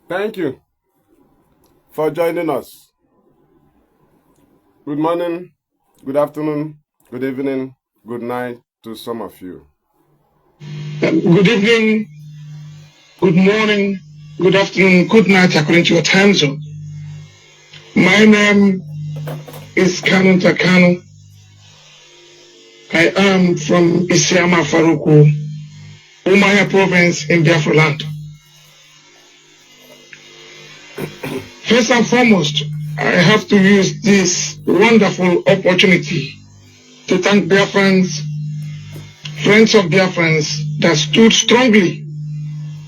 Thank you for joining us. Good morning, good afternoon, good evening, good night to some of you. Good evening, good morning, good afternoon, good night according to your time zone. My name is Kanu Kanu. I am from Isiama Faruku, Umaya province in Biafra land. First and foremost, I have to use this wonderful opportunity to thank Biafrans, friends of Biafrans that stood strongly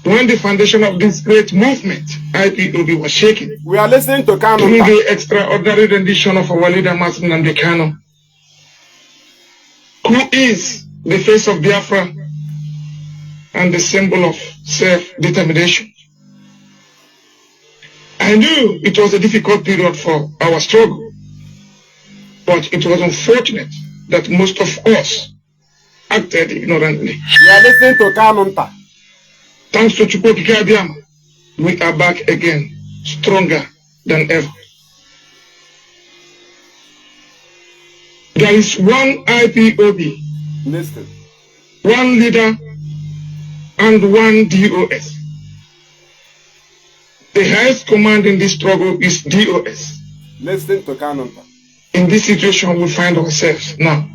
when the foundation of this great movement, IPOB, was shaken. We are listening to Kanu. Through the extraordinary rendition of our leader, Mazi Nnamdi Kanu, who is the face of Biafra and the symbol of self-determination. I knew it was a difficult period for our struggle, but it was unfortunate that most of us acted ignorantly. We are listening to Kanu. Thanks to Chukwuokike Abiyama, we are back again, stronger than ever. There is one IPOB, Listen. one leader, and one DOS. The highest command in this struggle is DOS. Listen to Kanu. In this situation we find ourselves now.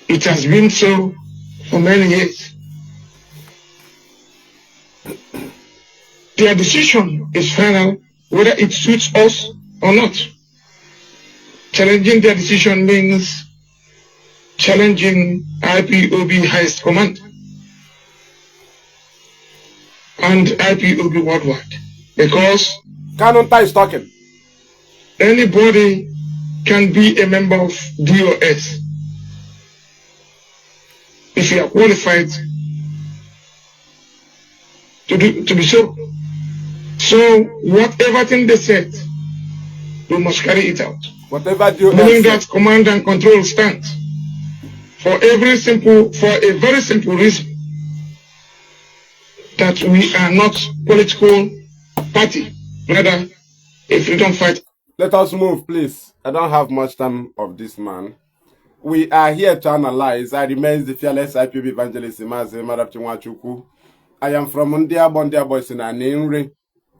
It has been so for many years. Their decision is final, whether it suits us or not. Challenging their decision means challenging IPOB highest command and IPOB worldwide, because Kanu is talking. anybody can be a member of DOS if you are qualified to be so. So whatever thing they said, we must carry it out. Whatever DOS Knowing said. that command and control stands for a very simple reason, that we are not political party, rather a freedom fighter. Let us move, please. I don't have much time of this man. We are here to analyze. I remain the fearless IPB Evangelist Mazi Nnamdi Kanu. I am from Mondia Boys in Aninri.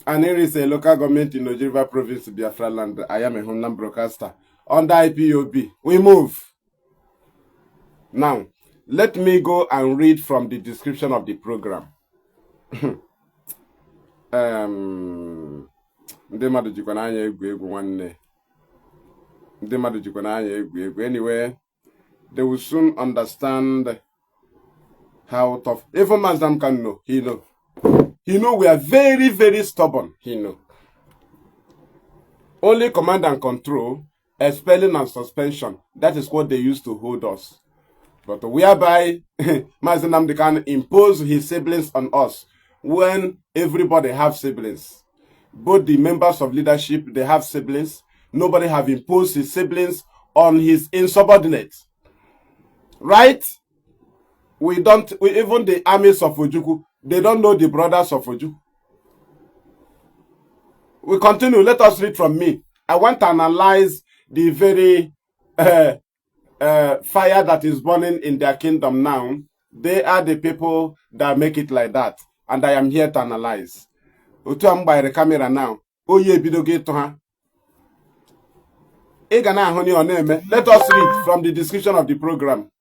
Aninri is a local government in Nigeria province, Biafra land. I am a homeland broadcaster. Under IPOB, we move. Now, let me go and read from the description of the program. Anyway, they will soon understand how tough. Even Mazi Nnamdi Kanu know. He know. He know we are very, very stubborn. He know. Only command and control, expelling and suspension. That is what they used to hold us. But whereby Mazi Nnamdi Kanu impose his siblings on us, when everybody have siblings. Both the members of leadership, they have siblings. Nobody have imposed his siblings on his insubordinates. Right? Even the armies of Ojukwu, they don't know the brothers of Ojukwu. We continue. Let us read from me. I want to analyze the very fire that is burning in their kingdom now. They are the people that make it like that. And I am here to analyze. Otu am by the camera now. Oye bidoge to ha. Let us read from the description of the program.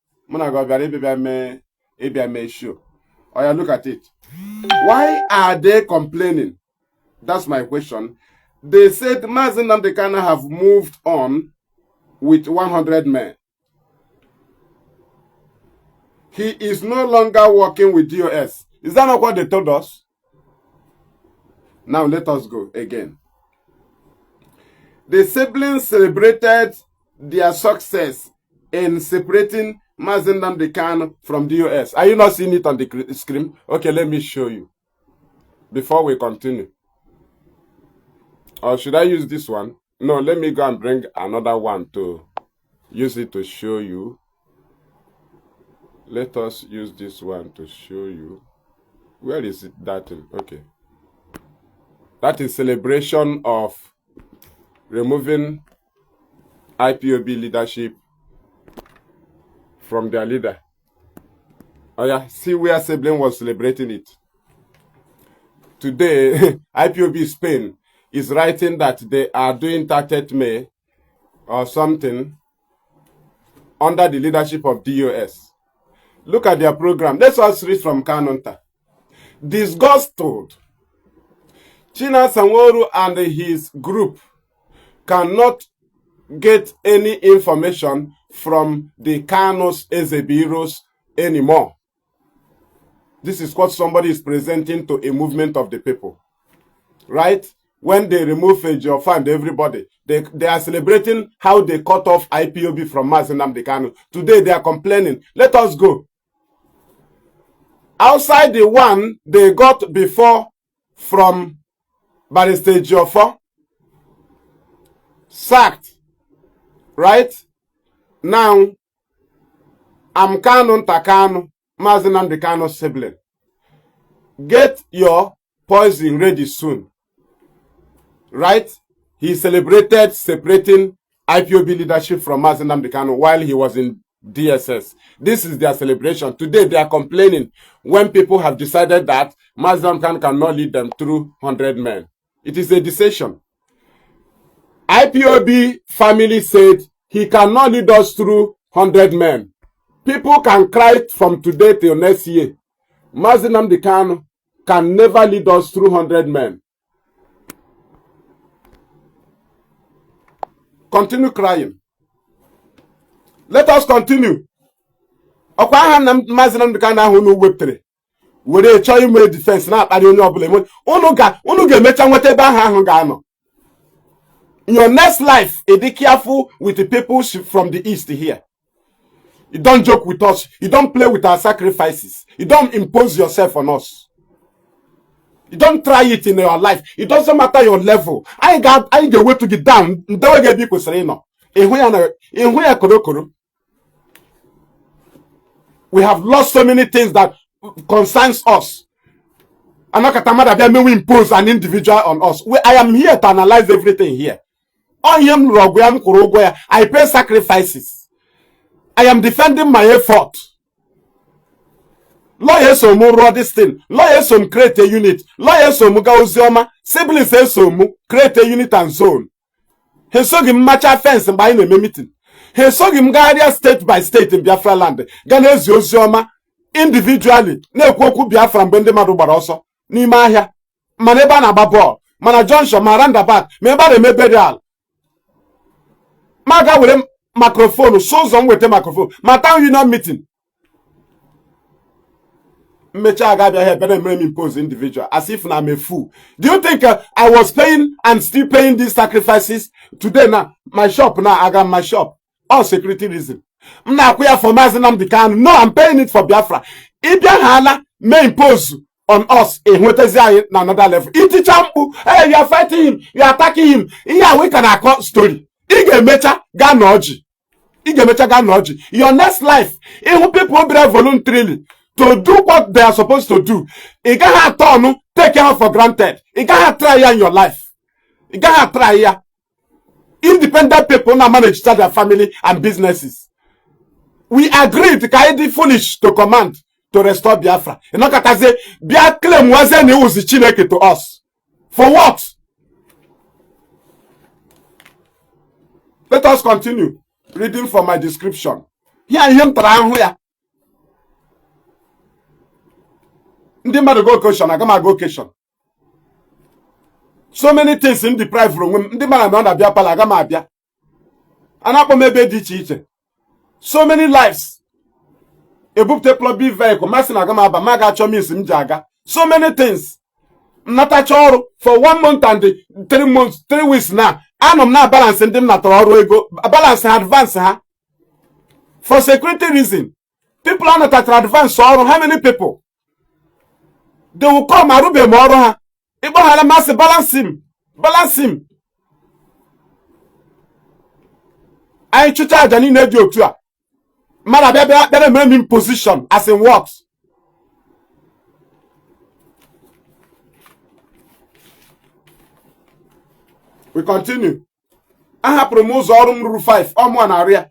Show. Or look at it. Why are they complaining? That's my question. They said Mazi Nnamdi Kanu have moved on with 100 men. He is no longer working with DOS. Is that not what they told us? Now let us go again. The siblings celebrated their success in separating Mazi Nnamdi Kanu from DOS. Are you not seeing it on the screen? Okay, let me show you before we continue. Or should I use this one? No, let me go and bring another one to use it to show you. Let us use this one to show you. Where is it? That thing? Okay. That is celebration of removing IPOB leadership from their leader. Oh yeah, see where sibling was celebrating it. Today, IPOB Spain is writing that they are doing 30th May or something under the leadership of DOS. Look at their program. Let's us read from Kanunta. Disgusted, China Sanworu and his group cannot get any information from the Kanu's Ezebiros anymore. This is what somebody is presenting to a movement of the people. Right? When they remove Ejiofor and everybody, they are celebrating how they cut off IPOB from Mazi Nnamdi Kanu. Today they are complaining. Let us go. Outside the one they got before from Barrister Ejiofor, sacked. Right? Now, I'm Kanunta Kanu, Mazi Nnamdi Kanu's sibling. Get your poison ready soon. Right? He celebrated separating IPOB leadership from Mazi Nnamdi Kanu while he was in DSS. This is their celebration. Today they are complaining when people have decided that Mazi Nnamdi Kanu cannot lead them through 100 men. It is a decision. IPOB family said he cannot lead us through 100 men. People can cry from today till next year. Mazi Nnamdi Kanu can never lead us through 100 men. Continue crying. Let us continue. Okwa ha na Mazi Nnamdi Kanu ahụ no weptere. Were chọọ ime defense na akpari onye ọbụla eme. Unu ga-emecha nweta ebe ahụ ga-anọ. In your next life, be careful with the people from the east here. You don't joke with us. You don't play with our sacrifices. You don't impose yourself on us. You don't try it in your life. It doesn't matter your level. I get way to get down. Don't get people saying no. We have lost so many things that concerns us. I'm not going to impose an individual on us. I am here to analyze everything here. I pay sacrifices. I am defending my effort. Lawyers so raw this thing. Lawyers so create a unit. Lawyers so muga siblings so create a unit and zone. He saw him match a fence and buying a meeting. He saw him guide state by state in Biafra land. Ganes Yosioma individually. Ne kwoku Biafra mbende marubaroso. Ni mahia. Maneba na babo. Mana Johnson maranda back. Meba de mebedial. Maga with a microphone. So some with a microphone. My town union meeting. Mecha Agabia here better me impose individual as if I'm a fool. Do you think I was paying and still paying these sacrifices today? Now my shop now I got my shop. All security reason. I'm not here for Mazi Nnamdi Kanu. No, I'm paying it for Biafra. Ibian Hala may impose on us in another level. Hey, you are fighting him, you are attacking him. Yeah, we can accord story. Ige mecha ganoji. Your next life, if people be voluntarily to do what they are supposed to do, you can't take care for granted. You can't try in your life. You can't try. Independent people now manage their family and businesses. We agreed to be foolish to command to restore Biafra. You know what I say? Biafra claim wasn't use Chineke to us. For what? Let us continue reading from my description. Here him here. Ndi mmadụ go question, agama go question. So many things in deprived from women. Ndi mmadụ na abịa pala agama abịa. Anakpo mebe dị iche iche. So many lives. Ebupte plobi vehicle. Masi na agama aba. Maga achọ means mjaga. So many things. Natacha ọrụ for 1 month and 3 weeks now. Anom na balance ndị natara ọrụ ego. Balance advance ha. For security reason. People are not at advance ọrụ. How many people? They will come arube moro ha. Ibo hala mas balance him. Balance him. I chucha ajani na di otu a. Mara bia make him position as in what? We continue. I have promoted Zorum Rule 5. One area.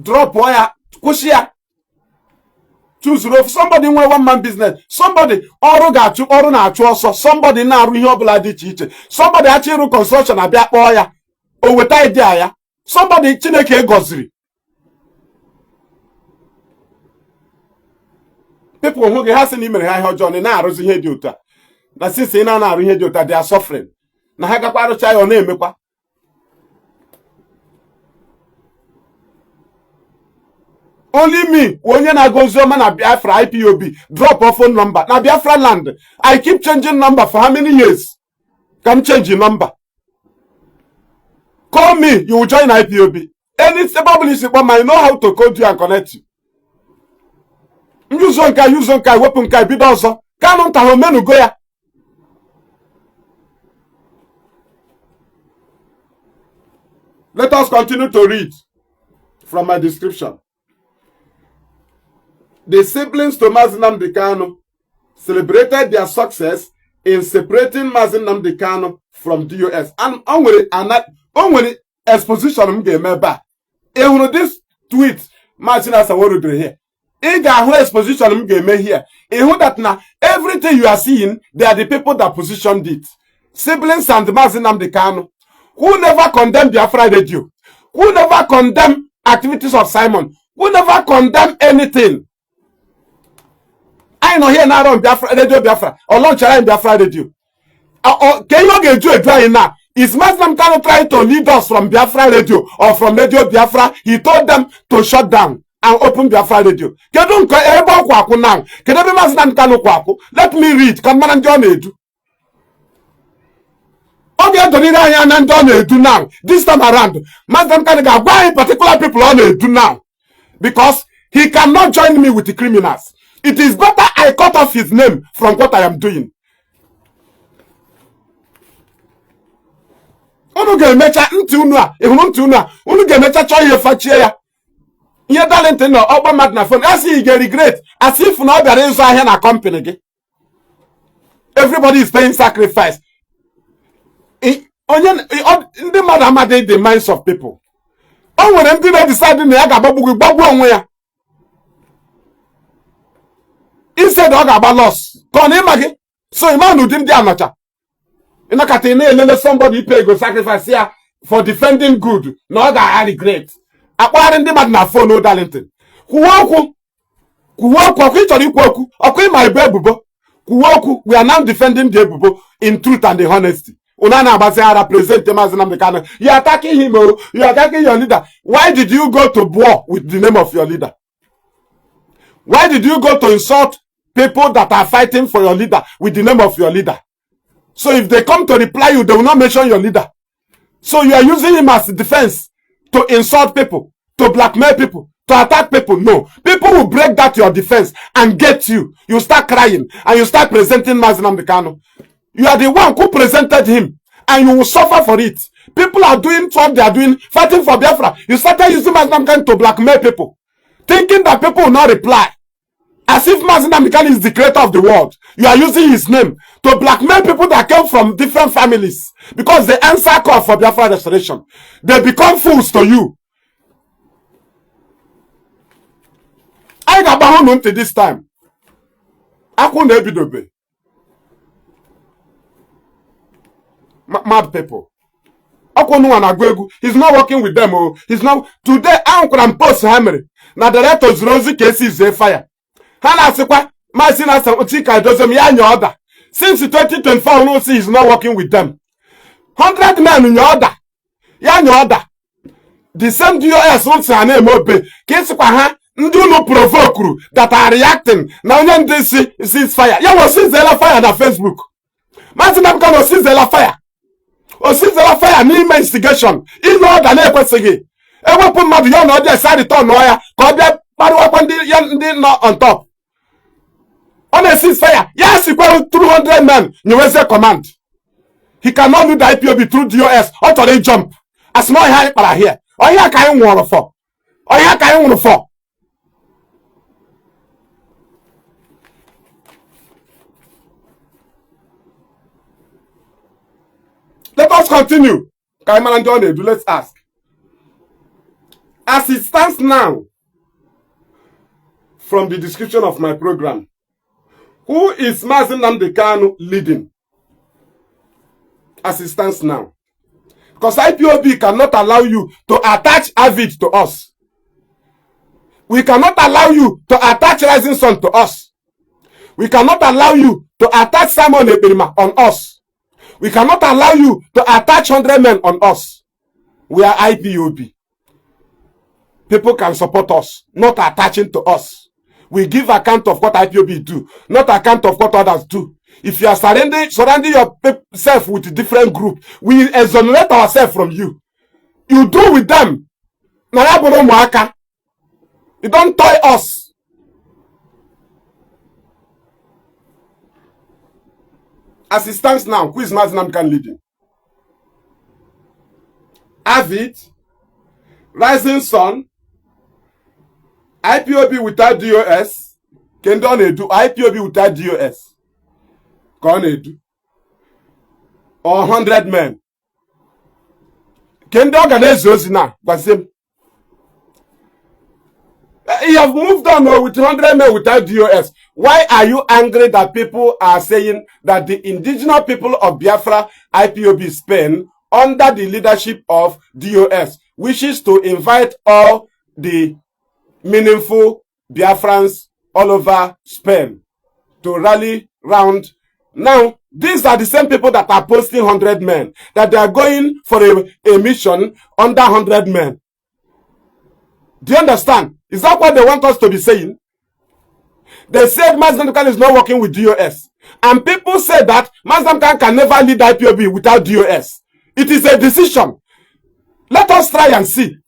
Drop wire. Push ya. Choose roof. Somebody in one man business. Somebody oru gachu oru na achu also. Somebody na aru ihe obula di iche. Somebody achiru construction abia kpo ya. O weta idea ya. Somebody Chineke goziri. People who get has in ha ihe ọjọọ na arụzi ihe dị otu a. Na since ị na arụ ihe dị otu a, they are suffering. Na ha gakwa arụcha ya ọ na-emekwa. Only me, onye na-agozi ọma na Biafra IPOB, drop a phone number. Na Biafra land, I keep changing number for how many years? Can change the number. Call me, you will join IPOB. Any publish it, but I know how to code you and connect you. Use on weapon kai bidozo. Canon tahomenu go ya. Let us continue to read from my description. The siblings to Mazi Nnamdi Kanu celebrated their success in separating Mazi Nnamdi Kanu from DOS. And only exposition meba. This tweet Mazi Nnamdi here. Whole exposition here. That now everything you are seeing, they are the people that positioned it. Siblings and Mazi Nnamdi Kanu, who never condemned Biafra radio, who never condemned activities of Simon, who never condemned anything. I know here now on Biafra radio Biafra or launch in Biafra radio. Can you get to a dry now? Is Mazi Nnamdi Kanu trying to lead us from Biafra radio or from radio Biafra? He told them to shut down and open Biafra radio. Let me read. Now. This time around, Mazi Nnamdi Kanu why particular people on do now? Because he cannot join me with the criminals. It is better I cut off his name from what I am doing. Unu ga-emecha ntị unu a, ihuru ntị unu a, unu ga-emecha chọọ ihe fachie ya. Ihe dalente no ọgba mmadụ na phone. As you get regret, as if na ọ bịara ịzụ ahịa na company gị. Everybody is paying sacrifice. Ndị mmadụ amadị the minds of people. O nwere ndị na-decide na ya ga-agbagbu onwe ya. Instead of about loss, so Imanu didn't anacha. Somebody pay go sacrifice here for defending good. No, I regret. Acquiring the man na phone no Darlington. Kuwoku, my baby. Kuwoku, we are now defending the bubo in truth and the honesty. Unana Abazia represent the Mazi Nnamdi Kanu. You are attacking him, you are attacking your leader. Why did you go to war with the name of your leader? Why did you go to insult people that are fighting for your leader with the name of your leader? So if they come to reply you, they will not mention your leader. So you are using him as defense to insult people, to blackmail people, to attack people. No. People will break that your defense and get you. You start crying and you start presenting Mazi Nnamdi Kanu. You are the one who presented him and you will suffer for it. People are doing what they are doing, fighting for Biafra. You started using Mazi Nnamdi Kanu to blackmail people, thinking that people will not reply. As if Mazi Nnamdi Kanu is the creator of the world. You are using his name to blackmail people that came from different families because they answer call for Biafra restoration. They become fools to you. I got back until this time. I couldn't be the mad people. He's not working with them. Oh, he's not today. I don't post hammer. Now the rest of Rosie cases is fire. Hana sekwa Mazi Nnamdi Kanu doesn't ya your order. Since 2024, no see he's not working with them. 100 men in your order. Ya your order. The same DOS wants her name obe. Kesikwa ha ndu no provoke that are reacting. Now when they see fire. Ya was see the fire na Facebook. Mazi Nnamdi Kanu see the fire. O see the fire ni investigation. In order na ekwesigi. Ewepu mmadu ya na order side return no ya. Ko bia paru akwa ndi no on top. On a ceasefire, yes, equal 200 men. You will say command. He cannot do the IPOB through DOS. Or to jump. As no high para here. Or here can you want for? Or here can you want for? Let us continue. Let's ask. As it stands now, from the description of my program, who is Mazi Nnamdi Kanu leading? As it stands now. Because IPOB cannot allow you to attach Avid to us. We cannot allow you to attach Rising Sun to us. We cannot allow you to attach Simon Ekperima on us. We cannot allow you to attach 100 men on us. We are IPOB. People can support us, not attaching to us. We give account of what IPOB do, not account of what others do. If you are surrounding yourself with a different group, we exonerate ourselves from you. You do with them. You don't toy us. As it stands now, who is Mazi Nnamdi Kanu leading? Avid, Rising Sun, IPOB without DOS, Kendon do IPOB without DOS. Kone or 100 men. Can they organize those now? You have moved on with 100 men without DOS. Why are you angry that people are saying that the indigenous people of Biafra, IPOB Spain, under the leadership of DOS, wishes to invite all the meaningful Biafrans all over Spain to rally round? Now, these are the same people that are posting 100 men, that they are going for a mission under 100 men. Do you understand? Is that what they want us to be saying? They said Mazi Nnamdi Kanu is not working with DOS. And people say that Mazi Nnamdi Kanu can never lead IPOB without DOS. It is a decision. Let us try and see.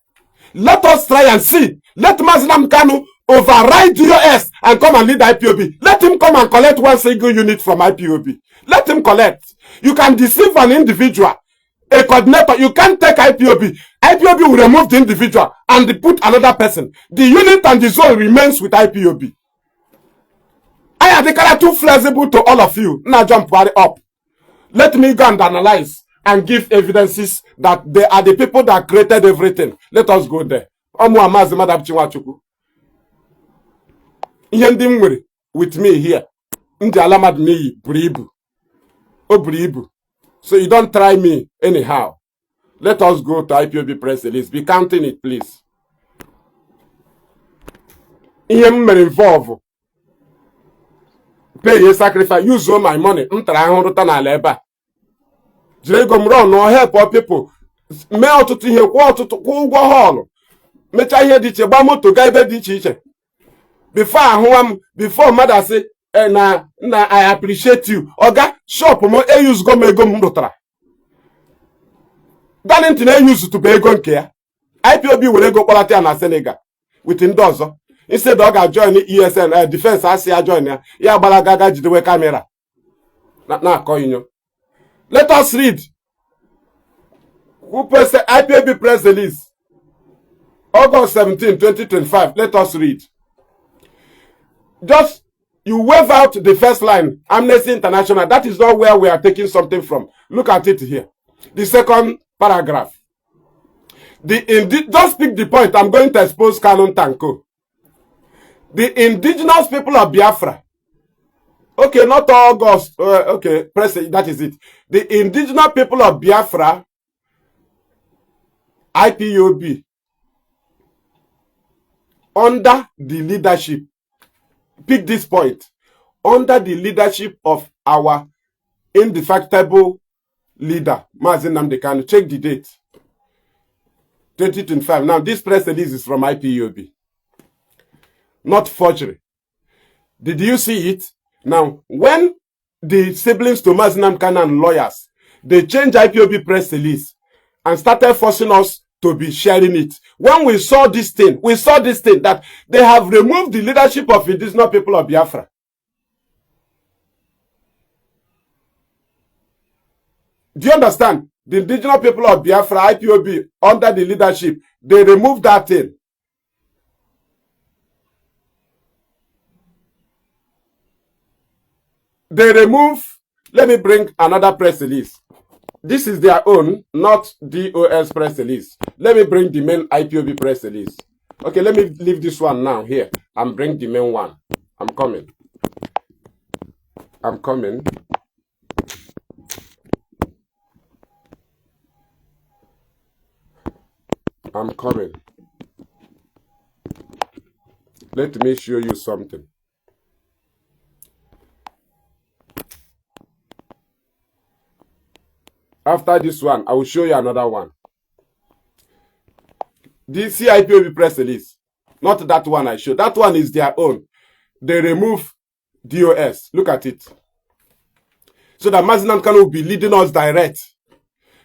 Let us try and see. Let Mazi Nnamdi Kanu override DOS and come and lead IPOB. Let him come and collect one single unit from IPOB. Let him collect. You can deceive an individual, a coordinator. You can't take IPOB. IPOB will remove the individual and put another person. The unit and the zone remains with IPOB. I am too flexible to all of you. Now jump right up. Let me go and analyze and give evidences that they are the people that created everything. Let us go there. With me here. So you don't try me anyhow. Let us go to IPOB press release. Be counting it, please. Involve. Pay a sacrifice. Use all my money. Run or help our people. Me out to here. Go hall. Me try here. Ditch. Bamo to guide ditch. Before mother say, I appreciate you. Oga, shop mo use go me go mdotra. Darlington use to be gon care. IPOB will go quality and Senegal with Indozo. Instead Oga join ESN defense Asia join ya. Ya balagaga jidewe camera. Na call you. Let us read. Who press IPOB press release? August 17, 2025. Let us read. Just you wave out the first line, Amnesty International. That is not where we are taking something from. Look at it here. The second paragraph. Just pick the point. I'm going to expose Canon Tanko. The indigenous people of Biafra. Okay, not August. Okay, press it. That is it. The indigenous people of Biafra, IPOB, under the leadership. Pick this point. Under the leadership of our indefatigable leader, Mazi Nnamdi Kanu. Check the date. 2025. Now, this press release is from IPOB. Not forgery. Did you see it? Now, when the siblings to Mazi Nnamdi Kanu and lawyers, they changed IPOB press release and started forcing us to be sharing it. When we saw this thing that they have removed the leadership of indigenous people of Biafra. Do you understand? The indigenous people of Biafra, IPOB, under the leadership, they removed that thing. They remove, let me bring another press release. this is their own, not DOS press release. Let me bring the main IPOB press release. Okay, let me leave this one now here and bring the main one. I'm coming. I'm coming. I'm coming. Let me show you something. After this one, I will show you another one. This IPOB press release, not that one I showed. That one is their own. They remove DOS. Look at it. So that Mazi Nnamdi Kanu will be leading us direct.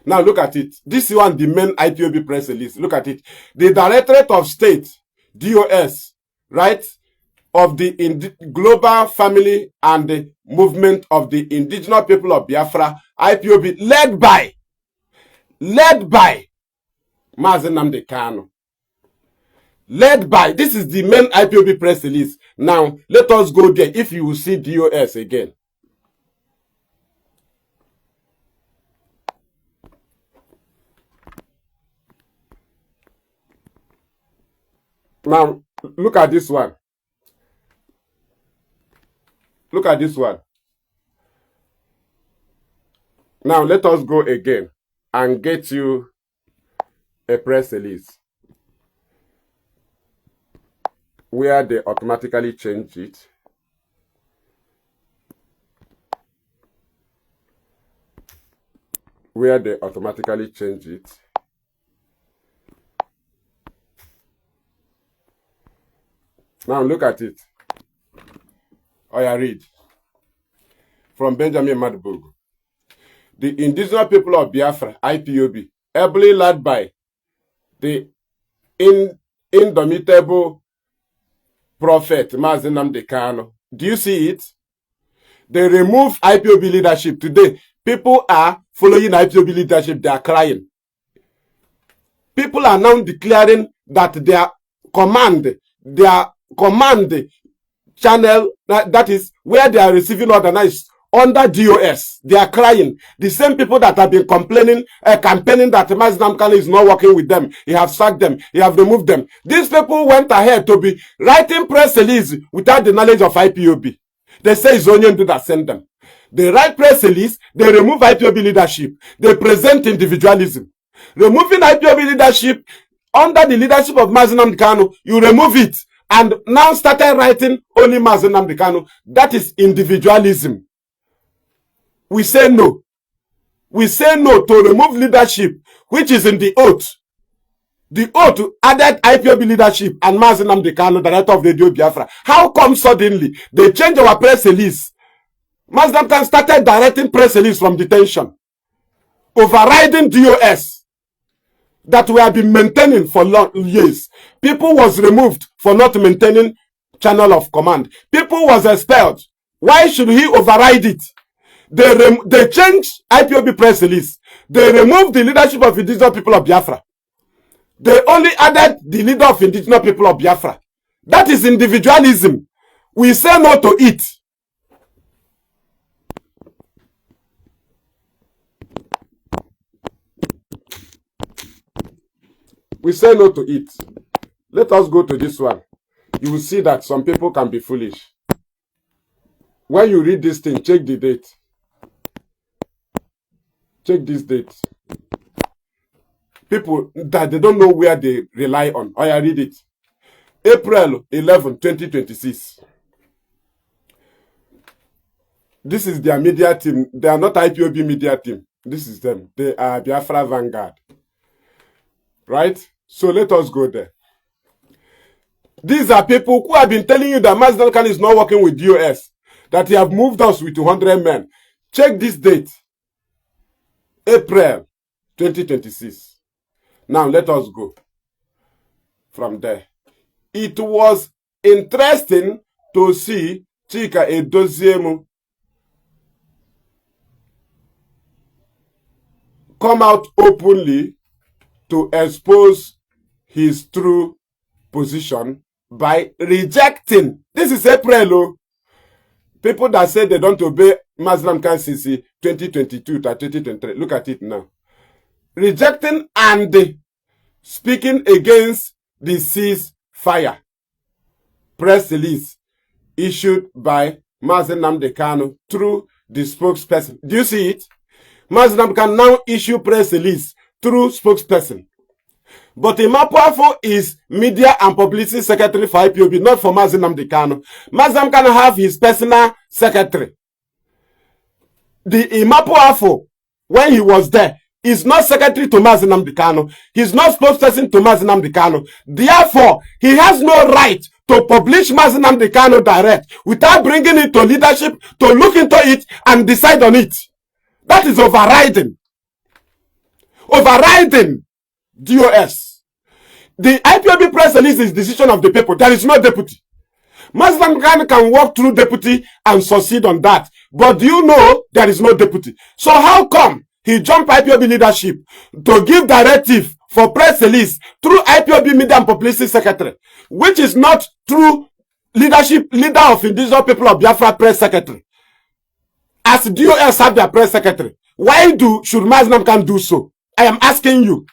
Now look at it. This one, the main IPOB press release. Look at it. The Directorate of State, DOS, right, of the Global Family and the Movement of the Indigenous People of Biafra, IPOB, led by Mazi Nnamdi Kanu. Led by, this is the main IPOB press release. Now, let us go there if you will see DOS again. Now, look at this one. Look at this one. Now, let us go again and get you a press release where they automatically change it. Where they automatically change it. Now look at it. I read from Benjamin Madbugu. The indigenous people of Biafra, IPOB, ably led by the indomitable prophet Mazi Nnamdi Kanu. Do you see it? They remove IPOB leadership. Today, people are following IPOB leadership. They are crying. People are now declaring that their command channel, that is where they are receiving order now, is under DOS. They are crying. The same people that have been complaining, campaigning that Mazi Nnamdi Kanu is not working with them. He have sacked them. He have removed them. These people went ahead to be writing press release without the knowledge of IPOB. They say it's Onyendu that sent them. They write press release. They remove IPOB leadership. They present individualism. Removing IPOB leadership under the leadership of Mazi Nnamdi Kanu, you remove it and now started writing only Mazi Nnamdi Kanu. That is individualism. We say no. We say no to remove leadership, which is in the oath. The oath added IPOB leadership and Mazi Nnamdi Kanu, director of Radio Biafra. How come suddenly they change our press release? Mazi Nnamdi Kanu started directing press release from detention, overriding DOS that we have been maintaining for long years. People was removed for not maintaining channel of command. People was expelled. Why should he override it? They changed IPOB press release. They removed the leadership of indigenous people of Biafra. They only added the leader of indigenous people of Biafra. That is individualism. We say no to it. We say no to it. Let us go to this one. You will see that some people can be foolish. When you read this thing, check the date. Check this date. People that they don't know where they rely on. I read it. April 11, 2026. This is their media team. They are not IPOB media team. This is them. They are Biafra Vanguard. Right? So let us go there. These are people who have been telling you that Mazi Nnamdi Kanu is not working with DOS. That he have moved us with 200 men. Check this date. April 2026. Now let us go from there. It was interesting to see Chika Edoziemu come out openly to expose his true position by rejecting. This is April. People that say they don't obey Mazi Nnamdi Kanu since 2022 to 2023. Look at it now. Rejecting and speaking against the ceasefire press release issued by Mazi Nnamdi Kanu through the spokesperson. Do you see it? Mazi Nnamdi Kanu now issue press release through spokesperson. But Imapuafo is media and publicity secretary for IPOB, not for Mazi Nnamdi Kanu. Mazi Nnamdi Kanu have his personal secretary. The Imapuafo, when he was there, is not secretary to Mazi Nnamdi Kanu. He's not spokesperson to Mazi Nnamdi Kanu. Therefore, he has no right to publish Mazi Nnamdi Kanu direct without bringing it to leadership to look into it and decide on it. That is overriding. Overriding DOS. The IPOB press release is decision of the people. There is no deputy. Mazi Nnamdi Kanu can walk through deputy and succeed on that. But do you know there is no deputy? So how come he jumped IPOB leadership to give directive for press release through IPOB media and publicity secretary, which is not through leader of indigenous people of Biafra press secretary? As DOS have their press secretary, why should Mazi Nnamdi Kanu do so? I am asking you.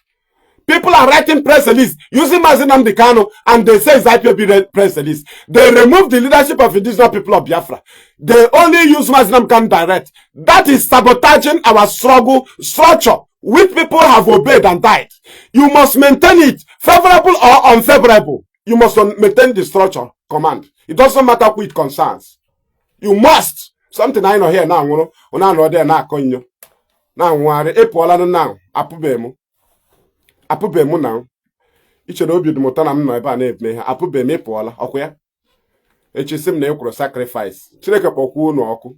People are writing press release using Mazi Nnamdi Kanu and they say it's IPOB press release. They remove the leadership of indigenous people of Biafra. They only use Mazi Nnamdi Kanu direct. That is sabotaging our struggle structure, which people have obeyed and died. You must maintain it, favorable or unfavorable. You must maintain the structure command. It doesn't matter who it concerns. You must. Something I know here now. Now there now. Now apụbe now. Ichere obi dị mụta na m nọ ebe a na-eme ha. Apụbe m ịpụọla ọkụ ya. Echesi m na ekwuru sacrifice. Chineke kpọkwuo unu ọkụ.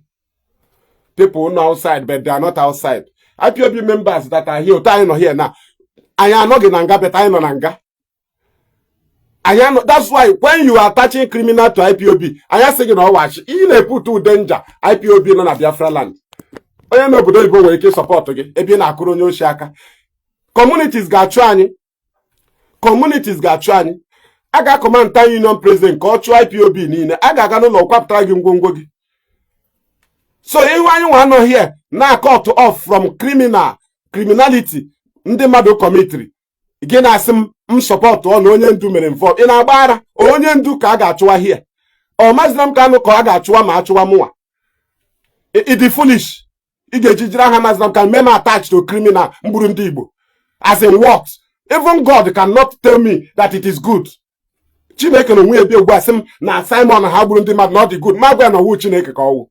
People know outside, but they are not outside. IPOB members that are here, I know here now. I am not in Anga, but I know Nanga. That's why when you are attaching criminal to IPOB, I am saying, oh, watch, in a put to danger, IPOB non a Biafra land. I am not going to go support again. Ebina Kuronyo Shaka. Communities got trying. Communities got trying. I got command time union president, culture IPOB, Nina. I got no quap dragging gongogi. So anyone you want to hear now cut off from criminality. Ndị mmadụ committee. Again, I some support all onye ndu mere involved. In agbara onye ndu ka aga achụwa here. Or Mazi Nnamdi Kanu ka aga achụwa ma achụwa mụwa. It is foolish. Ị ga-ejijira ha Mazi Nnamdi Kanu men attached to criminal mgburu ndị Igbo. As in what? Even God cannot tell me that it is good. Chineke no nwe ebi ogbu asem na Simon ha gburu ndị mmadụ not the good. Magwa na wu Chineke ka ọwụ.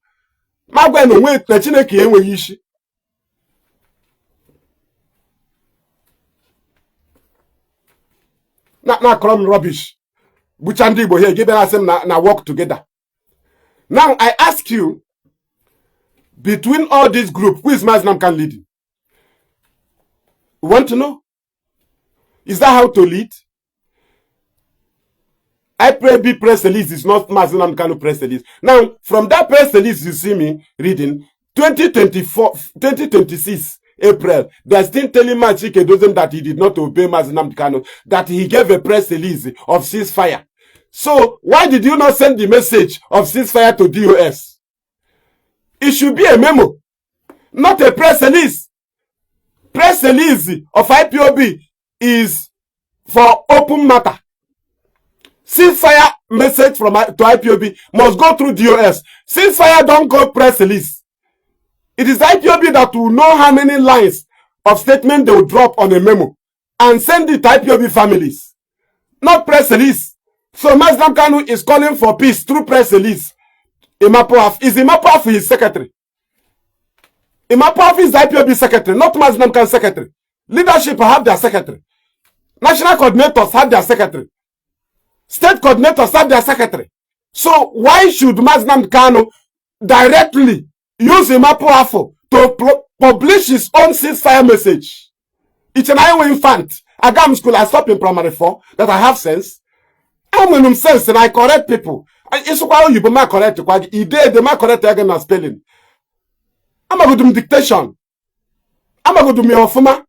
Magwa no nwe na Chineke enweghị isi. Na crom rubbish. Buchandi Igbo here give us na work together. Now I ask you, between all this group, who is Mazi Nnamdi Kanu leading? You want to know? Is that how to lead? IPOB press release is not Mazi Nnamdi Kanu press release. Now, from that press release you see me reading, 2026 April, they're still telling Mazi Kedozem that he did not obey Mazi Nnamdi Kanu, that he gave a press release of ceasefire. So, why did you not send the message of ceasefire to DOS? It should be a memo, not a press release. Press release of IPOB is for open matter. Ceasefire message from to IPOB must go through DOS. Ceasefire don't go press release. It is IPOB that will know how many lines of statement they will drop on a memo and send it to IPOB families, not press release. So Mazi Nnamdi Kanu is calling for peace through press release. Imapuaf is his secretary. Imapuaf is IPOB secretary, not Mazi Nnamdi Kanu secretary. Leadership have their secretary. National coordinators have their secretary. State coordinators have their secretary. So why should Mazi Nnamdi Kanu directly use Imapuaf to publish his own ceasefire message? It's an Iowa infant. I got school, I stopped in primary 4, that I have sense. I'm in sense and I correct people. It's why you be my correct. He did the my correct again as spelling. I'm going to do dictation. I'm going to do me ofuma.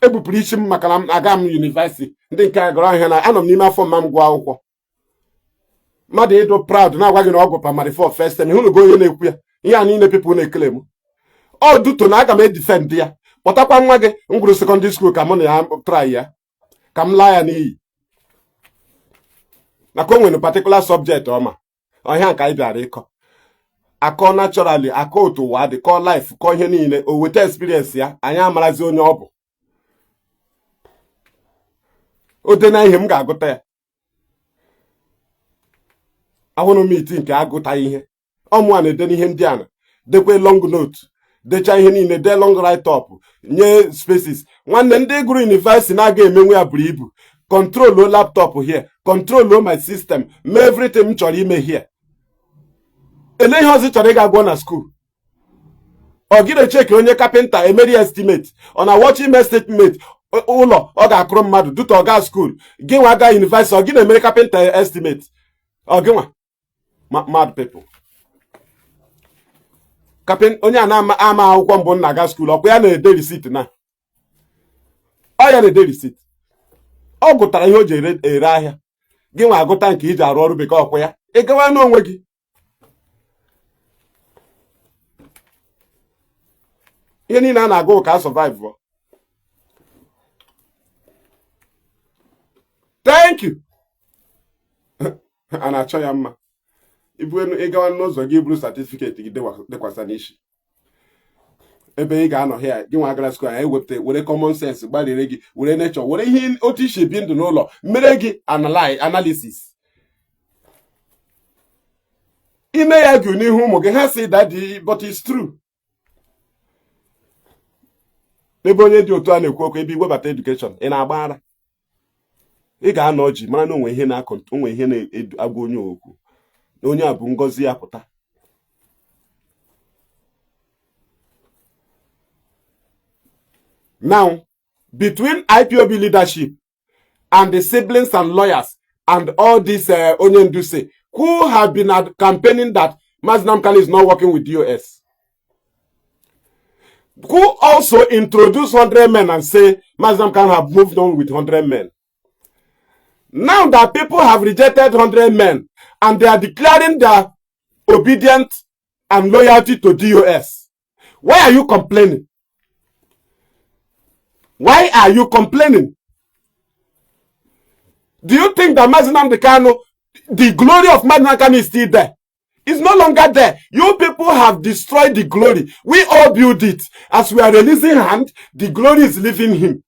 ebupụrụ isi m maka na aga m university ndị nke agara ihe na anọ m n'ime afọ mma m gụọ akwụkwọ. Mmadụ ịdụ proud na-agwa gị na ọgwụ primary 4 first time ịhụrụ go onye na-ekwu ya ihe a niile people na-ekele m ọ duto na aga m edifend ya. Kpọtakwa nwa gị m gụrụ secondary school ka mụ na ya try ya ka m laa ya n'iyi maka o nwere particular subject ọma ọhịa nke anyị bịara ịkọ akọ naturally akọ otu ụwa dị kọọ life kọọ ihe niile o weta experience ya anyị amarazi onye ọ bụ o de na ihe m ga-agụta ya ahụrụ m iti nke agụtaghị ihe ọmụ a na-ede n'ihe ndị a dekwe long note decha ihe niile de long write up nye spaces. Nwanne ndị gụrụ university na-aga emenwe ya buru ibu control laptop here control my system mee everything m chọrọ ime here. Ele ihe ọzọ chọrọ ịga agwọ na school ọ gị na-echeki onye kapịnta emeri estimate ọ na watch ime statement ụlọ ọ ga-akụrụ mmadụ duta ọ gaa school gị nwa gaa university ọ gị na-emeri kapịnta estimate ọ gị nwa mad people. Onye a na-ama akwụkwọ mbụ na aga school ọkwa ya na-ede receipt na ọ ya na-ede receipt ọ gụtara ihe o ji ere ahịa gị nwa agụta nke iji arụ ọrụ bekee ọkwa ya ị gawa n'onwe gị. Ihe niile a na-agụ ka a survive. Thank you. A na-achọ ya mma ịgawa n'ụzọ gị buru certificate gị dekwasa n'isi ebe ị ga-anọ ya gị nwa agara school anyị wepụta were common sense gbalịrị gị were nature were ihe otu isi ebi ndụ n'ụlọ mere gị analysis ime ya gị n'ihu ụmụ gị ha si daddy but it's true. Ebe onye dị otu a na-ekwu okwu ebe iwebata education ị na-agba ara ị ga-anọ ji mara na onwe ihe na-agwa onye okwu na onye a bụ ngọzi ya pụta. Now, between IPOB leadership and the siblings and lawyers and all this Onye Nduse who have been campaigning that Mazi Nnamdi Kanu is not working with DOS, who also introduced 100 men and say Mazi Nnamdi Kanu have moved on with 100 men. Now that people have rejected 100 men and they are declaring their obedience and loyalty to DOS, why are you complaining? Why are you complaining? Do you think that Mazi Nnamdi Kanu, the glory of Mazi Nnamdi Kanu is still there? It's no longer there. You people have destroyed the glory. We all build it. As we are releasing hand, the glory is leaving him.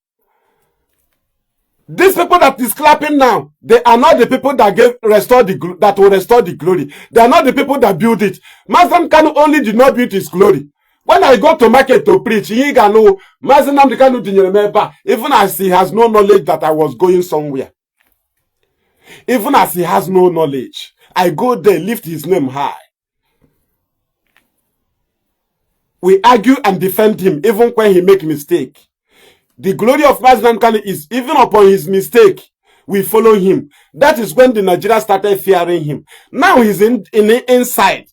These people that is clapping now, they are not the people that will restore the glory. They are not the people that build it. Mazi Nnamdi Kanu only did not build his glory. When I go to market to preach, he can know Mazi Nnamdi Kanu didn't remember, even as he has no knowledge that I was going somewhere. Even as he has no knowledge, I go there, lift his name high. We argue and defend him even when he make mistake. The glory of Mazi Nnamdi Kanu is even upon his mistake, we follow him. That is when the Nigeria started fearing him. Now he's in the inside.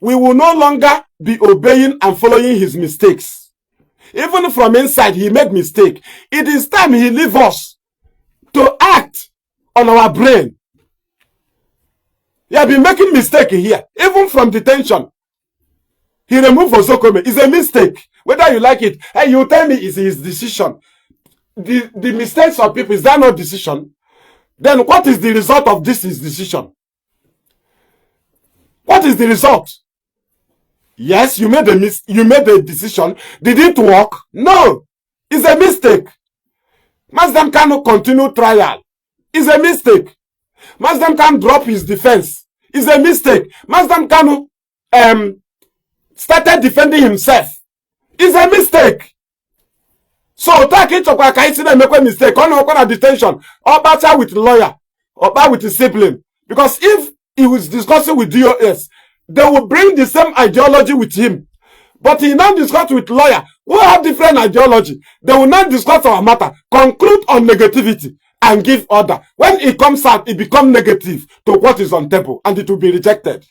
We will no longer be obeying and following his mistakes. Even from inside, he made mistake. It is time he leave us to act on our brain. He has been making mistake here, even from detention. He removed Osokome. It's a mistake. Whether you like it, hey, you tell me it's his decision. The mistakes of people, is that not decision? Then what is the result of this his decision? What is the result? Yes, you made a decision. Did it work? No. It's a mistake. Mazi Nnamdi Kanu continue trial. It's a mistake. Mazi Nnamdi Kanu drop his defense. It's a mistake. Mazi Nnamdi Kanu started defending himself. It's a mistake. So take it to make a mistake. On detention. Or battle with lawyer. Or battle with his sibling. Because if he was discussing with DOS, they will bring the same ideology with him. But he now discuss with lawyer who have different ideology. They will not discuss our matter, conclude on negativity, and give order. When it comes out, it becomes negative to what is on table, and it will be rejected.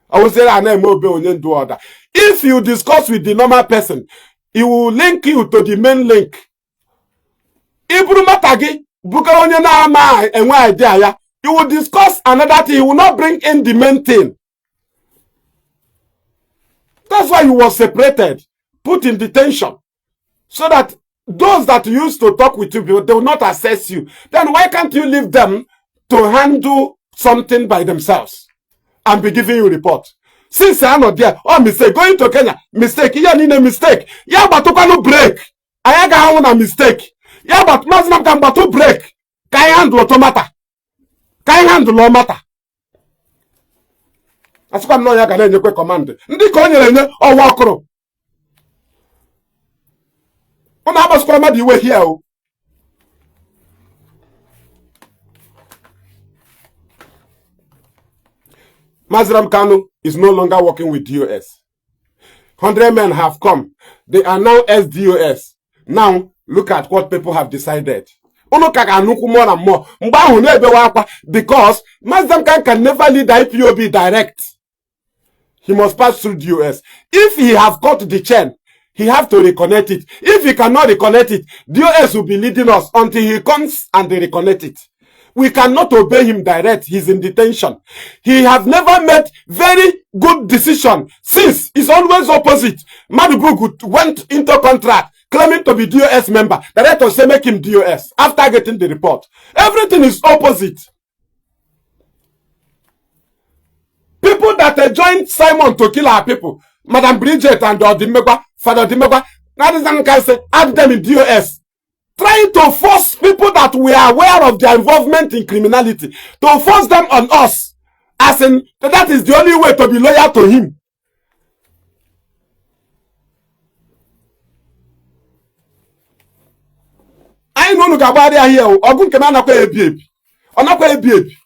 I will say that do order. If you discuss with the normal person, he will link you to the main link Ibru matagi, bukaronye na ama enwe idea ya. You will discuss another thing. You will not bring in the main thing. That's why you were separated, put in detention, so that those that used to talk with you, they will not assess you. Then why can't you leave them to handle something by themselves and be giving you report? Since I am not there, oh mistake, going to Kenya, mistake, yeah, need a mistake. Yeah, but you break. I got a mistake. Yeah, but Muslim can but to break. Can handle automata. Can handle matter. That's why I'm not going to command. Ndi konye or wakro. On have a squamma the way here. Mazi Nnamdi Kanu is no longer working with DOS. 100 men have come. They are now SDOS. Now, look at what people have decided. Because Mazi Nnamdi Kanu can never lead the IPOB direct. He must pass through DOS. If he have got the chain, he have to reconnect it. If he cannot reconnect it, DOS will be leading us until he comes and they reconnect it. We cannot obey him direct. He's in detention. He has never made very good decision since it's always opposite. Madubugu went into contract claiming to be DOS member. The director say make him DOS after getting the report. Everything is opposite. People that joined Simon to kill our people, Madam Bridget and Odimegwa, Father Odimegwa, Madam can say add them in DOS. Trying to force people that we are aware of their involvement in criminality, to force them on us, as in that is the only way to be loyal to him. I know look about here. Ogun kemana kwa ebi. Onakwa ebi.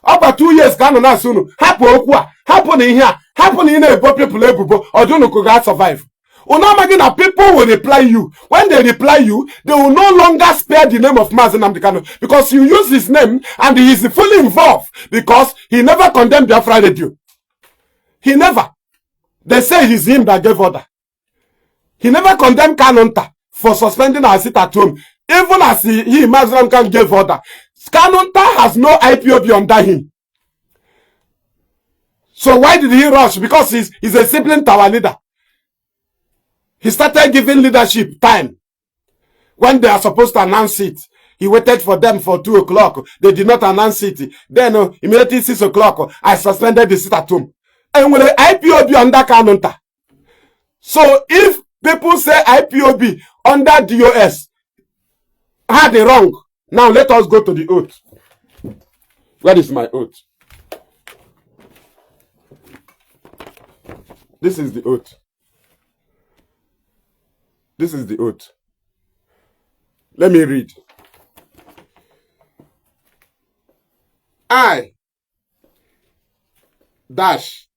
Over 2 years kanu na sunu. Happen okwa. Happen in here. Happen in Ipob people ebubo. Oduno kuga survive. Unamagina people will reply you. When they reply you, they will no longer spare the name of Mazi Nnamdi Kanu because you use his name and he is fully involved because he never condemned Biafra radio. He never. They say it is him that gave order. He never condemned Kanunta for suspending our sit at home. Even as he Mazi Nnamdi Kanu gave order. Kanunta has no IPOB under him. So why did he rush? Because he's a sibling to our leader. He started giving leadership time. When they are supposed to announce it, he waited for them for 2 o'clock. They did not announce it. Then immediately 6 o'clock, I suspended the sit at home. And with the IPOB under Kanunta. So if people say IPOB under DOS, had it wrong. Now let us go to the oath. Where is my oath? This is the oath. This is the oath. Let me read. I, dash,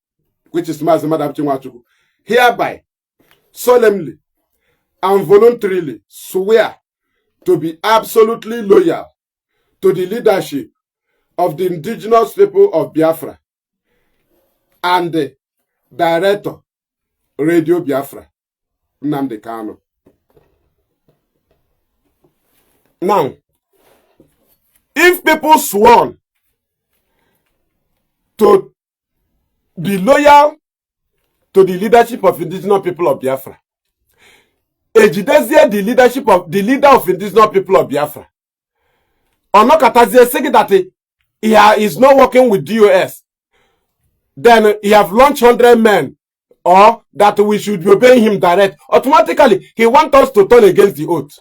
which is Mazi Nnamdi Kanu, hereby, solemnly, and voluntarily swear to be absolutely loyal to the leadership of the indigenous people of Biafra and the director, Radio Biafra, Nnamdi Kanu. Now, if people sworn to be loyal to the leadership of indigenous people of Biafra, Ejidezie the leader of indigenous people of Biafra, Onokatazie saying that he is not working with DOS, then he have launched 100 men, or that we should be obeying him direct. Automatically, he wants us to turn against the oath.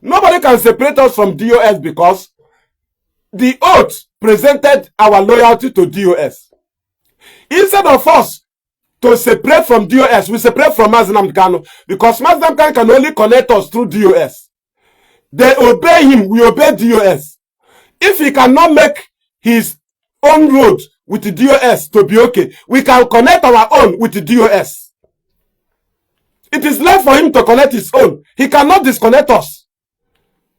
Nobody can separate us from DOS because the oath presented our loyalty to DOS. Instead of us to separate from DOS, we separate from Mazi Nnamdi Kanu because Mazi Nnamdi Kanu can only connect us through DOS. They obey him, we obey DOS. If he cannot make his own road with the DOS to be okay, we can connect our own with the DOS. It is left for him to connect his own. He cannot disconnect us.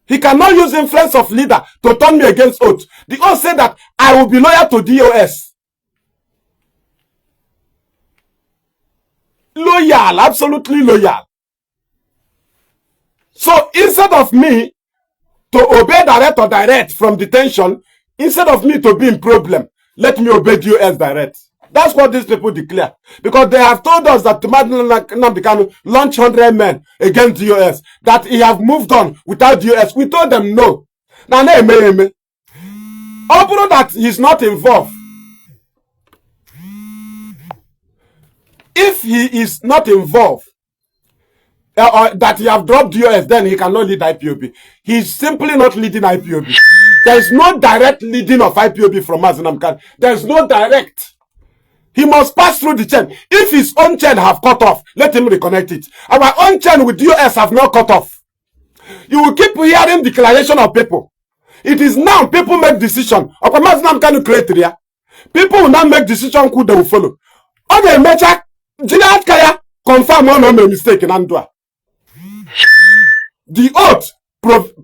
He cannot use influence of leader to turn me against oath. The oath said that I will be loyal to DOS. Loyal, absolutely loyal. So instead of me to obey direct or direct from detention, instead of me to be in problem, let me obey DOS direct. That's what these people declare. Because they have told us that Mazi Nnamdi Kanu launched 100 men against DOS, that he have moved on without DOS. We told them no. Now, although that he's not involved, if he is not involved, or that he have dropped DOS, then he cannot lead IPOB. He's simply not leading IPOB. There is no direct leading of IPOB from Mazi Nnamdi Kanu. There is no direct. He must pass through the chain. If his own chain have cut off, let him reconnect it. Our own chain with DOS have not cut off. You will keep hearing declaration of people. It is now people make decision. Mazi Nnamdi Kanu create here. People will now make decision who they will follow. On the major, Jiliat Kaya confirm one no mistake in Andua. The oath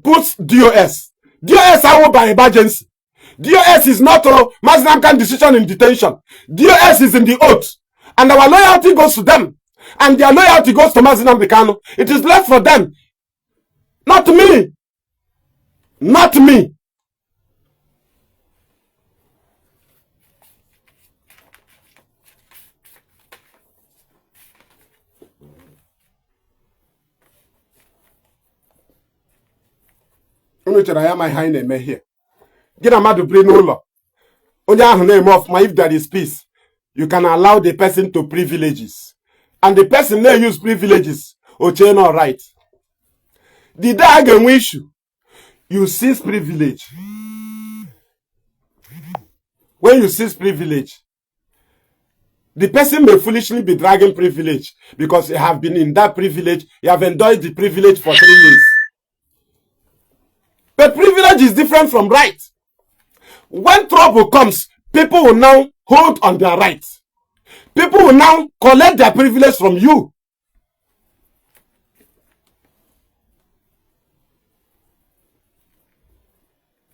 puts DOS. DOS are by emergency. DOS is not a Mazi Nnamdi Kanu decision in detention. DOS is in the oath. And our loyalty goes to them. And their loyalty goes to Mazi Nnamdi Kanu. It is left for them. Not me. Not me. Unu chere ya ma ihe anyị na-eme here. Gị na mmadụ biri n'ụlọ. Onye ahụ na-eme ọfụma, if there is peace, you can allow the person to privileges. And the person may use privileges. Oche no right. The day I get issue, you seize privilege. When you seize privilege, the person may foolishly be dragging privilege because he have been in that privilege, he have enjoyed the privilege for 3 years. But privilege is different from right. When trouble comes, people will now hold on their rights. People will now collect their privilege from you.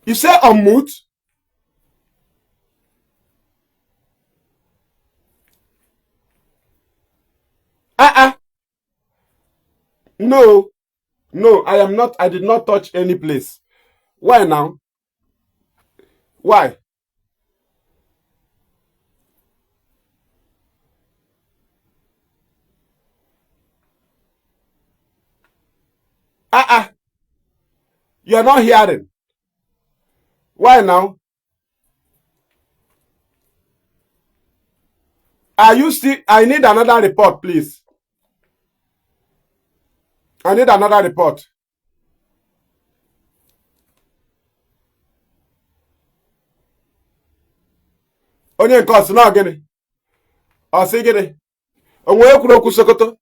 You say on mute. No, I am not. I did not touch any place. Why now? Why? You are not hearing. Why now? Are you still? I need another report, please. I need another report. Onye nke ọsị na gịnị? Ọsị gịnị? Onwe ekwuru okwu Sokoto?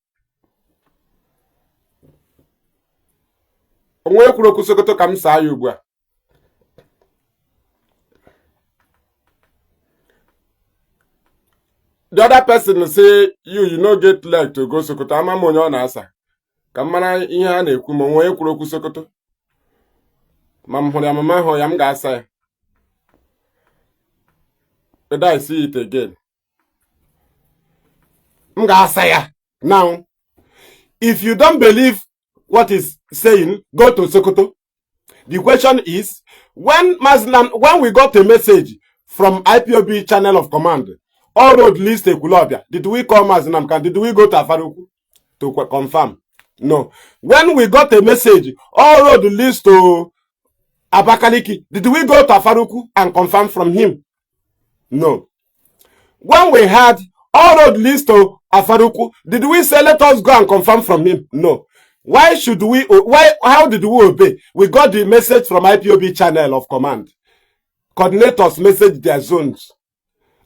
Onwe ekwuru okwu Sokoto ka m saa ya ugbu a. The other person will say, you no get leg to go Sokoto. Ama m onye ọ na-asa. Ka m mara ihe a na-ekwu ma onwe ekwuru okwu Sokoto. Ma m hụrụ ya mama hụ ya m ga-asa ya. But I see it again. M ga-asa ya. Now, if you don't believe what is saying, go to Sokoto. The question is, when we got a message from IPOB channel of command, all road leads to Ekulobia, did we call Mazi Nnamdi Kanu? Did we go to Afaruku to confirm? No. When we got a message, all road leads to Abakaliki, did we go to Afaruku and confirm from him? No. When we had all road leads to Afaruku, did we say let us go and confirm from him? No. Why should we? How did we obey? We got the message from IPOB channel of command. Coordinators message their zones.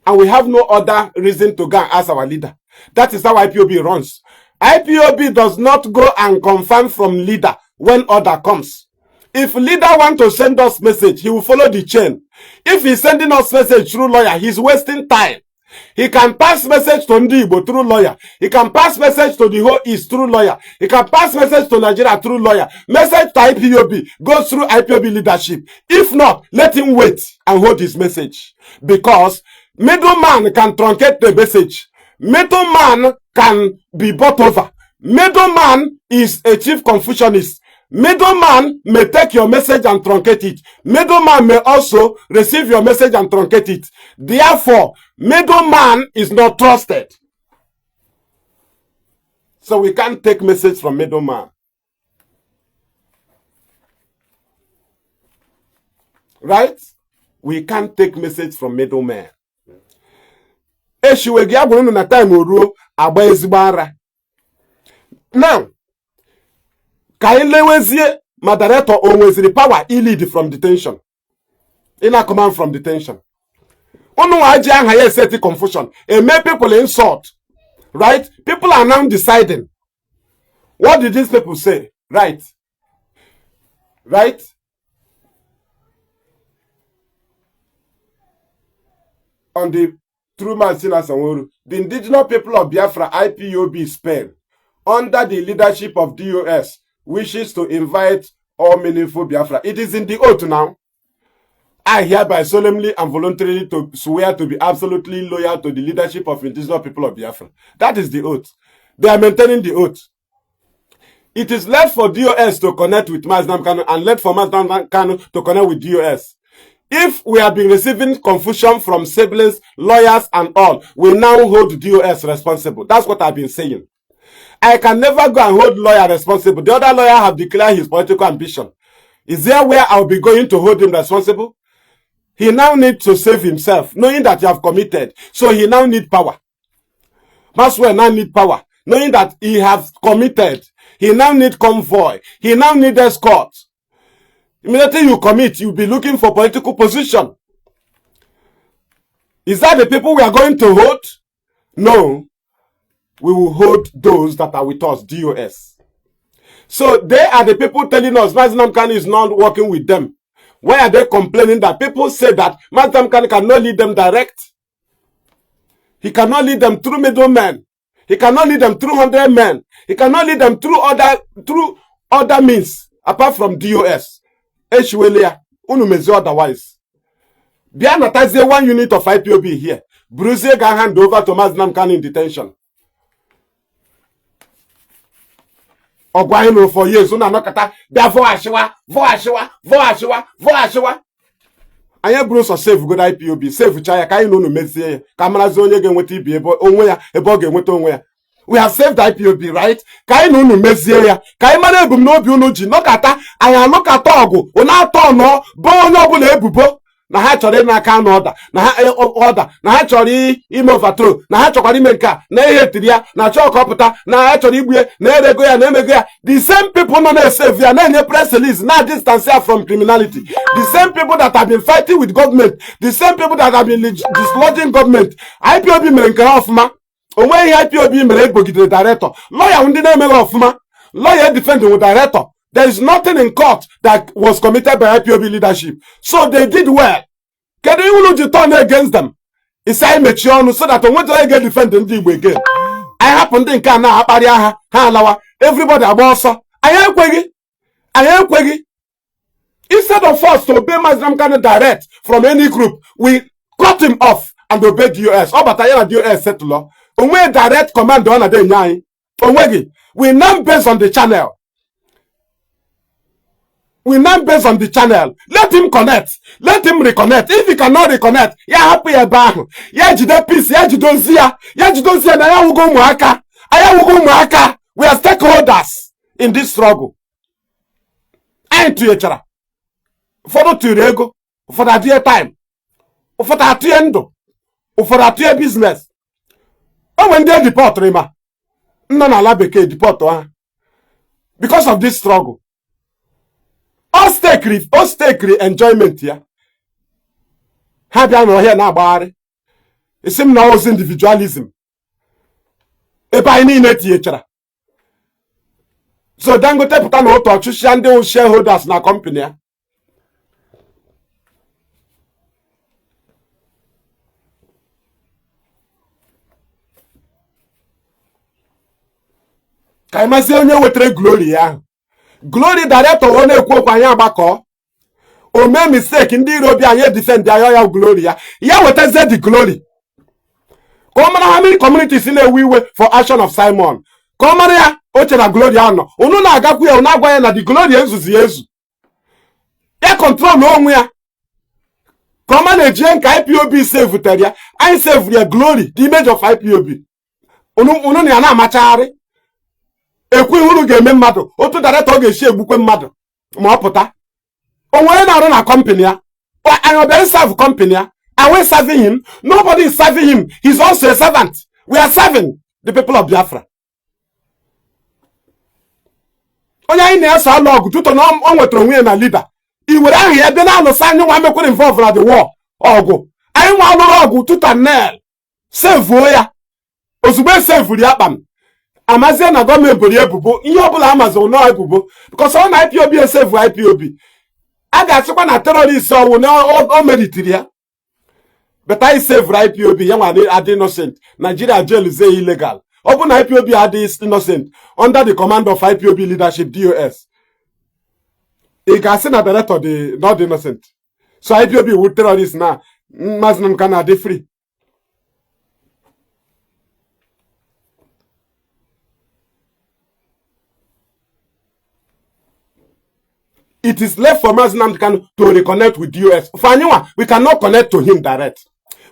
And we have no other reason to go and ask our leader. That is how IPOB runs. IPOB does not go and confirm from leader when order comes. If leader want to send us message, he will follow the chain. If he's sending us message through lawyer, he's wasting time. He can pass message to Ndibo through lawyer. He can pass message to the whole East through lawyer. He can pass message to Nigeria through lawyer. Message to IPOB goes through IPOB leadership. If not, let him wait and hold his message. Because middleman can truncate the message. Middleman can be bought over. Middleman is a chief Confucianist. Middleman may take your message and truncate it. Middleman may also receive your message and truncate it. Therefore, middleman is not trusted. So we can't take message from middleman. Right? We can't take message from middleman. Now, Kailewezie moderator always the power he lead from detention. In a command from detention. Onu aji higher set confusion. And make people insult. Right? People are now deciding. What did these people say? Right? Right? On the true Mazi Nnamdi, the indigenous people of Biafra IPOB Spain, under the leadership of DOS, wishes to invite all meaningful Biafra. It is in the oath now. I hereby solemnly and voluntarily to swear to be absolutely loyal to the leadership of indigenous people of Biafra. That is the oath. They are maintaining the oath. It is left for DOS to connect with Mazi Nnamdi Kanu and left for Mazi Nnamdi Kanu to connect with DOS. If we have been receiving confusion from siblings, lawyers, and all, we now hold DOS responsible. That's what I've been saying. I can never go and hold lawyer responsible. The other lawyer have declared his political ambition. Is there where I'll be going to hold him responsible? He now needs to save himself, knowing that he have committed. So he now need power. Maxwell now need power, knowing that he has committed. He now need convoy. He now need escort. Immediately you commit, you'll be looking for political position. Is that the people we are going to hold? No. We will hold those that are with us, DOS. So they are the people telling us Mazi Nnamdi Kanu is not working with them. Why are they complaining that people say that Mazi Nnamdi Kanu cannot lead them direct? He cannot lead them through middlemen. He cannot lead them through 100 men. He cannot lead them through other means apart from DOS. Eshwelia, unumezi otherwise. Bianatazie 1 unit of IPOB here. Bruce can hand over to Mazi Nnamdi Kanu in detention. Ogwahino for years, una nokata, bia vo ashiwa. Anya Bruce or save good IPOB, save chaya, kai no mezie, kamara zonye gen weti bi ebo onwe ya, ebo gen weto onwe ya. We have saved IPOB, right? Kai no mezie ya, kai mara ebum no obi unu ji, nokata, anya nokata ogu, una ato no, bo onye obula ebubo. Na ha chọrọ na aka na order na ha chọrọ ime overthrow na ha chọkwara ime nka na ihe tiri ya na chọọ kọpụta na ha chọrọ igbuye na erego ya na emego ya. The same people no na save ya na enye press release na distance ya from criminality. The same people that have been fighting with government, the same people that have been dislodging government. IPOB mere nke ọfụma. Onwe ihe IPOB mere egbogidere director. Lawyer ndị na-emere ọfụma. Lawyer defending with director. There is nothing in court that was committed by IPOB leadership. So they did well. Can you turn against them? It's I met you so that when I get defended again. I happen to think now everybody about so. I am quaggy. Instead of us to obey Mazi Nnamdi Kanu direct from any group, we cut him off and obey DOS. Oh, but I am DOS set to law. We direct command on a day nine. We now based on the channel. We now based on the channel. Let him connect. Let him reconnect. If he cannot reconnect, ya happy about. Ya jide peace. Ya jidozia. Ya jidozia na ya wugo muaka. Aya wugo muaka. We are stakeholders in this struggle. Ain't to each other. For the ego. For the dear time. For the endo. For the business. Oh, when they deport Rima. No, no, la beke deport. Because of this struggle. All stake enjoyment here. Have you no here now, Barry? It seems now is individualism. If I need it, so then go take no to choose shareholders na company. Kai ma se onye wetre glory ya. Glory director won't ekwu anya agbako. O me mistake ndị iro bi anya defend ya glory ya. Ya weteze the glory. Come on, how many communities in a we for action of Simon? Come on ya, o chere na glory anọ unu na-agakwu ya unu agwa ya na the glory ezuzi ezu ya control onwe ya ka ọma na-ejie nke IPOB sevutere ya anyị sevuru ya glory the image of IPOB unu na ya na-amachagharị ekwu ihe unu ga-eme mmadụ otu director ọ ga-esi egbukwe mmadụ ma ọ pụta o nwere na-arụ na company ya anyị ọ bịara serve company ya. Are we serving him? Nobody is serving him. He's also a servant. We are serving the people of Biafra. Onye anyị na-eso alụ ọgụ tutu na o nwetara onwe ya na leader. I were ahụ ya bịa na-alụsa anyị nwa mekwere involve na the war ọgụ. Anyị nwa alụrụ ọgụ tutu nel sevuo ya. Ozugbo esevuru ya kpam. Amazie na gọọmenti buru ebubo ihe ọbụla amazi ụnọ ebubo because ọ na IPOB esevu IPOB. A ga-asịkwa na terrorist ọwụ na o meritiri ya. But I save IPOB, young are innocent. Nigeria jail is illegal. Open IPOB are innocent under the command of IPOB leadership, DOS. You can see that the rest of the not innocent. So IPOB would terrorists now. Mazi Nnamdi Kanu are free. It is left for Mazi Nnamdi Kanu to reconnect with DOS. For anyone, we cannot connect to him direct.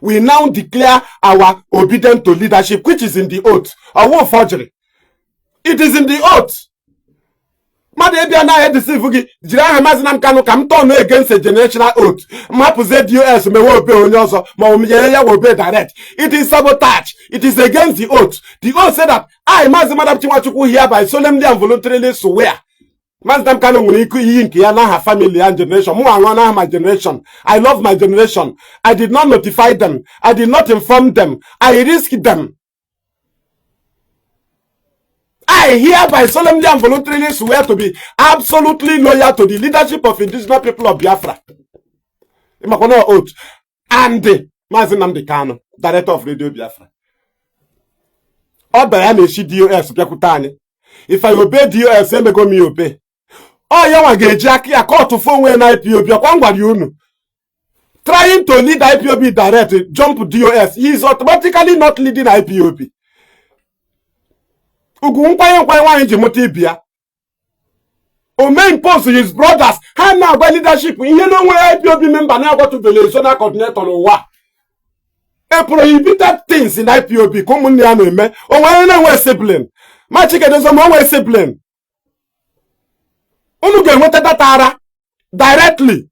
We now declare our obedience to leadership, which is in the oath. Our forgery. It is in the oath. Madebia na edisivugi jira Mazi Nnamdi Kanu kam turn against a generational oath. Mapuze DOS me wo obe onye ozo ma o mye ya wo obe direct. It is sabotage. It is against the oath. The oath said that I Mazi Nnamdi Kanu hereby solemnly and voluntarily swear. Mazi Nnamdi Kanu nwere ike iyi nke ya na her family and generation. Mu anwa na my generation. I love my generation. I did not notify them. I did not inform them. I risked them. I hereby solemnly and voluntarily swear to be absolutely loyal to the leadership of indigenous people of Biafra. Imakono oath. And Mazi Nnamdi Kanu, director of Radio Biafra. Oba ya na-eshi DOS bịakwute anyị. If I obey DOS, emego me obey. Oh, ya nwa ga-eji aka ya court for nwe na IPOB akwa ngwari unu. Trying to lead IPOB direct, jump DOS, he is automatically not leading IPOB. Ugu nkwenye nwanyi ji moto ibia. O main post his brothers, ha na agba leadership, ihe no nwe IPOB member na agwa to the zonal coordinator n'ụwa. A prohibited things in IPOB, come on ya na-eme, o nwere na-enwe sibling. Ma chike dozo ma nwe sibling. Unu ga-enweta data ara directly.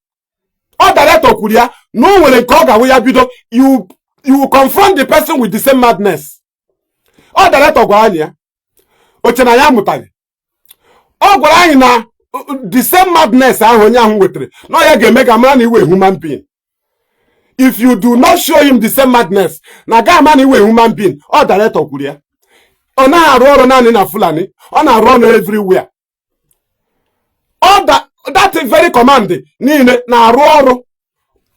Or director kwuru ya, no nwere nke ọ ga-awụ ya bido, you will confront the person with the same madness. Or director gwara anyị ya, oche na ya mụtaghị. Ọ gwara anyị na the same madness ahụ onye ahụ wetere, na ya ga-eme ga mara na iwe human being. If you do not show him the same madness, na ga ama na iwe human being, or director kwuru ya. Ọ na-arụ ọrụ naanị na Fulani, ọ na-arụ ọrụ everywhere. All that very command niile na-arụ ọrụ.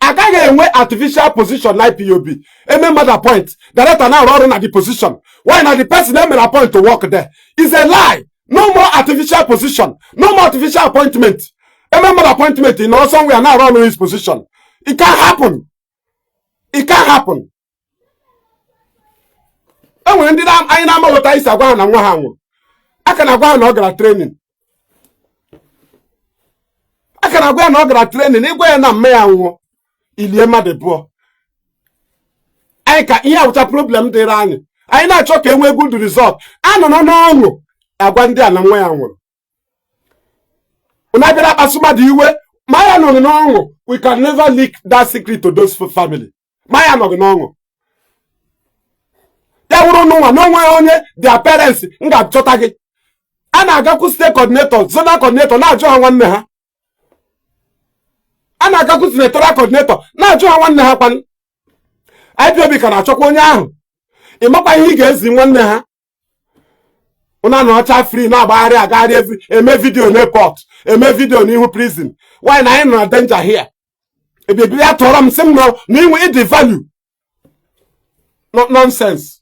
Agaghị enwe artificial position na IPOB. Eme mmadụ appoint, director na-arụ ọrụ na the position. Why na the person emere appoint to work there? Is a lie. No more artificial position. No more artificial appointment. Eme mmadụ appointment in or somewhere na-arụ ọrụ his position. It can't happen. It can't happen. Enwere ndị anyị na-amaghọta isi agwa ha na nwa ha nwụrụ. Aka na-agwa ha na ọ gara training. Aka na-agwa ya na ọ gara training. Ịgwa ya na mme ya nwụọ. Ilie mmadụ bụọ. Anyị ka ihe awụcha problem dịrị anyị. Anyị na-achọ ka enwee good result. Anọ n'ọṅụ agwa ndị a na nwa ya nwụrụ. Unu abịara akpasu mmadụ iwe. Ma ya nọ n'ọṅụ. We can never leak that secret to those family. Ma ya nọ n'ọṅụ. Ya wụrụ n'ụwa n'onwe onye their parents ga-achọta gị. A na-agakwu state coordinator, zonal coordinator na-ajụ ha nwanne ha. A na-agakwu senatorial coordinator na-ajụ ha nwanne ha kwan. IPOB ka na-achọkwa onye ahụ. Ị makwa ihe ị ga-ezi nwanne ha. Una na ọcha free na-agbagharị agagharị eme video n'airport, eme video n'ihu prison. Why na anyị nọ na danger here? Ebibi ya tọrọ m sị m na inwe ịdị value. Not nonsense.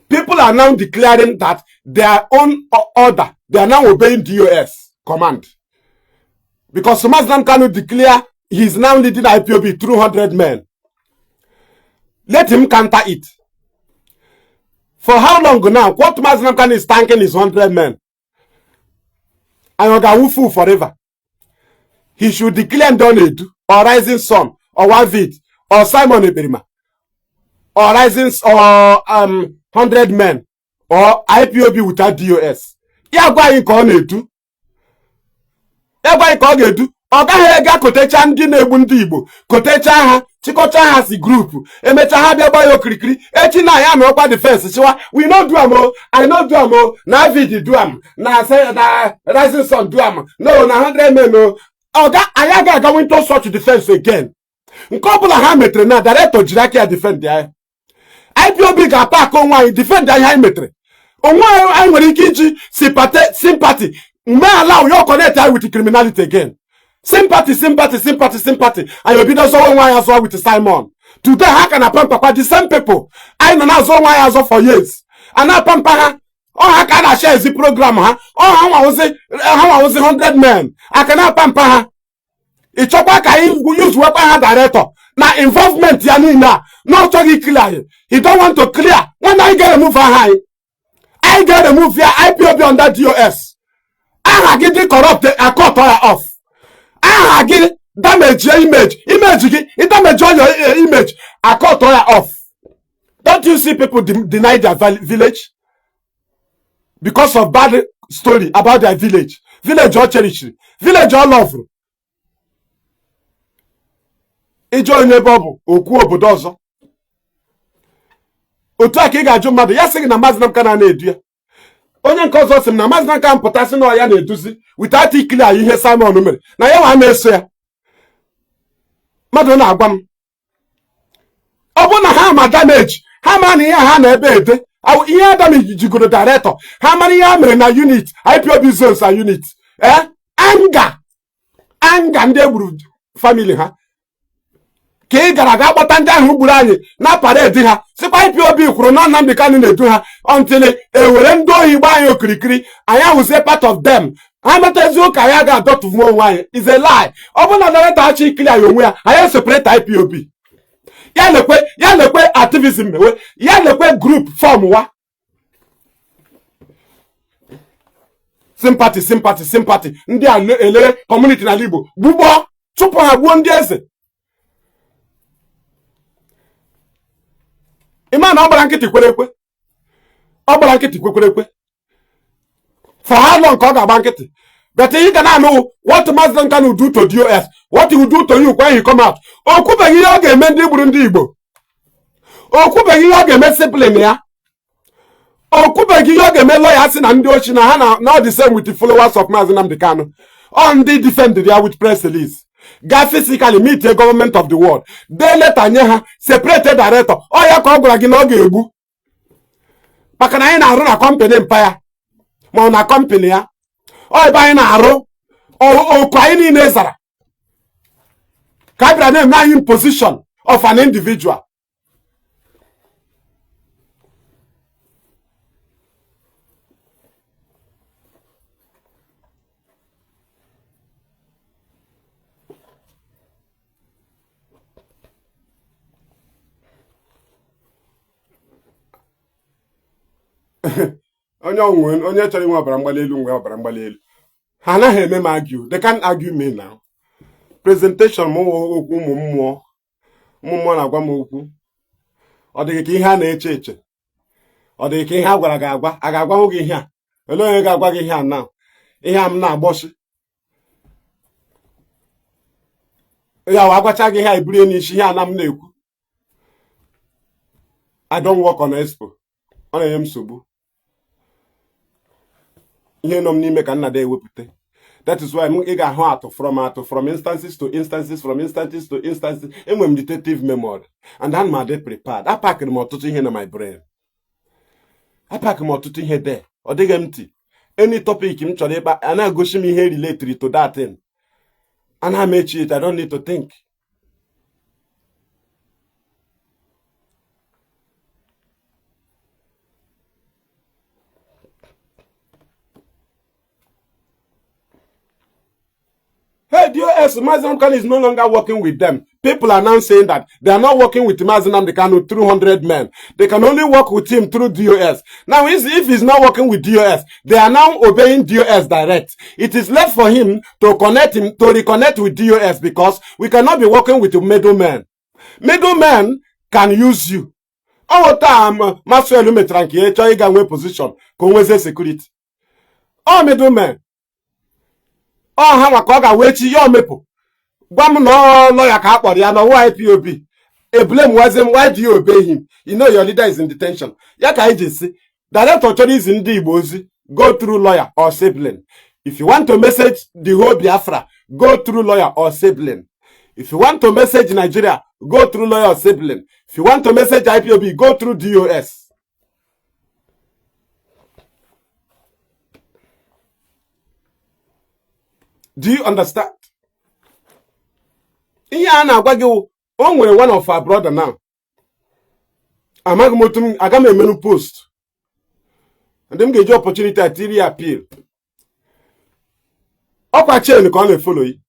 People are now declaring that their own order, they are now obeying DOS command. Because Mazi Nnamdi Kanu declare he is now leading IPOB through 100 men. Let him counter it. For how long now? What Mazi Nnamdi Kanu is thanking his 100 men? And you got fool forever. He should declare Donedu, or Rising Sun, or Wavid, or Simon Eberima, or Rising, or 100 men, or IPOB without DOS. Ya gwa yin ko na-edu. Ya gwa yin ko ga-edu. Ọ gaghị ega kotecha ndị na-egbu ndị Igbo, kotecha ha, chịkọcha ha si grupu, emecha ha bịa gba ya okirikiri, echi na ya na ọkwa defense chiwa, we no do am o, I no do am o, na Vid do am, na Rising Sun do am, no, na 100 men o. Anyị ga-aga into such defense again. Nke ọbụla ha metere na director jiri aka ya defend ya. IPOB ga-apak onwe anyị defend anyị metere. Onwe anyị nwere ike iji sympathy mgbe allow you connect with criminality again. Sympathy. And you be the so one as well with Simon. Today, how can I pamper the same people? I know now so one as well for years. And I pamper. Oh, how can I share the program? Huh? Oh, how I was 100 men. I cannot pamper. It's a work I use weapon director. Now involvement yanina. No talking clear. He don't want to clear. When I get a move high, I get a move here. IPOB on that DOS. I get the corrupt. I cut her off. I get damage your image. It damage your image. I cut her off. Don't you see people deny their village? Because of bad story about their village. Village or cherish. Village or love. Ijo neighbor okwu obodo ọzọ. Otu aka ị ga-ajụ mmadụ ya sị gị na Mazi Nnamdi Kanu na-edu ya. Onye nke ọzọ sị m na Mazi Nnamdi Kanu pụtasị na ya na-eduzi without clear ihe Simon mere na ya nwa na-eso ya. Mmadụ na-agwa m ọ bụ na ha ma damage ha ma na ihe ha na ebe ede ihe damage jigoro director ha mara ihe ha mere na unit IPOB zones and unit anga ndị egburu family ha ka ị gara ga gbata ndị ahụ gburu anyị na parade ha sikwa IPOB kwuru na Nnamdi Kanu na-edu ha until ewere ndị ohi gba anyị okirikiri anyị ahụzie part of them ha metezi ụka ya ga-adọtụvu onwe anyị is a lie. Ọ bụ na director achị clear ya onwe ya anyị separate IPOB ya lekwe activism mewe ya lekwe group form wa sympathy ndị a elere community na Igbo gbugbo tupu ha gbuo ndị eze. Ima na ọgbara nkịtị kwere ekwe for how long ka ọ ga-agba nkịtị? But you can know what Mazi Nnamdi Kanu do to DOS, what he will do to you when he come out. Okwubeghị ihe ọ ga-eme ndị gburu ndị Igbo. Okwubeghị ihe ọ ga-eme discipline ya. Okwubeghị ihe ọ ga-eme lawyer si na ndị ochi na ha not the same with the followers of Mazi Nnamdi Kanu. On the defended ya with press release. Ga physically meet the government of the world. They let nye ha separated director. Oh ya ka ọ gwara gị na ọ ga-egbu. Maka na anyị na-arụ na company empire. Ma na company ya. Ọ ebe anyị na-arụ okwu anyị niile zara. Ka bịara na-eme anyị in position of an individual. onye chọrọ inwe ọbara mgbali elu nwe ọbara mgbali elu ha anaghị eme m argue. They can't argue me now. Presentation m okwu ụmụ mmụọ na-agwa m okwu. Ọ dịghị ka ihe a na-eche eche. Ọ dịghị ka ihe a gwara ga-agwa a ga-agwanwu gị ihe a. Olee onye ga-agwa gị ihe a na ihe a m na-agbọchi ya agwacha gị ihe a eburie n'isi ihe a na m na-ekwu. I don't work on Expo. Ọ na-enye m nsogbu. Ihe nọ m n'ime ka nna da ewepụta. That is why ị ga-ahụ atụ from instances to instances enwere m detective memory and I'm not prepared. Apakịrị m ọtụtụ ihe na my brain. Apakịrị m ọtụtụ ihe there. Ọ dịghị m ntị. Any topic m chọrọ ịkpa a na-egosi m ihe related to that thing. And I make it, I don't need to think. Hey, DOS, Mazi Nnamdi Kanu is no longer working with them. people are now saying that they are not working with Mazi Nnamdi Kanu through 100 men. They can only work with him through DOS. Now, if he's not working with DOS, they are now obeying DOS direct. It is left for him to reconnect with DOS, because we cannot be working with middlemen. Middlemen can use you. All the time, Maxwell Metranki, Choiga position, Conweze security. All middlemen. All Hamakoga, Wechi, your mepo. Gwam no lawyer ka akpọrọ ya no Ipob. A blame was him. Why do you obey him? You know your leader is in detention. Ya ka ije si. Direct authorities in the Igbo go through lawyer or sibling. If you want to message the whole Biafra, go through lawyer or sibling. If you want to message Nigeria, go through lawyer or sibling. If you want to message Ipob, go through DOS. Do you understand? Iya na agwa gị o nwere one of our brother now. Amaghị m otu aga m emenu post. And m ga-eji opportunity atiri appeal. Ọkwa chain ka ọ na-follow yi.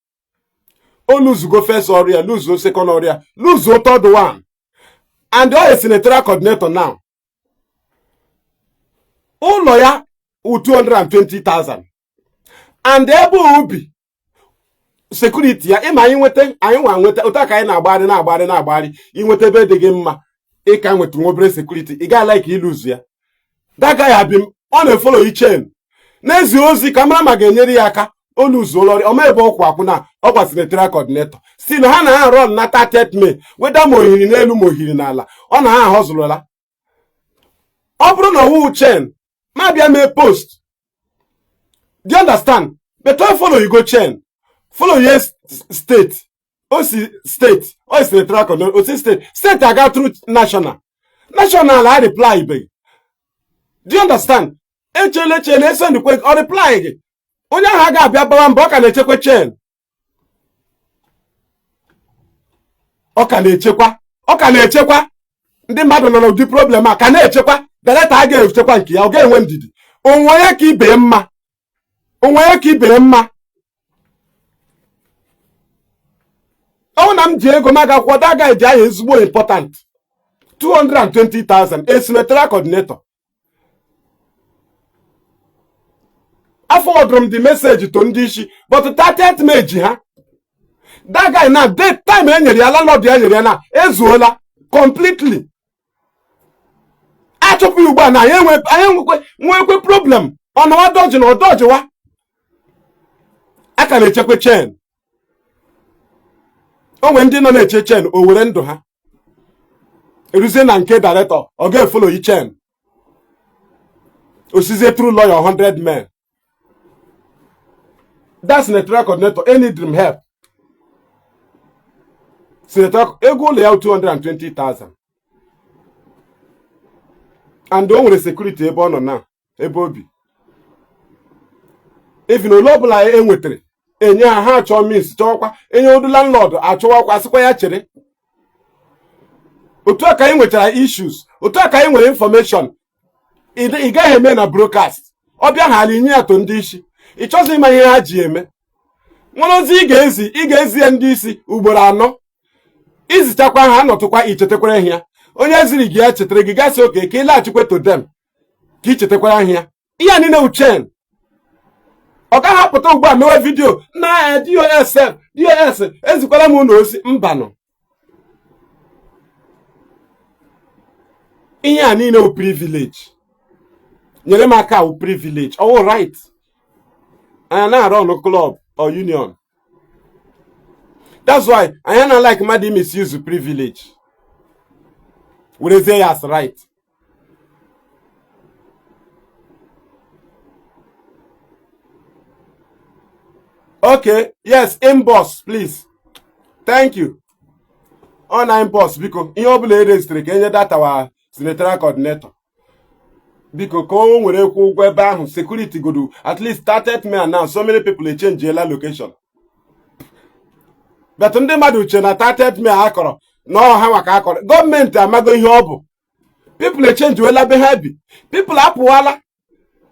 O lose go first area, lose go second area, lose go third one. And all is senatorial coordinator now. Ụlọ ya 220,000. And ebe ubi security ya ịma anyị nweta ụta ka anyị na-agbari inweta ebe dị gị mma ịka nweta nwobere security ị ga like lose ya. That guy have been on a follow you chain. N'ezi ozi ka mara ma ga-enyere ya aka o lose olori o ebe ọkwa akwụna ọkwa senatorial coordinator. Still ha na ha run na 30th May whether mohiri n'elu mohiri n'ala ọ na ha hozụlụla. Ọ bụrụ na wu chain ma bịa mee post. Do you understand? But I follow you go chain. Follow yes state. Osi state. Or senatorial coordinator. Osi state. State I got through national. National I reply big. Do you understand? Echele send the quick or reply again. Onye ha ga abịa bawa mbọ ka na-echekwa chain. Ọ ka na-echekwa. Ndị mmadụ nọ n'ụdị problem a ka na-echekwa. Belata a ga-echekwa nke ya, ọ ga-enwe ndidi. Onwe ya ka ibe mma. Onwe ya ka ibe mma. Ọ na m ji ego maga kwada ga eji ahụ ezigbo important. 220,000 a senatorial coordinator. I forward the message to Ndishi, but 30th May ha. That guy now, that time landlord na ezuola completely. I chop you ba na I problem. On what dodge no dodge wa. I can echekwe chain. O when ndị nọ na-eche chain o were ndụ ha. Eruzie na nke director o ga-follow you chain. Osize through lawyer 100 men. That's senatorial coordinator. Any dream help. Senator ego lay out 220,000. And don't with security ebe on now. Ebobi. If you know lobula enwetere, enye ha chọ means chọkwa, enye odu landlord achọwakwa asikwa ya chere. Otu aka anyị nwetara issues, otu aka anyị nwere information. Ị gaghị eme na broadcast. Ọbịa ha alinye ato ndị isi. Ị chọzi ịma ihe ha ji eme. Nwana ozi ị ga-ezi ndị isi ugboro anọ. Izichakwa ha nọtụkwa ichetekwara ihe. Onye ziri gị ya chetere gị gasị oke ka ịlaghachikwa to them. Ka ichetekwara ihe. Ihe niile uchen. Ọ ka hapụta ugbu a mewe vidio na DOS ezikwara m ụlọ ozi mbanụ. Ihe a niile u privilege. Nyere m aka u privilege. All right. I run a club or union. That's why I don't like Madi misuse privilege. We say as right. Okay, yes, inbox, please. Thank you. On inbox, because in your register, can you that our senatorial coordinator? Because come where you security go do at least started me and now so many people they change their location. But ndị mmadụ uche na started me akọrọ no ha maka akọrọ gọọmenti amago ihe ọ bụ. People they change wela be happy. People apụwala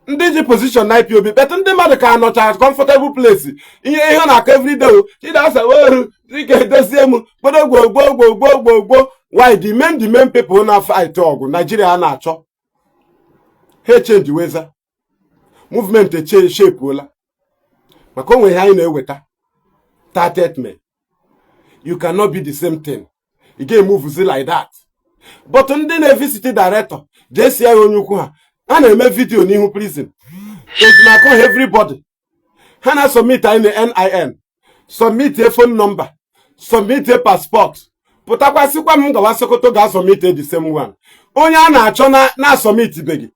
ndị ji position na Ipob but ndị mmadụ ka anọcha comfortable place ihe na aka every day ị da asa weru ike dozie m ụfọdụ why the main people na fight ọgụ Nigeria na-achọ ha change weza movement change shape ola maka onwe ha anyị na-eweta 30th May. You cannot be the same thing. You get moves like that. But ndị na-visit director JCI onye ukwu ha na-eme video n'ihu prison. It's na call everybody. Ha na submit NIN, submit a phone number, submit a passport. Pụtakwa sikwa m gawa Sokoto ga submit the same one. Onye a na-achọ na submit begi.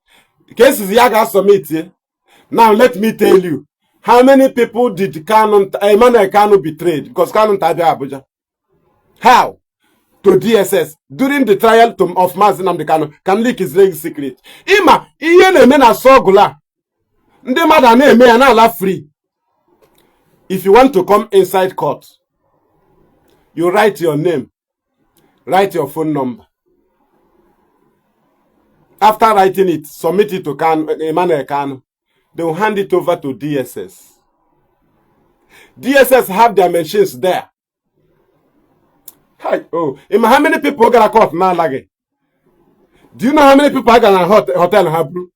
Cases ya ga submit. Now let me tell you, how many people did Emmanuel Kanu betrayed because Kanu Tabia Abuja? How? To DSS during the trial of Mazi Nnamdi Kanu can leak his legal secret. Ima iye na-eme na sogula. Ndị mmadụ na-eme ya na-ala free. If you want to come inside court, you write your name, write your phone number. After writing it, submit it to Emmanuel Kanu. They will hand it over to DSS. DSS have their machines there. Hi, oh, how many people got a court now? Like, do you know how many people are gonna hotel Habru?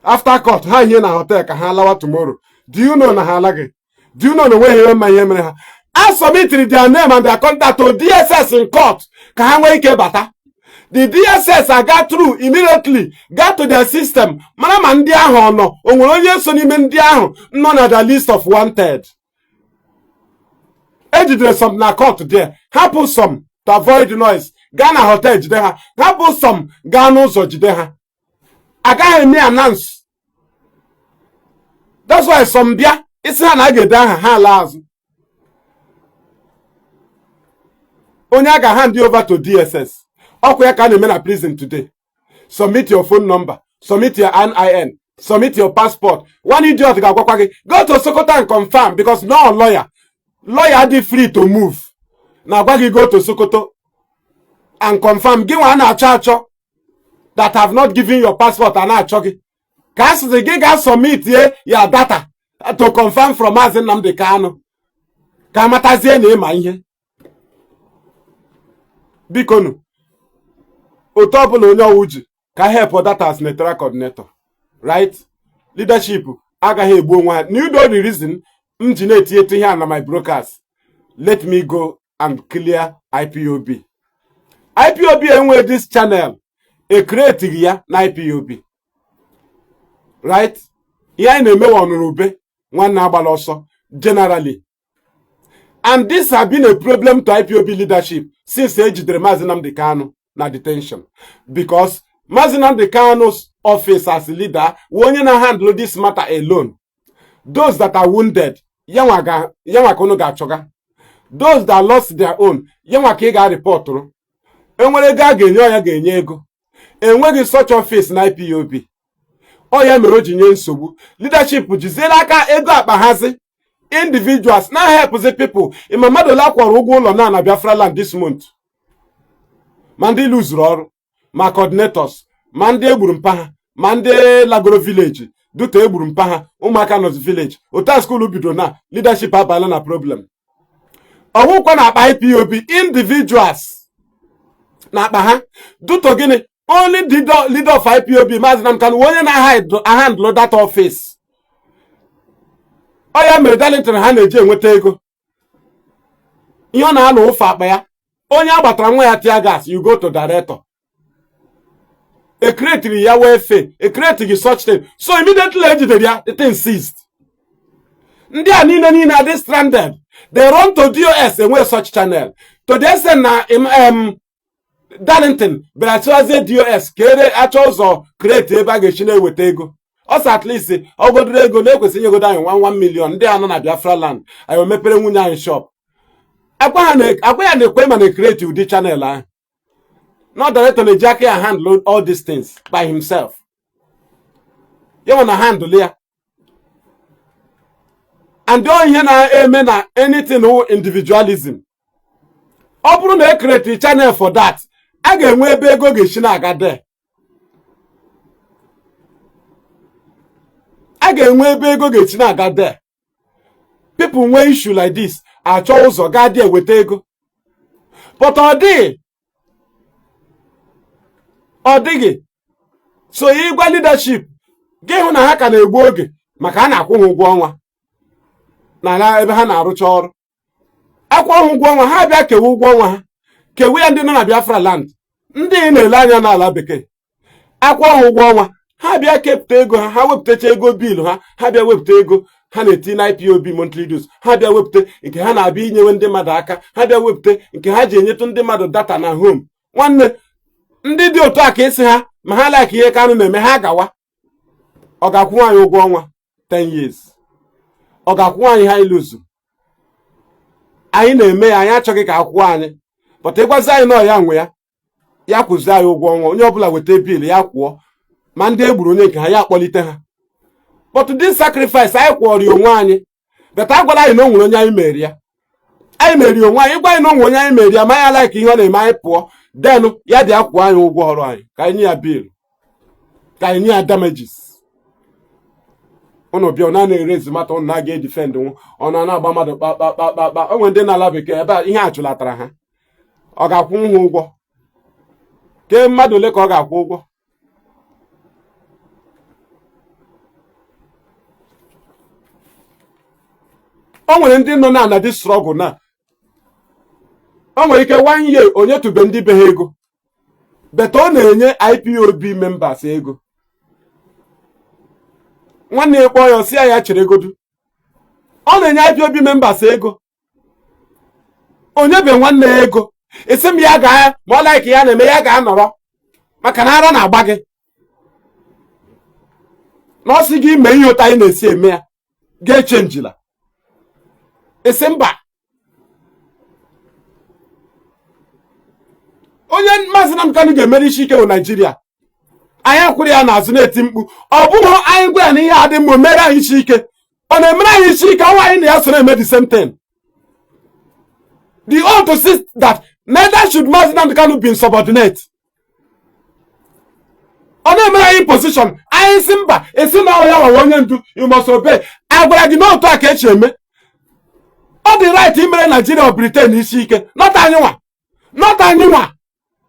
After court, how you na hotel Kahalawa tomorrow? Do you know na halage? Do you know the way he my yemre? I submitted their name and their contact to DSS in court. Kahanwe Kebata. The DSS I got through immediately, got to their system. Manama ndi ahụ no. Onwere onye so n'ime ndị ahụ nọ na the list of wanted. Ejidere some na court there. Happen some to avoid noise. Ghana hotel jide ha. Happen some Ghana ụzọ jide ha. Agaghị eme announce. That's why some bịa isi ha na-agede aha ha ala azụ. Onye aga hand you over to DSS. Okwe ka na-eme na prison today. Submit your phone number, submit your NIN, submit your passport. One idiot ga-agwakwa gị, go to Sokoto and confirm because no lawyer dey free to move. Na agwa gị go to Sokoto and confirm. Gị nwa na-achọ that have not given your passport and na-achọ gị. Ka asị gị ga submit your data to confirm from Mazi Nnamdi Kanu. Ka amatazie na ịma ihe. Bikonu. Otu ọbụla onye ọwụ ji ka help data as network coordinator, right? Leadership agaghị egbu onwe ha. You know the reason m ji na-etinye ihe na my brokers. Let me go and clear IPOB. IPOB enwe this channel create ya na IPOB, right? Ihe anyị na-eme ọnụrụ ube nwanne agbala ọsọ generally. And this has been a problem to IPOB leadership since ejidere Mazi Nnamdi Kanu na detention, because Mazi Nnamdi Kanu's office as leader onye na handle this matter alone. Those that are wounded, yanwa kono ga choga. Those that lost their own, yanwa ka ga report ru. Enwere ga ga-enye ya ga-enye ego. Enweghị such office na IPOB. Oya mere o ji nye nsogbu. Leadership jiziela aka ego akpa hazi. Individuals na help the people. Imamado la kwara ụgwọ ụlọ na Biafra land this month. Mandi luzuru ọrụ, ma coordinators, mandi egburu mpa ha, mandi lagoro village, dute egburu mpa ha, ụmụaka nọ village. Ota school bido na leadership abala na problem. Ọwụkwa na akpa IPOB individuals na akpa ha, duto gịnị only the leader of IPOB Mazi Nnamdi Kanu onye na handle that office. Oya mere Darlington ha na-eji enweta ego. Ihe ọ na-alụ ụfa akpa ya. Onye agbatara nwa ya tear gas, you go to director. A create ya welfare, a create such thing. So immediately ejidere ya, the thing ceased. Ndị a niile are stranded. They run to DOS and wear such channel. To the extent na Darlington, but I chose DOS, kere achọ ụzọ create ebe a ga-echi na-eweta ego. Also at least, ogodoro ego na-ekwesị nye go down 1 million. Ndị anọ na Biafra land. Ayo mepere nwunye anyị shop. Akwa ya na-ekwe ma na-create ụdị channel ahụ. Not director na-eji and handle all these things by himself. You wanna handle ya. And the only na-eme na anything who individualism. Ọ bụrụ na create channel for that, a ga-enwe ebe ego ga-esi na-aga there. A ga-enwe ebe ego ga-esi na-aga there. People nwee issue like this. Achọ ụzọ ga dị eweta ego. but ọ dịghị. So ịgwa leadership gị hụ na ha ka na-egbu oge maka a na-akwụ ha ụgwọ ọnwa na ebe ha na-arụcha ọrụ. Akwụ ha ụgwọ ọnwa, ha bịa kewe ụgwọ ọnwa ha, kewe ya ndị nọ na Biafra land, ndị na-ele anya n'ala bekee. Akwụ ha ụgwọ ọnwa, ha bịa kepụta ego ha, ha wepụtacha ego biil ha bịa wepụta ego ha na-eti na IPOB monthly dues, ha bịa wepụta nke ha na-abịa inyewe ndị mmadụ aka, ha bịa wepụta nke ha ji enyetụ ndị mmadụ data na home. Nwanne, ndị dị otu a ka esi ha ma ha like ihe Kanu na-eme, ha gawa. Ọ ga-akwụ anyị ụgwọ ọnwa 10 years? Ọ ga-akwụ anyị ha iluzu? Anyị na-eme ya, anyị achọghị ka akwụkwọ anyị, but ịgwazi anyị nọ ya nwe ya kwụzi anyị ụgwọ ọnwa. Onye ọbụla weta biil ya kwụọ, ma ndị egburu onye nke ha ya akpọlite ha. But this sacrifice anyị kwụọrọ ya onwe anyị, beta agwala anyị na o nwere onye anyị mere ya. Anyị mere onwe anyị, ịgwa anyị na o nwere onye anyị mere ya, ma ya like ihe ọ na-eme, anyị pụọ, then ya dị akwụ anyị ụgwọ ọrụ anyị, ka anyị nye ya biil, ka anyị nye ya damages. Ụnụ bịa ọ na-erezi mata ụnụ na-aga edifend nwu, ọ na-agba mmadụ kpakpakpakpa. O nwere ndị na-ala bekee ebe a ihe achụlatara ha. Ọ ga-akwụ ha ụgwọ? Ke mmadụ ole ka ọ ga-akwụ ụgwọ? O nwere ndị nọ na dị strọgụl na o nwere ike 1 year onye tube ndị be ha ego, beta ọ na-enye IPOB members ego. Nwanne ya kpọọ ya, si ya chere egodu. Ọ na-enye IPOB members ego, onye be nwanne ya ego. Esi m ya gaa ma ọ like ya na-eme, ya ga-anọrọ maka na ara na-agba gị, na ọ sị gị mee ihe ụta anyị na-esi eme ya ga-echenjila. Esi mba, onye Mazi Nnamdi Kanu ga-emere isi ike bụ Naijiria. Anyị akwụrụ ya n'azụ na-eti mkpu. Ọ bụghị anyị gwa ya na ihe adị mma, mere anyị isi ike. Ọ na-emere anyị isi ike, ọnwa anyị na ya so na-eme the same thing. The oath to see that neither should Mazi Nnamdi Kanu be subordinate. Ọ na-emere anyị position, anyị si mba, esi na ya nwa onye ndu, you must obey. Agwara gị n'otu a ka echi eme. Ọ dị right imere Nigeria or Britain isi ike, not anyị nwa, not anyị nwa.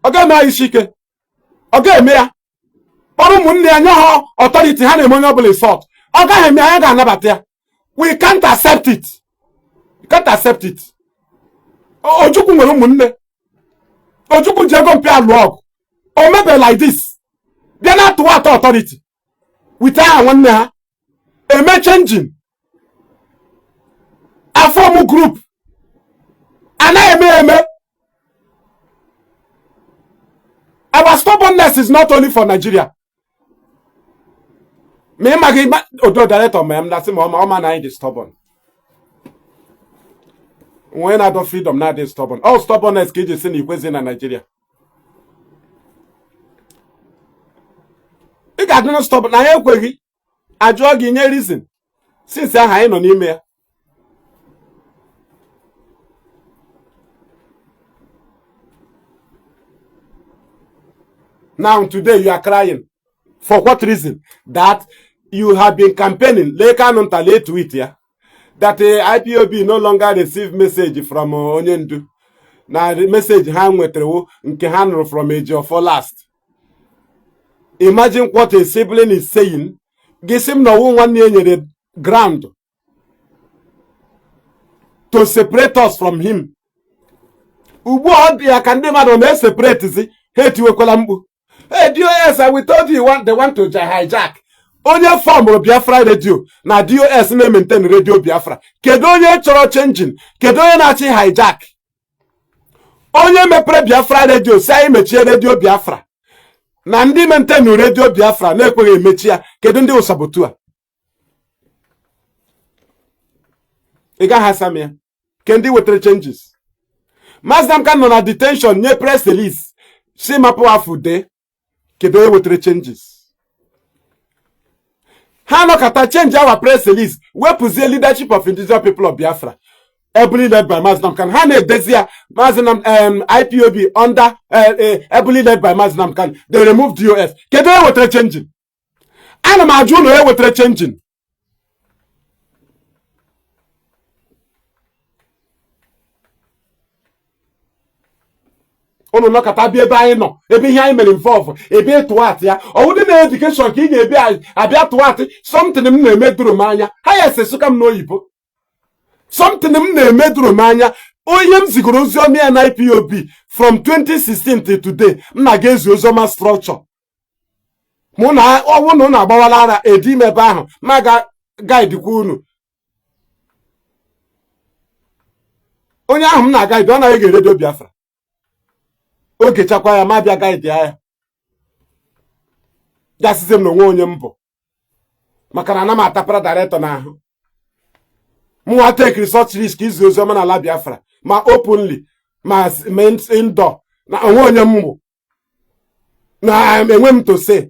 Ọ ga-eme anyị isi ike, ọ ga-eme ya. Kpọrọ ụmụnne ya nye ha authority, ha na-eme onye ọbụla insult. Ọ gaghị eme, anyị ga-anabata ya. We can't accept it. We can't accept it. Ojukwu nwere ụmụnne. Ojukwu ji ego mpịa alụ ọgụ. O mebe like this. Bịa na atụwa atọ authority. Wita ha nwanne ha. Eme changing. Afọmụ group. Ana eme. Our stubbornness is not only for Nigeria. Me magi odo director me na si ma na anyị dị stubborn. When na do freedom na dị stubborn. All stubbornness ka iji si na ikwezi na Nigeria. Ị ga-adị na stubborn na ya ekweghị. Ajụọ gị nye reason. Since aha anyị nọ n'ime ya. Now today you are crying. For what reason? That you have been campaigning. Kanu ntale tweet ya. That IPOB no longer receive message from Onyendu. Now the message ha nwetere nke ha nụrụ from Ejiofor last. Imagine what a sibling is saying. Gisim na one nyere ground to separate us from him. Ugbu a ya ka ndị mmadụ na-separate zi, ha etiwekwala mkpu. Hey, DOS, we told you they want to hijack. Onye form Biafra radio na DOS na-maintain radio Biafra. Kedu onye chọrọ changing? Kedu onye na-achị hijack? Onye mepere Biafra radio si anyị mechie radio Biafra. Na ndị maintain radio Biafra na-ekweghị emechi ya. Kedu ndị ụsabotu a? Ị gaghị asam ya. Kedu ndị wetere changes? Mazi Nnamdi Kanu nọ na detention nye press release. Si mapụ afọ de. Kedu onye wetere changes? Ha nọkata change our press release, wepụzie leadership of indigenous people of Biafra, heavily led by Mazi Nnamdi Kanu. Ha na-edezi ya Mazi Nnamdi IPOB under heavily led by Mazi Nnamdi Kanu. They removed DOS. Kedu onye wetere changing? Ana m ajụ ụlọ onye wetere changing. unu nọkọta bịa ebe anyị nọ ebe ihe anyị mere involve ebe tụwatị ya ọwụdị na edukeshọn ka ị ga-ebi abịa tụwatị something m na-emeduru m anya ha ya esesuka m n'oyibo something m na-emeduru m anya onye m zigoro oziọma ya na IPOB from 2016 to today m na-aga ezi oziọma structure mụ na ọnwụ na unu agbawala ara edi m ebe ahụ ma ga gaidikwa unu onye ahụ m na-agaidi ọ na-ege redio Biafra oge chakwa ya ma bịa gaidi ya gasịzi m n'onwe onye m bụ maka na ana m atapara director n'ahụ mụnwa take research risk izi oziọma n'ala Biafra ma openly ma indoor na onwe onye m bụ na enwe m to say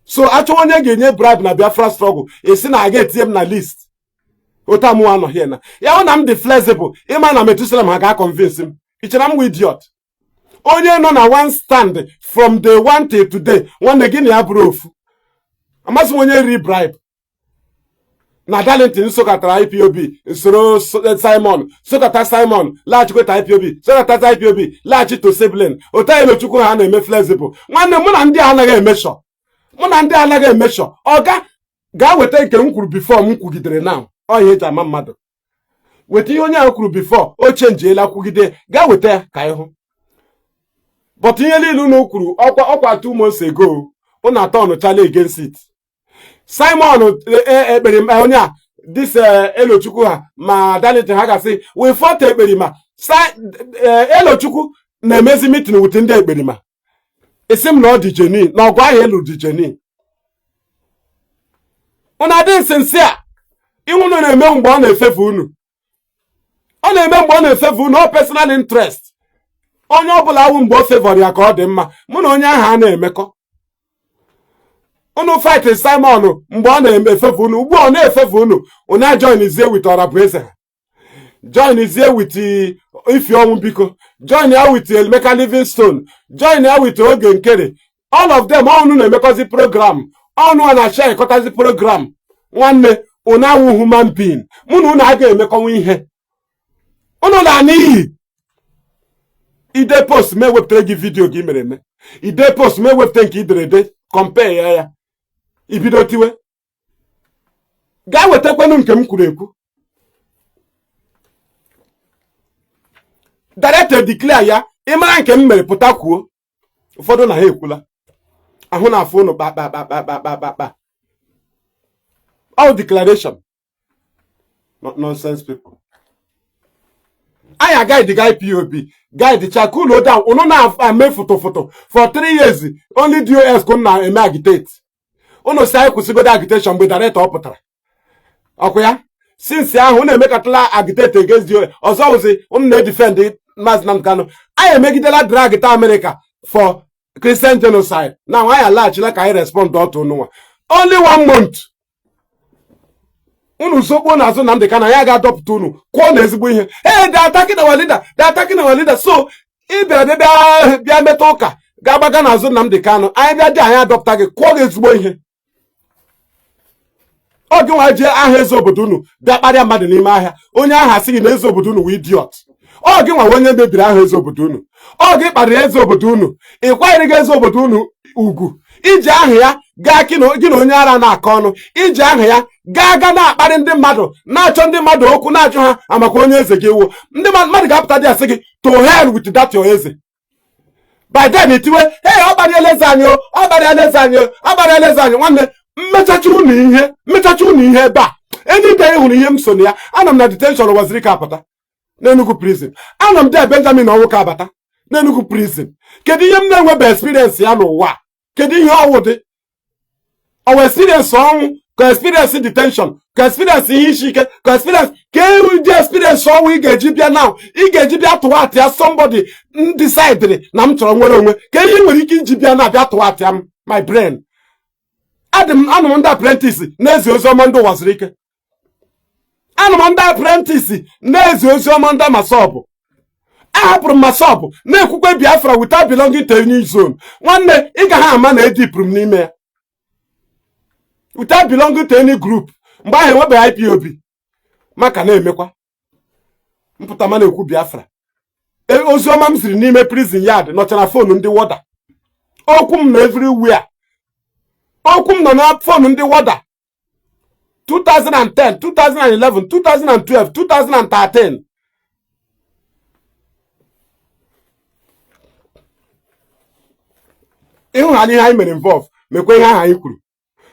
so achọ onye ga-enye bribe na Biafra struggle esi na aga etinye m na list ota mụ anọ here na ya hụ na m dị flexible ịma na Metuselam ha ga-convince m ichere m idiot onye nọ na one stand from day one till today nwanne gị na ya bụrụ ofu amasị m onye ri bribe na Darlington sokatara IPOB soro sokata Simon laghachikweta IPOB sokata IPOB laghachi to Siblin ota Elochukwu ha na-eme flexible nwanne mụ na ndị anaghị emeshọ ọga gaa weta nke m kwuru before m kwugidere na ọhịa eji ama mmadụ weta ihe onye ahụ kwuru before o chenjiela kwugide gaa weta ya ka ịhụ but ihe niile unu kwuru ọkwa 2 months ago unu atọ ọnụchala against it Simon ekperima onye a this Elochukwu ha ma Darlington ha gasị we fought ekperima Elochukwu na-emezi meeting with ndị ekperima esi m na ọ dị jeni na ọgụ ahụ elu dị jeni unu adị nsensi a ihu unu na-eme mgbe ọ na-efefe unu ọ personal interest onye ọbụla awụ mgbe o fevọrọ ya ka ọ dị mma mụ na onye ahụ a na-emekọ unu fight Simon mgbe ọ na-efefe unu ugbu ọ na-efefe unu join izie with Ọrabueze join izie with Ifeọnwụ biko join ya with Emeka Livingstone join ya with Oge Nkere all of them unu na-emekọzi program ọnụ a na-achọ ekọtazi program nwanne unu awụ human being mụ na unu aga emekọnwa ihe unu na n'ihi ide post ma ewepụtara gị vidio gị mere eme ide post ma ewepụta nke iderede compare ya ibido tiwe gaa wetakwanụ nke m kwuru ekwu director declare ya ịmara nke m mere pụta kwuo ụfọdụ na ha ekwula ahụ na afọ unu kpa all declaration nonsense people anya guide IPOB guide chakulo down unu na-ame foto for 3 years only DOS kun na eme agitate unu sai kwụsịgodo agitation mgbe director pụtara ọkụ ya since ahụ unu emekatala agitate against DOS ọzọ wụzi unu na-defend Mazi Nnamdi Kanu anyị emegidela drag ta America for Christian genocide now anyị alaghachila ka anyị respond otu nwa only 1 month unu sokpo na azụ Nnamdi Kanu ya ga-adọpụta unu kwuo na ezigbo ihe they attacking our leader so bịa meta ụka ga-agbaga na azụ Nnamdi Kanu anyị bịa dị anyị adọpụta gị kwuo gị ezigbo ihe ọ gị nwa jee aha eze obodo unu bịa kparịa mmadụ n'ime ahịa onye aha sị gị na eze obodo unu wee idiot ọ gị nwa onye mebiri aha eze obodo unu ọ gị kparịrị eze obodo unu ịkwanyere gị eze obodo unu ugwu iji aha ya gaa gị na onye ara na-akọ ọnụ iji aha ya gaa na-akparị ndị mmadụ na-achọ ndị mmadụ okwu na-achọ ha amakwa onye eze gị ewu ndị mmadụ ga-apụta dị asị gị to hell with that your eze by then itiwe ọ kparịala eze anyị nwanne mmechacha unu ihe ebe a enyi ga hụrụ ihe m so na ya ana m na detention waziri ka apụta n'Enugu prison ana m dị Benjamin Onwuka abata n'Enugu prison kedu ihe m na-enwebe experience ya n'ụwa kedu ihe ọwụ dị ọwa experience ọnwụ ka experience detention ka experience ihe isi ike ka experience ka ewu dị experience ọnwụ ị ga-eji bịa tụwatị ya somebody decide na m chọrọ nwere onwe ka ihe nwere ike iji bịa na-abịa tụwatị ya my brain anụ m ndị apprentice na-ezi oziọma ndị ụwa siri ike anụ m ndị apprentice na-ezi oziọma ndị masọbụ ahapụrụ m masọbụ na-ekwukwe Biafra without belonging to any zone nwanne ị ga ha ama na edipụrụ m n'ime ya without belonging to any group mgbe ahụ enwebeghị IPOB maka na-emekwa mpụta ma na-ekwu Biafra oziọma m siri n'ime prison yard nọchara fonu ndị wọda. Okwu m nọ everywhere. Okwu m nọ na fonu ndị wọda. 2010, 2011, 2012, 2013. Ịhụ ha n'ihe anyị mere involve, mekwa ihe ahụ anyị kwuru.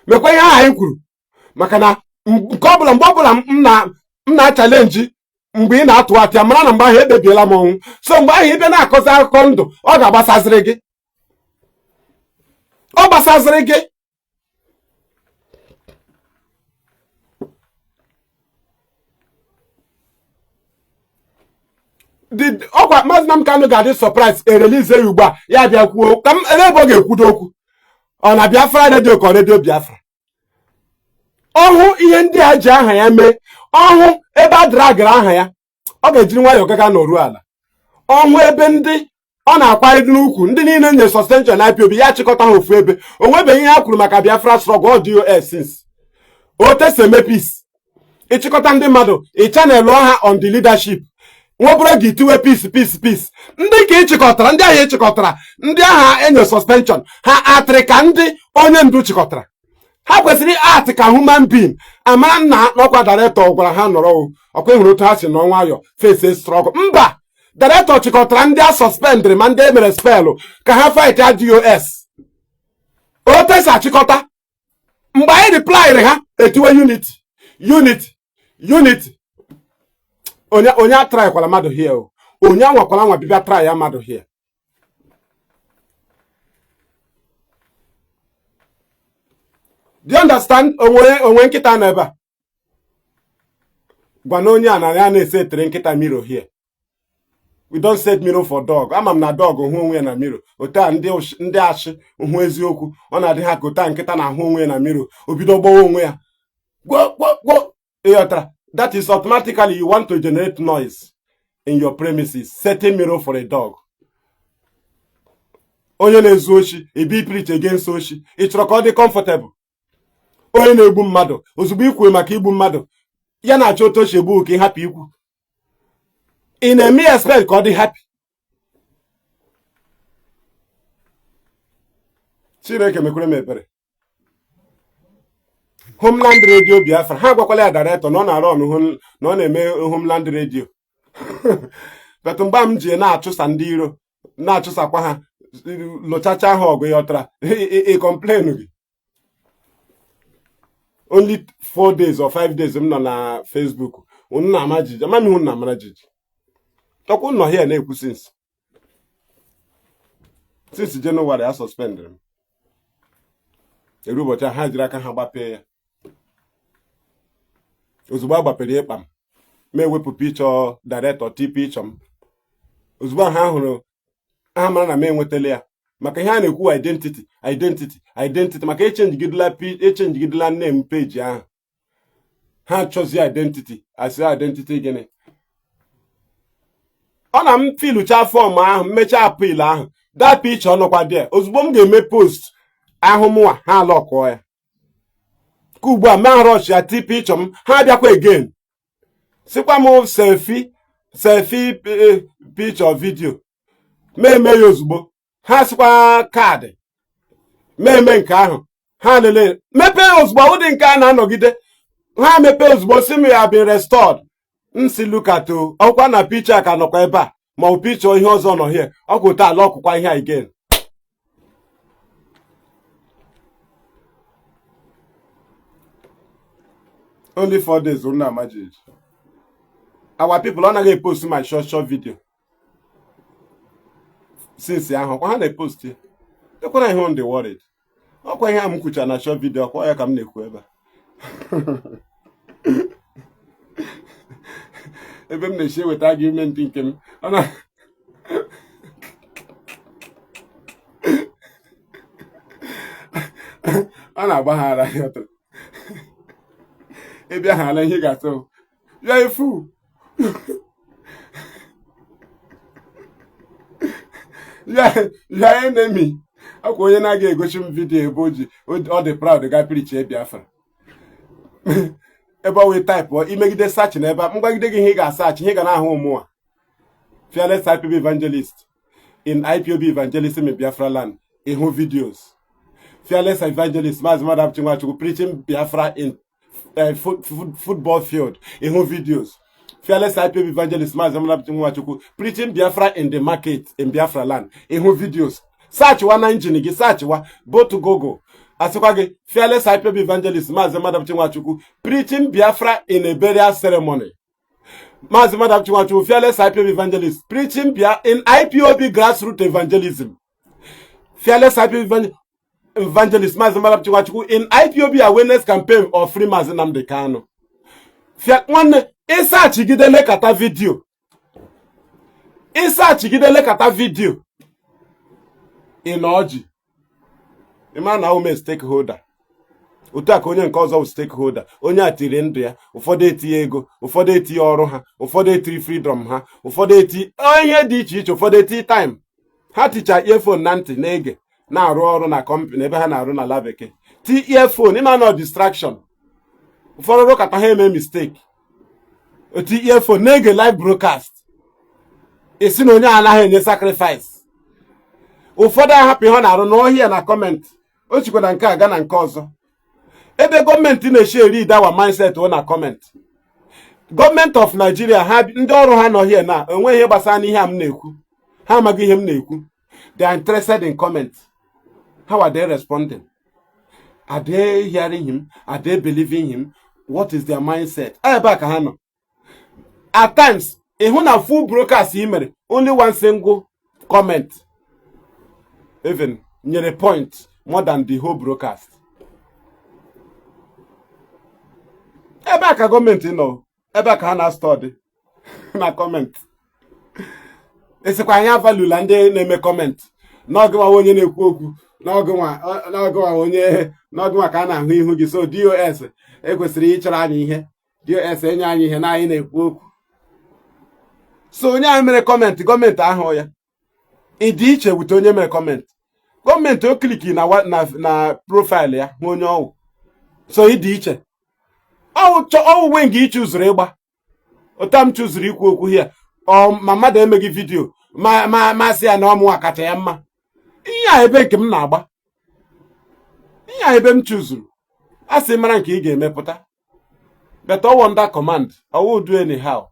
Mekwa ihe ahụ anyị kwuru. Maka na nke ọbụla mgbe ọbụla m na-achalenji mgbe ị na-atụ atịa mara na mgbe ahụ ekpebiela m ọnwụ. So mgbe ahụ ibe na-akọzi akụkọ ndụ, ọ ga-agbasaziri gị. Ọ gbasaziri gị. Ọkwa Mazi Nnamdi Kanu ga-adị surprise erelize ya ugbu a ya bịa kwuo ka m ebe ọ ga-ekwudo okwu. Ọ na Biafra redio ka redio Biafra. Ọhụ ihe ndị a ji aha ya mee, ọhụ ebe a dragara aha ya, ọ ga-ejiri nwayọọ gaga n'oru ala. Ọhụ ebe ndị ọ na-akwanyere n'ukwu ndị niile nye suspension na Ipob ya chịkọta ha ofu ebe. O nwebeghị ihe ha kwuru maka Biafra struggle ọ DOS since oteseme peace. Ịchịkọta ndị mmadụ ị chanelụ ha on the leadership. Nwebụrụ gị tiwe peace. Ndị ka ịchịkọtara, ndị ahụ ịchịkọtara, ndị agha enye suspension ha atịrị ka ndị onye ndu chịkọtara. Ha kwesịrị atị ka human being. Amara nna n'ọkwa director gwara ha nọrọ ọkwa ịhụrụ otu ha si nọ nwayọ face struggle. Mba, director chịkọtara ndị a suspendịrị ma ndị emere spelụ ka ha fight ya DOS. Otesa achịkọta. Mgbe anyị replyịrị ha etiwe unity. Onye atraikwala mmadụ hie o. Onye anwakwala nwa bịbịa try ya mmadụ hie. Do you understand? Onwe nkịta na ebe a. Gwa na onye a na ya na-ese etere nkịta mirror here. We don't set mirror for dog. Ama m na dog hụ onwe ya na mirror. Otu ndị ashị hụ eziokwu. Ọ na-adị ha ka otu nkịta na-ahụ onwe ya na mirror. Obido gbawa onwe ya. Gwo. Ịghọtara? That is automatically you want to generate noise in your premises. Setting mirror for a dog. Onye na-ezu oshi, ebi preach against oshi. Ị chọrọ ka ọ dị comfortable. Onye na-egbu mmadụ, ozugbo ikwu maka igbu mmadụ, ya na-achọ otu oshi egbu ka ị hapụ ikwu. Ị na-eme expect ka ọ dị happy. Chineke mekwere m ebere. Homeland Radio Biafra, ha gwakwala ya director na ọ na-arụ ọnụ na ọ na-eme Homeland Radio. But mgbe m ji na-achụsa ndị iro, na-achụsakwa ha, lụchacha ha ọgụ ya ọtara, ị complain gị. Only 4 days or 5 days m nọ na Facebook, unu na-ama jiji, ama m unu na-amara jiji. Tọkwa nọ here na-ekwu since January a suspended m. Eru ụbọchị ha jiri aka ha gbapee ya. Ozugbo a gbapere ịkpa m, ma ewepụ pichọ director tipi ịchọ m. Ozugbo ha hụrụ ha mara na m enwetala ya maka ihe a na-ekwu identity maka echenjigidela name page ahụ. Ha chọzie identity asị identity gịnị. Ọ na m filucha fọm ahụ mmecha apil ahụ that picture ọnọkwa there. Ozugbo m ga-eme post ahụ mụnwa ha alọkọọ ya. Ka ugbu a ma rush ya ti picture m ha bịakwa again. Sikwa m selfie picture video. Eme ya ozugbo. Ha sikwa kaadị. Eme nke ahụ. Ha lele mepe ozugbo ụdị nke a na-anọgide. Ha mepe ozugbo si m ya been restored. Nsi lukato ọkwa na picture ka nọkwa ebe a ma ọ picture ihe ọzọ nọ here. Ọkwa ụta ala ọkụkwa ihe again. Only 4 days una imagine. Our people are not going to post my short video. Since ya ha na-post ya. Ekwana ihe on the worried. Ọkwa ihe am kwucha na short video ọkwa ya ka m na-ekwu ebe. Ebe m na-eche weta argument nke m. Ọ na-agbaghara ya. Ebe ahụ ala ihe ga-atọ. You are a fool. You are enemy. Akwa onye na-aga egochi m vidio ebe o ji ọ dị proud ga preach Biafra. Ebe o wee type imegide search na ebe mgbagide gị ihe ị ga-asearch ihe ga na-ahụ ụmụ a. Fearless IPOB evangelist in IPOB evangelism in Biafra land. Ihu videos. Fearless evangelist Mazi Nnamdi Kanu preaching Biafra in football field. Ihu videos. Fearless IPOB evangelist Mazi Nnamdi Kanu preaching Biafra in the market in Biafra land. Ihu videos. Search one engine, search one, go to Google. Asikwage, Fearless IPOB evangelist Mazi Nnamdi Kanu preaching Biafra in a burial ceremony. Mazi Nnamdi Kanu, Fearless IPOB evangelist preaching in IPOB grassroots evangelism. Fearless IPOB evangelist Mazi Nnamdi Kanu in IPOB awareness campaign of free Mazi Nnamdi Kanu. One isa chigidele kata video. Isa chigidele kata video. In Oji. The man now is stakeholder. Utaka onye nke ọzọ stakeholder. Onye atiri ndụ ya, ụfọdụ eti ego, ụfọdụ eti ọrụ ha, ụfọdụ eti freedom ha, ụfọdụ eti ihe dị iche iche, ụfọdụ eti time. Ha ticha earphone na ntị na-ege na-arụ ọrụ na company ebe ha na-arụ na lab bekee. Ti earphone ịma na distraction. Ụfọdụ rụkata ha eme mistake. Oti earphone na-ege live broadcast. Esi na onye anaghị enye sacrifice. Ụfọdụ ahapụ ihe ọ na-arụ n'ọhịa na comment. O chikwa na nke a ga na nke ọzọ. Ebe gọọmenti na-eshi eri dawa mindset o na comment. Gọọmenti of Nigeria ha ndị ọrụ ha nọ here na enweghị ihe gbasara n'ihe m na-ekwu. Ha amaghị ihe m na-ekwu. They are interested in comment. How are they responding? Are they hearing him? Are they believing him? What is their mindset? Ebe ka ha nọ. At times, ịhụ na full broadcast i mere only one single comment. Even nyere point more than the whole broadcast. Ebe ka gọọmenti nọ, ebe ka ha na study na comment. Esikwa anya value la ndị na-eme comment. N'oge onye na-ekwu okwu, n'oge ka a na-ahụ ihu gị. So DOS ekwesịrị ịchọrọ anyị ihe. DOS enye anyị ihe na anyị na-ekwu okwu. So onye ahụ mere comment, gọọmenti ahụ ya. Ịdị iche wute onye mere comment. Gọọmenti o kliki na profile ya hụ onye ọwụ. So ịdị iche. Ọwụ we nga ichuzuru ịgba. Otam chuzuru ikwu okwu here. Ma mmadụ emeghị vidio masị ya na ọmụ akacha ya mma. Ihe a ebe nke m na-agba. Ihe a ebe m chuzuru. A sị mara nke ị ga-emepụta. But all under command. I will do anyhow.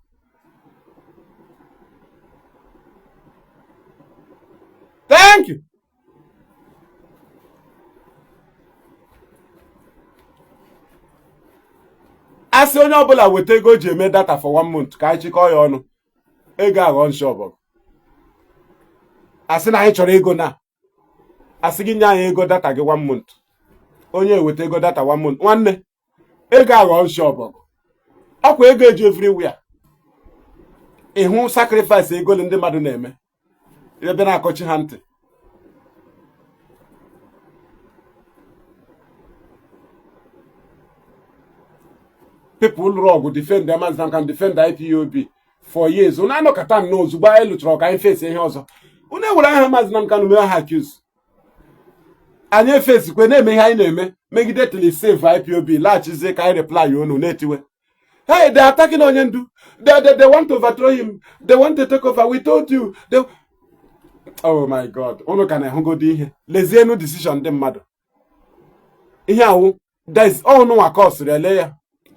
Thank you. Asị onye ọbụla weta ego ji eme data for 1 month ka anyị chịkọọ ya ọnụ. Ego aghọ nshọbọ. Asị na anyị chọrọ ego na. Asị gị nye anyị ego data gị 1 month. Onye weta ego data 1 month. Nwanne, ego aghọ nshọbọ. Ọkwa ego eju everywhere. Ịhụ sacrifice ego ndị mmadụ na-eme. Ebe na-akọchi ha ntị. People wrong defend them as can defend the IPOB for years. Una no katan no zuba elu chọrọ ka anyị face ihe ọzọ. Una were aha Mazi Nnamdi Kanu mee ha accuse. Anyị face kwe na-eme ihe anyị na-eme megide till save IPOB laghachizie ka anyị reply unu na-etiwe. Hey, they are attacking onye ndu. They want to overthrow him. They want to take over. We told you. Oh my God. Unu ka na-ehugodi ihe. Lezienu decision ndị mmadụ. Ihe ahụ there is all no cause really.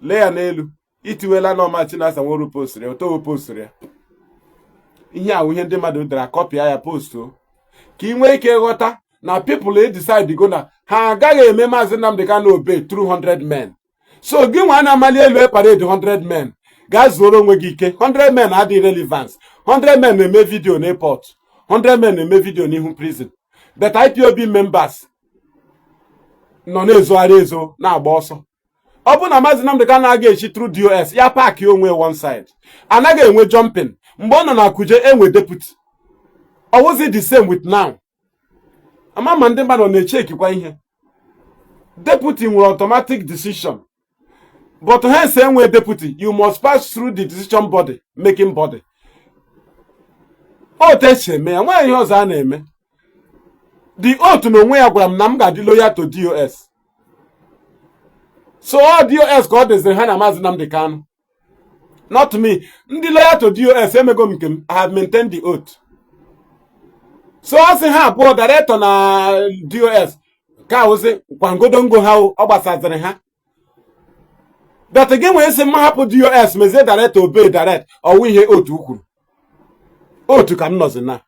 Leya n'elu itiwela n'ọma Chinasa nworu postri oto postri ya ihe ahụ ihe ndị mmadụ dara kọpịa ya posto ka ị nwee ike ghọta na people decide go na ha agaghị eme Mazi Nnamdi Kanu obey 200 men. So gị nwa na-amali elu parade 100 men gaa zuoro onwe gị ike. 100 men adị relevance. 100 men na-eme video n'airport, 100 men na-eme video n'ihu prison. But IPOB members nọ na-ezogharị ezo na-agba ọsọ. Ọ bụ na Mazi Nnamdi Kanu anaghị echi through DOS ya paaki onwe one side. Anaghị enwe jumping. Mgbe ọ nọ na Kuje enwe deputy. Or was it the same with now? Ama ndị mmadụ na-echekikwa ihe. Deputy nwere automatic decision. But hence enwe deputy, you must pass through the decision body, making body. O teche eme ya, nwe ihe ọzọ a na-eme. The oath na onwe ya gwara m na m ga-adị loyal to DOS. So all DOS ka ọ deziri ha na Mazi Nnamdi Kanu. Not me. Ndị loyal to DOS emego m nke m. I have maintained the oath. So asị ha abụọ director na DOS ka ozi kwangodongo ha ọ gbasaziri ha. But again when say ma hapụ DOS mezie director obey direct ọwụ ihe otu kwuru. Otu ka m nọzi na.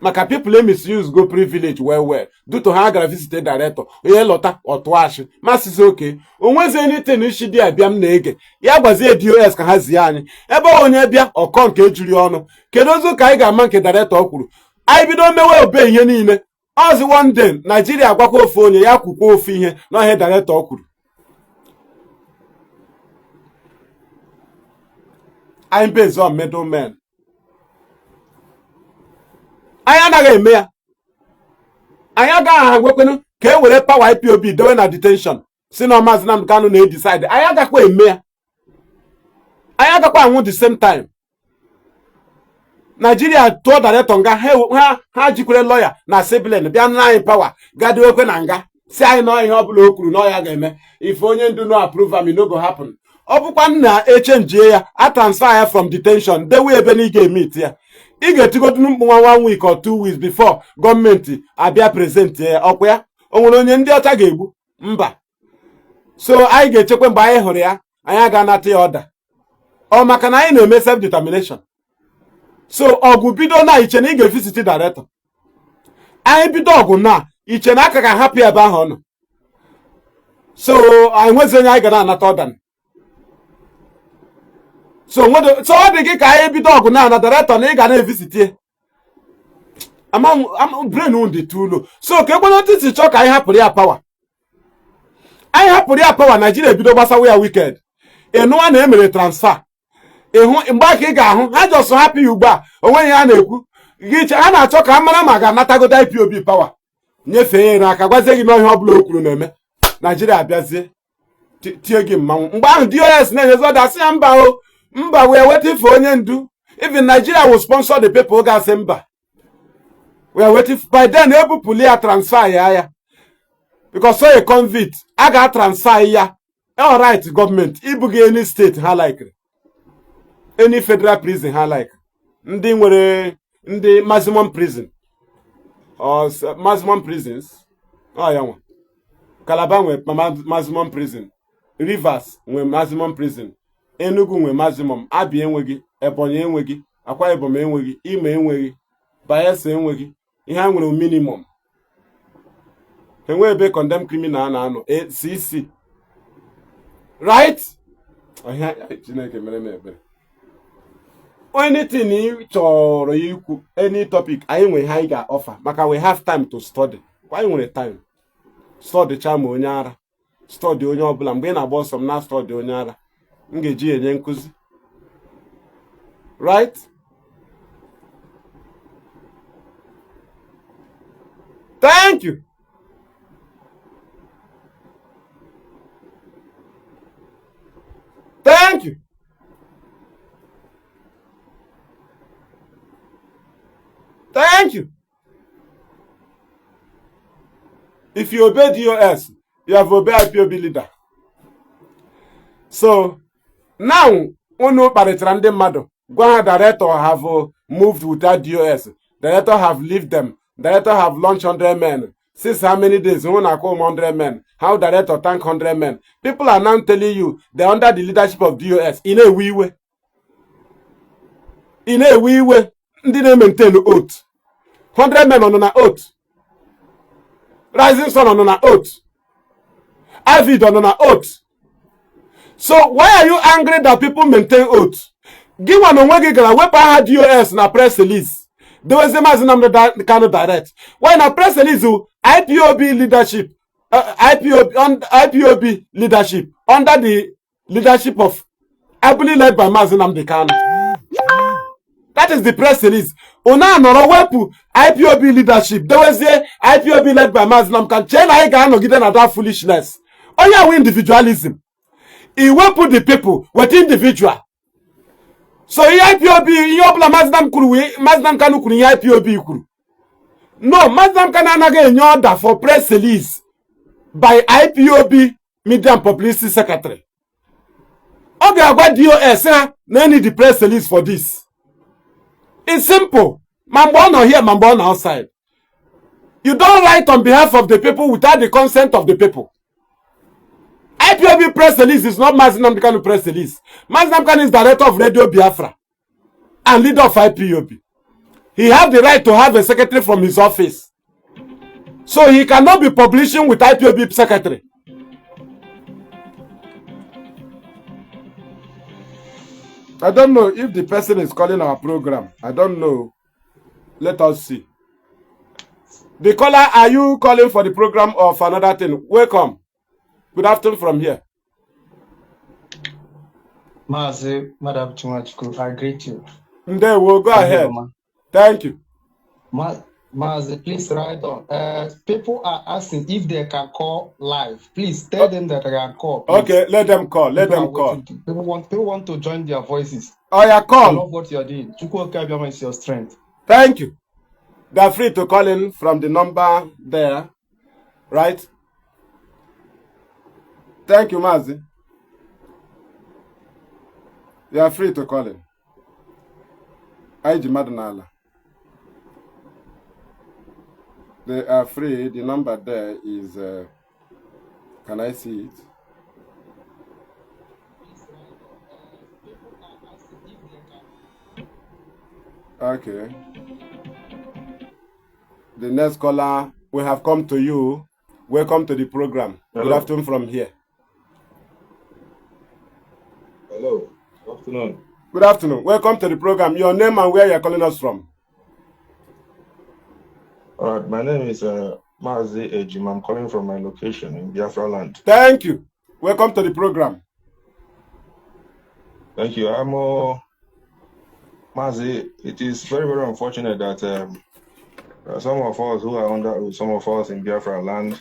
Maka people misuse go privilege well due to ha gara visit director onye lọta ọtụashi masịzi oke onwezi anything ishi dị abịa m na-ege ya gbazie DOS ka ha zie anyị ebe onye bịa ọkọ nke ejiri ọnụ kedu ozu ka anyị ga-ama nke director ọ kwuru anyị bido mewe obe ihe niile ozi one day Nigeria agwakwa ofu onye ya kwukwa ofu ihe na ihe director ọ kwuru anyị based on middlemen anyị anaghị eme ya anyị agaghị agwekwenu ka e were power IPOB dewe na detention si na Mazi Nnamdi Kanu na-decide anyị agakwa eme ya anyị agakwa anwụ the same time Nigeria tụọ director nga ha jikwere lawyer na civilian bịa na anyị power gadewekwe na nga si anyị na ihe ọbụla o kwuru na ya ga-eme ife onye ndu no approve am no go happen ọ bụkwa nna echenjie ya a transfer ya from detention dewe ebe na ị ga-emit ya ị ga-etigodu mkpụ nwa 1 week or 2 weeks before gọọmenti abịa present ya ọkwa ya o nwere onye ndị ọcha ga-egbu mba so anyị ga-echekwa mgbe anyị hụrụ ya anyị aga-anata ya ọda ọ maka na anyị na-eme self determination so ọgụ bido na iche na ị ga-evisit director anyị bido ọgụ na iche na aka ga-ahapụ ebe ahụ ọ nọ so anyị nwezi onye anyị ga na-anata ọda so ọ dị gị ka anyị bido ọgụ na director na ị ga na-evisit brain wound too low so ka ekwena otu isi chọọ ka anyị hapụrụ ya power anyị hapụrụ ya power Nigeria ebido gbasawa ya wicked ịnụwa na emere transfer ịhụ mgbe aka ị ga-ahụ ha jọsọ hapụ ya ugbu a onweghị ha na-ekwu gị ha na-achọ ka a mara ma ga-anatagodo IPOB power nyefee ya n'aka gwazie gị na ihe ọbụla o kwuru na-eme Nigeria abịazie tie gị mmanwụ mgbe ahụ DOS na-enyezi ọda asị ya mba o mba we are waiting for onye ndu even Nigeria will sponsor the people ga asị mba we are waiting by then ebupụli ya transfer ya because so a convict a ga-transfer ya all right government ibuga any state ha like any federal prison ha like ndị nwere ndị maximum prison or maximum prisons ya nwa Calabar nwe maximum prison Rivers nwe maximum prison Enugu nwe maximum Abia enweghị Ebonyi enweghị Akwa Ibom enweghị Imo enweghị Bayelsa enweghị ihe ha nwere minimum enwe ebe condemned criminal na-anọ CC right Chineke mere m ebere anything ị chọrọ ikwu any topic anyị nwe ha anyị ga-offer maka we have time to study anyị nwere time study chama onye ara study onye ọbụla mgbe ị na-agba ọsọ m na study onye ara m ga-eji enye nkuzi right thank you thank you thank you if you obey DOS you have obeyed IPOB leader so now unu kparịtara ndị mmadụ gwa ha director have moved without DOS director have left them director have launched 100 men since how many days who na call 100 men how director thank 100 men people are now telling you they're under the leadership of DOS in a wee way ndị na-maintain oath 100 men on na oath Rising Sun on na oath Avid on na oath. So why are you angry that people maintain oath? Give one on one gonna wepa ha DOS na press release. There was a Mazi Nnamdi Kanu direct. Why na press release IPOB leadership, IPOB leadership under the leadership of ably led by Mazi Nnamdi Kanu. That is the press release. Una noro wepu IPOB leadership. There was a IPOB led by Mazi Nnamdi Kanu. Chena I ga no give them that foolishness. Oh yeah, we individualism. He will put the people with individual. So IPOB, Yobla Mazi Nnamdi Kanu kuru IPOB kuru. No, Mazi Nnamdi Kanu anaga enye order for press release by IPOB Media and Publicity Secretary. Okay, I got DOS. No need the press release for this. It's simple. Man born here, man born outside. You don't write on behalf of the people without the consent of the people. IPOB press release is not Mazi Nnamdi Kanu press release. Mazi Nnamdi Kanu is director of Radio Biafra and leader of IPOB. He has the right to have a secretary from his office. So he cannot be publishing with IPOB secretary. I don't know if the person is calling our program. I don't know. Let us see. The caller, are you calling for the program or for another thing? Welcome. Good afternoon from here. Mazi, Madam Chumachku, I greet you. There we'll go ahead. Thank you. Mazi, please write on. People are asking if they can call live. Please tell them that they can call. Please. Okay, let them call. Let them call. People want to join their voices. Oh, yeah, call. I love what you're doing. Chukwu is your strength. Thank you. They're free to call in from the number there, right? Thank you, Mazi. You are free to call in. Aiji Madanala. They are free. The number there is, can I see it? Okay. The next caller, we have come to you. Welcome to the program. Hello. Good afternoon from here. Hello. Good afternoon. Good afternoon. Welcome to the program. Your name and where you are calling us from? All right. My name is Mazi Ejim. I'm calling from my location in Biafra land. Thank you. Welcome to the program. Thank you. I'm Mazi. It is very, very unfortunate that some of us who are under, some of us in Biafra land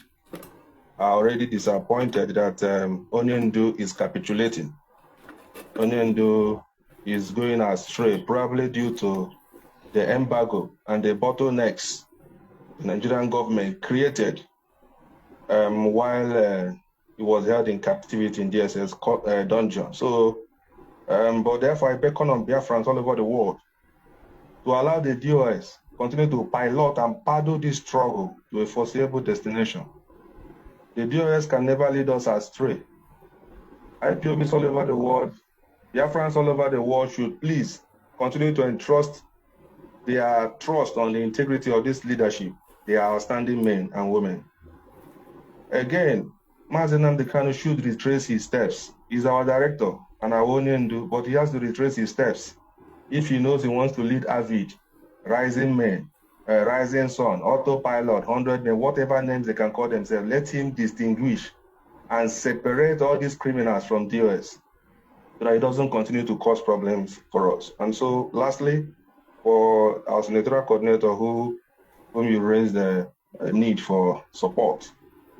are already disappointed that Onyendu is capitulating. Onyendu is going astray, probably due to the embargo and the bottlenecks the Nigerian government created while he was held in captivity in DSS dungeon. So, but therefore I beckon on Biafrans all over the world to allow the DOS continue to pilot and paddle this struggle to a foreseeable destination. The DOS can never lead us astray. IPOBs all over the world, Biafrans all over the world should please continue to entrust their trust on the integrity of this leadership. They are outstanding men and women. Again, Mazi Nnamdi Kanu should retrace his steps. He's our director and our Onyendu, but he has to retrace his steps. If he knows he wants to lead Avid, Rising Men, Rising Sun, Autopilot, 100 Men, whatever names they can call themselves, let him distinguish and separate all these criminals from DOS so that it doesn't continue to cause problems for us. And so, lastly, for our senatorial coordinator whom you raised the need for support,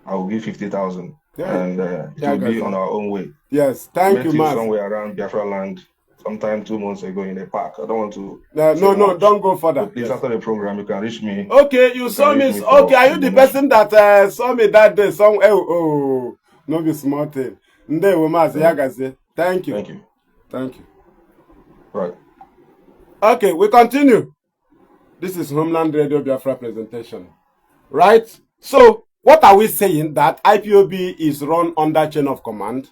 I will give 50,000, and it will be on our own way. Yes, thank you, Mazi. Somewhere around Biafra land, sometime 2 months ago in a park. I don't want to. No, don't go further. Please, after the program, you can reach me. Okay, you saw me. Okay, are you the person that saw me that day? Oh, no, be small thing. Thank you. Thank you. Thank you. Right. Okay, we continue. This is Homeland Radio Biafra presentation. Right? So, what are we saying? That IPOB is run under chain of command.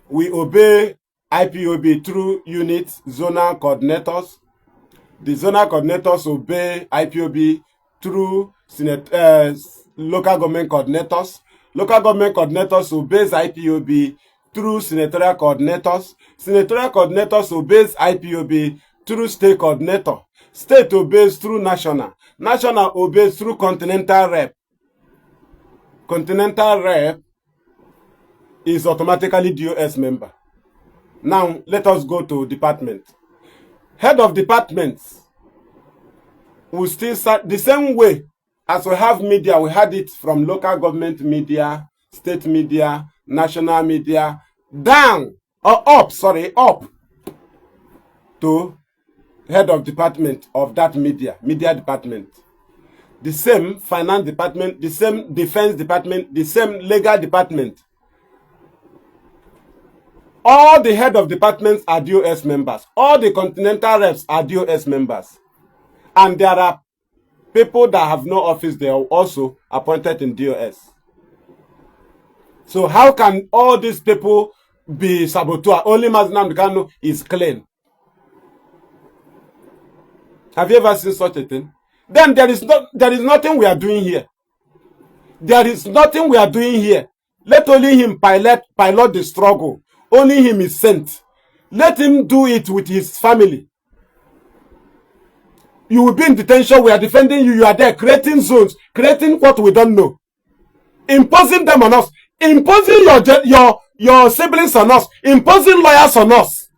We obey IPOB through units, zonal coordinators. The zonal coordinators obey IPOB through local government coordinators. Local government coordinators obeys IPOB through senatorial coordinators. Senatorial coordinators obeys IPOB through state coordinator. State obeys through national. National obeys through continental rep. Continental rep is automatically DOS member. Now, let us go to department. Head of departments will still start the same way as we have media. We had it from local government media, state media, national media, down or up to head of department of that media department. The same finance department, the same defense department, the same legal department. All the head of departments are DOS members. All the continental reps are DOS members. And there are people that have no office, they are also appointed in DOS. So how can all these people be saboteur? Only Mazi Nnamdi Kanu is clean. Have you ever seen such a thing? Then there is nothing we are doing here. There is nothing we are doing here. Let only him pilot the struggle. Only him is sent. Let him do it with his family. You will be in detention. We are defending you. You are there creating zones, creating what we don't know, imposing them on us, imposing your siblings on us, imposing lawyers on us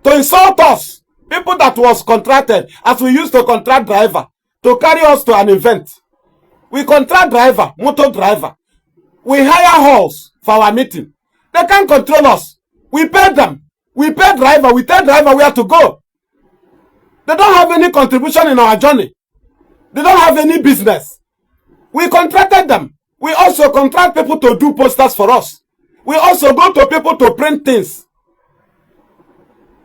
to insult us. People that was contracted, as we used to contract driver to carry us to an event. We contract driver, motor driver. We hire halls for our meeting. They can't control us. We pay them. We pay driver. We tell driver where to go. They don't have any contribution in our journey. They don't have any business. We contracted them. We also contract people to do posters for us. We also go to people to print things.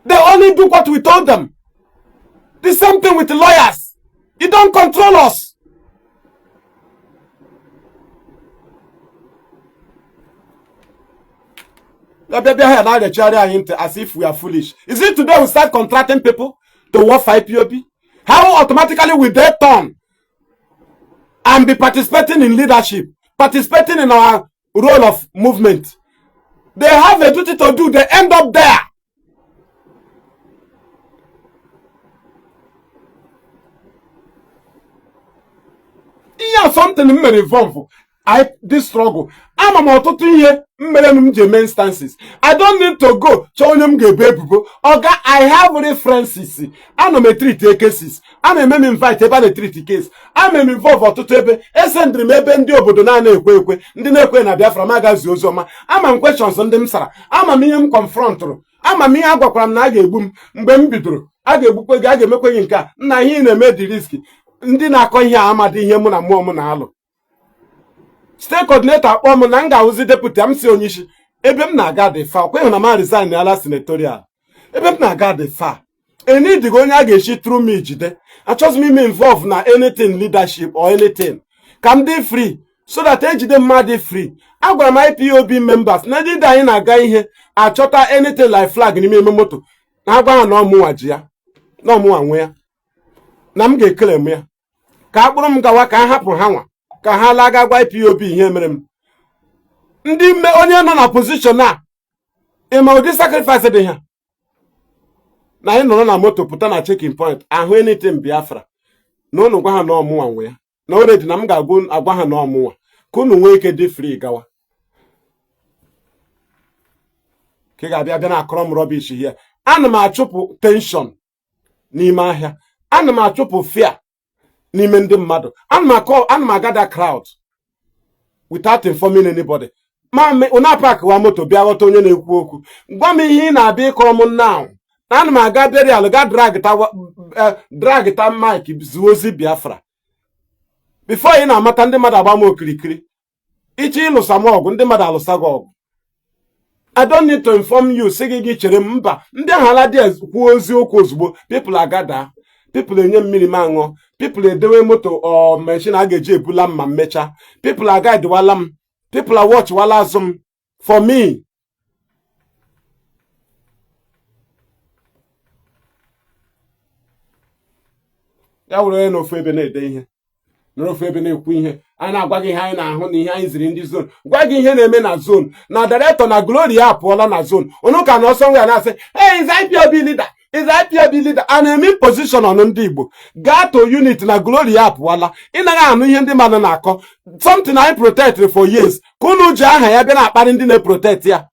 They only do what we told them. The same thing with the lawyers. You don't control us. As if we are foolish. Is it today we start contracting people to work for IPOB? How automatically will they turn and be participating in leadership, participating in our role of movement? They have a duty to do. They end up there. Yeah, something may involve this struggle. I'm a instances. I don't need to go. Oga, I have references. I'm a treat cases. I'm a invite about a treaty case. I'm involved to tebe. Send maybe ndi obodo na ekwe ndi na-ekwe na Biafra magazi ozoma. I'm questions on them sara. I'm a me confront. I'm a me agwakwara m na a ga-egbu m mgbe m bidoro. A ga-egbukwe gị, a ga-emekwe gị nke a. Nna ihe na-eme dị riski. Ndị na-akọ ihe amadi ihe mụ na mmụọ m na-alụ. State coordinator akpọ m na m ga-ahụzi deputy m si onyeisi. Ebe m na-aga dị fa. Okweghị na m resign ala senatorial. Ebe m na-aga dị fa. Any digo onye a ga-eshi through me jide. Achọghị m ime involve na anything leadership or anything. Ka m dị free so that ejide mmadụ free. Agwara m IPOB members na ndị anyị na-aga ihe achọta anything like flag n'ime moto. Na agwa ha na ọmụnwa ji ya. Na ọmụnwa nwe ya. Na m ga-ekele m ya. Ka akpụrụ m gawa ka a hapụ ha nwa. Ka ha laga gwa IPOB ihe mere m. Ndị onye nọ na position a ịma ụdị sacrifice dị ha. Na anyị nọrọ na moto pụta na checking point ahụ anything Biafra. Na unu gwa ha na ọmụnwa nwe ya. Na already na m ga-agwa ha na ọmụnwa. Ka unu nwee ike dị free gawa. Ka ị ga-abịa bịa na akọrọ m rubbish here. Ana m achụpụ tension n'ime ahịa. Ana m achụpụ fear n'ime ndị mmadụ. Ana m agada crowd without informing anybody. Ma una park wa moto bịa ghọta onye na-ekwu okwu. Gwa m ihe ị na-abịa ịkọrọ m now. Na ana m aga burial ga drag ta mic zuo ozi Biafra. Before ị na-amata ndị mmadụ agba m okirikiri. Ichi ịlụsa m ọgụ, ndị mmadụ alụsa gị ọgụ. I don't need to inform you. Sị gị chere m mba. Ndị ahụ ala dị kwuo ozi okwu ozugbo. People agada. People enye mmiri mango. People edewe moto or machine a ga-eji ebula m ma mmecha. People guide wala m. People watch wala azụ. For me. Ya were n'ofu ebe na-ede ihe. N'ofu ebe na-ekwu ihe. A na-agwa gị ihe anyị na-ahụ na ihe anyị ziri ndị zone. Gwa gị ihe na-eme na zone. Na director na Glory apụọla na zone. Unu ka na ọsọ nwe na-asị, "Hey, is IPOB leader? Is IPOB leader?" And eme position on ndị Igbo. Gaa to unit na Glory apụọla. Ị naghị anụ ihe ndị mmadụ na-akọ. Something I protect for years. Ka unu ji aha ya bịa na-akparị ndị na-protect ya.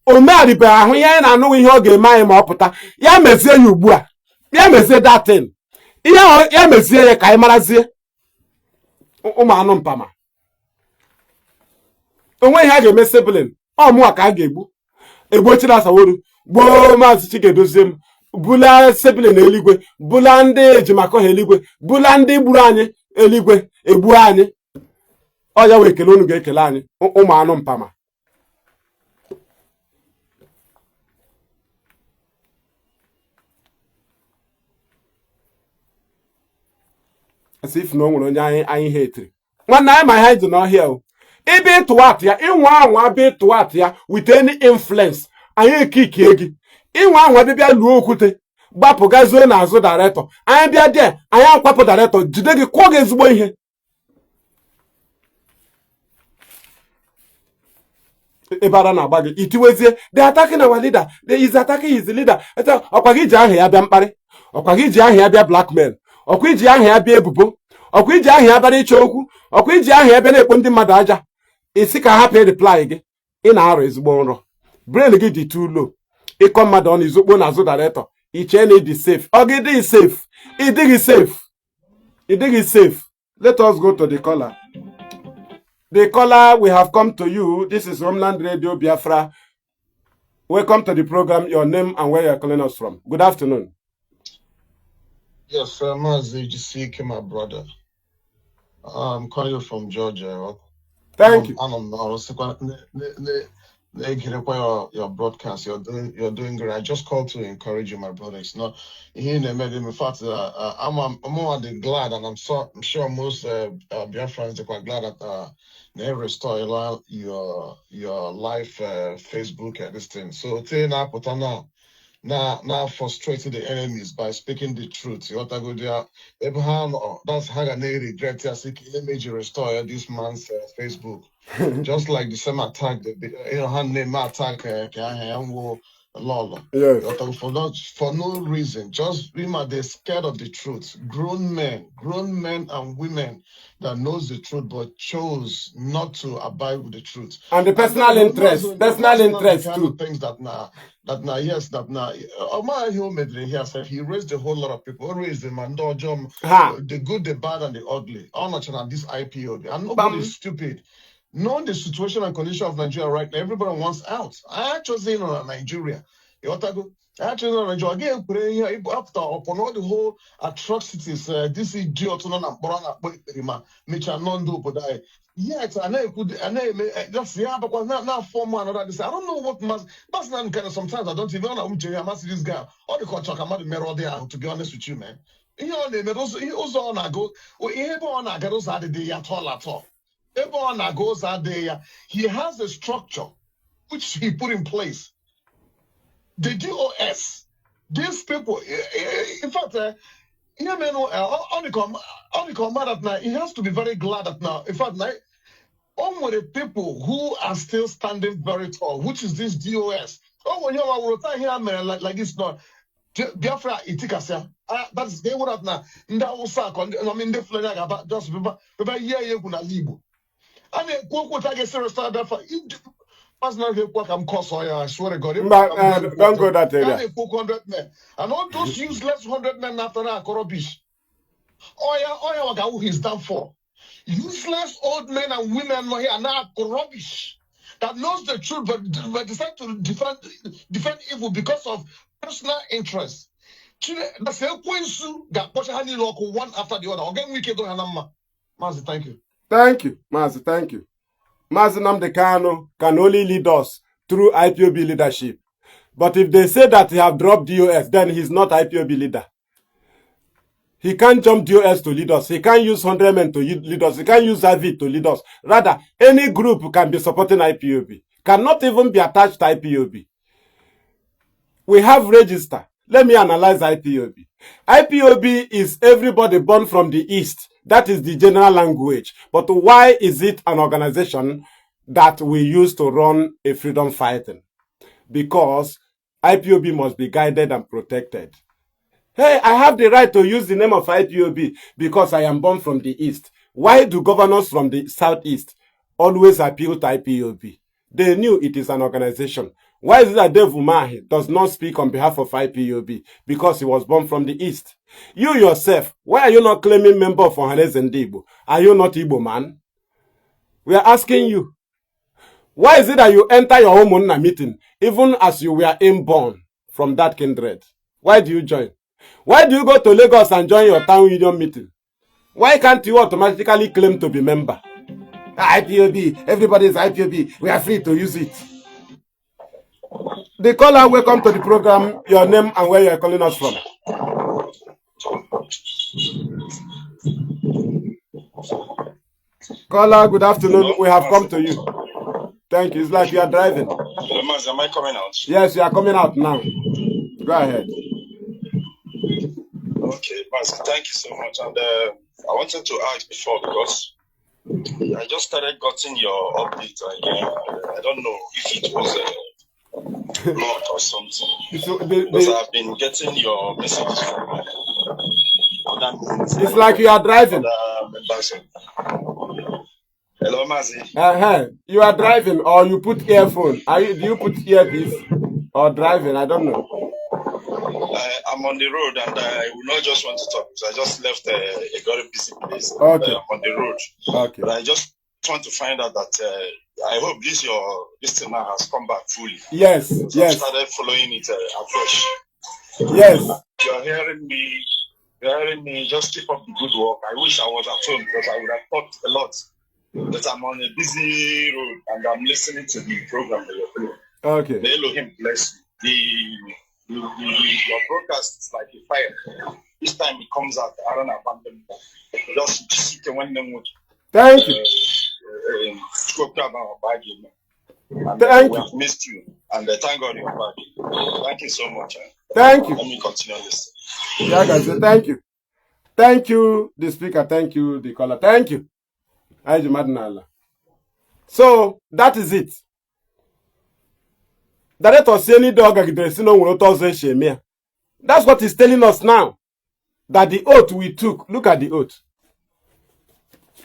O megharibe ahụ ihe anyị na-anụ ihe ọ ga-eme anyị ma ọ pụta. Ya mezie ya ugbu a. Ya mezie datin. Ihe ya mezie ya ka anyị marazie. Ụmụ anụ mpama. Onwe ihe a ga-eme sibling. Ọ mụwa ka a ga-egbu. Egbochiri Asaworu. Gboo Maazị Chikedozie m. Bula sibling eluigwe. Bula ndị ejimakọ ha eluigwe. Bula ndị gburu anyị eluigwe. Egbu anyị. Ọ ya wee ekele unu ga-ekele anyị. Ụmụ anụ mpama. as if no one anyị hate. One night my head's not here. Ebe to what ya, inwa be to what ya, with any influence. Anyị kick egi. Inwa be bia luo okwute. Gbapu gazo na azu director. Anyị bia there, anyị akwapo director. Jide gị kwọ gị ezigbo ihe. Ebara na agba gị itiwezie, they attacking our leader. They is attacking his leader. Ọkwa gị ji ahụ ya bịa mkparị. Ọkwa gị ji ahụ ya bịa blackmail. Ọkwa iji ahụ ya bịa ebubo. Ọkwa iji ahụ ya bịa ịchọ okwu. Ọkwa iji ahụ ya bịa na-ekpo ndị mmadụ aja. Isi ka hapụ reply gị. Ị na-arụ ezigbo nrọ. Brain gị dị too low. Ịkọ mmadụ ọ n'izugbo n'azụ director. Iche na ịdị safe. Ọ gị dị safe. Ị dịghị safe. Ị dịghị safe. Let us go to the caller. The caller, we have come to you. This is Homeland Radio Biafra. Welcome to the program. Your name and where you're calling us from. Good afternoon. Yes, Mazi Nnamdi, my brother. I'm calling you from Georgia. Thank you. Your broadcast. You're doing great. I just called to encourage you, my brother. It's not here in the middle. In fact, I'm more than glad, and I'm sure most Biafrans are quite glad that they restore your live Facebook and this thing. So now frustrating the enemies by speaking the truth. You want to go there? Abraham, that's how I regret image restore this man's Facebook. Just like the same attack, hand name attack, Lolo. Yes. For no reason, just remember they're scared of the truth. Grown men and women that knows the truth but chose not to abide with the truth. And the personal interest too. Things Omar Hillmedley here said he raised a whole lot of people. Raised them and the good, the bad, and the ugly. All not on this IPOB. And nobody is stupid. Knowing the situation and condition of Nigeria right now, everybody wants out. I actually say Nigeria. Again, praying after upon all the whole atrocities, this idiot which are non do but I yes, I know could that's because now 4 months another this. I don't know what must kind of sometimes I don't even know this guy or the contract I'm not the mirror there, to be honest with you, man. You know, he also on I go on I goes out the day at all. Everyone that goes out there, he has a structure which he put in place. The DOS, these people, in fact, he has to be very glad that now, in fact, all the people who are still standing very tall, which is this DOS. Oh, when you are here, man, like this, not Biafra, Itikasia. That's they would have now. I mean, the flag about just about you're gonna leave. I mean, what I get serious for personally, I'm I swear to God. Don't go that area. 100 men. And all those useless 100 men after that, rubbish. Oya, he's done for. Useless old men and women here now rubbish. That knows the truth, but decide to defend evil because of personal interest. The same Quinsu got one after the other. Again, we can't do Mazi, thank you. Thank you, Mazi. Thank you. Mazi Nnamdi Kanu can only lead us through IPOB leadership. But if they say that he have dropped DOS, then he's not IPOB leader. He can't jump DOS to lead us. He can't use 100 men to lead us. He can't use IV to lead us. Rather, any group can be supporting IPOB. Cannot even be attached to IPOB. We have register. Let me analyze IPOB. IPOB is everybody born from the East. That is the general language. But why is it an organization that we use to run a freedom fighting? Because IPOB must be guided and protected. Hey, I have the right to use the name of IPOB because I am born from the East. Why do governors from the Southeast always appeal to IPOB? They knew it is an organization. Why is it that Dave Umahi does not speak on behalf of IPOB? Because he was born from the East. You yourself, why are you not claiming member of Ohaneze Ndigbo? Are you not Igbo man? We are asking you. Why is it that you enter your Umunna meeting even as you were inborn from that kindred? Why do you join? Why do you go to Lagos and join your town union meeting? Why can't you automatically claim to be member? IPOB, everybody is IPOB. We are free to use it. The caller, welcome to the program. Your name and where you are calling us from. Caller, good afternoon. Hello? We have come to you. Thank you. It's like you are driving. Hello, Mazi, am I coming out? Yes, you are coming out now. Go ahead. Okay, Mazi, thank you so much. And I wanted to ask before because I just started getting your update again. I don't know if it was a blog or something. So Because I've been getting your messages from other it's like you are driving. members. Hello, Mazi. You are driving or you put earphone. Do you put earpiece or driving? I don't know. I'm on the road and I will not just want to talk because I just left a very busy place. Okay. I'm on the road. Okay. But I just want to find out that I hope this thing now has come back fully. Yes. So Yes. I started following it afresh. Yes. You're hearing me. Just keep up the good work. I wish I was at home because I would have talked a lot. But I'm on a busy road and I'm listening to the program that you're doing. Okay. The Elohim bless you. Your broadcast is like a fire. This time it comes out, I don't abandon it. Just seek when them would. Thank you. And we have missed you. And thank God you're back. Thank you so much. Thank you. Let me continue this. Yeah, guys, thank you. Thank you, the speaker. Thank you, the caller. Thank you. So that is it. That's what he's telling us now. That the oath we took. Look at the oath.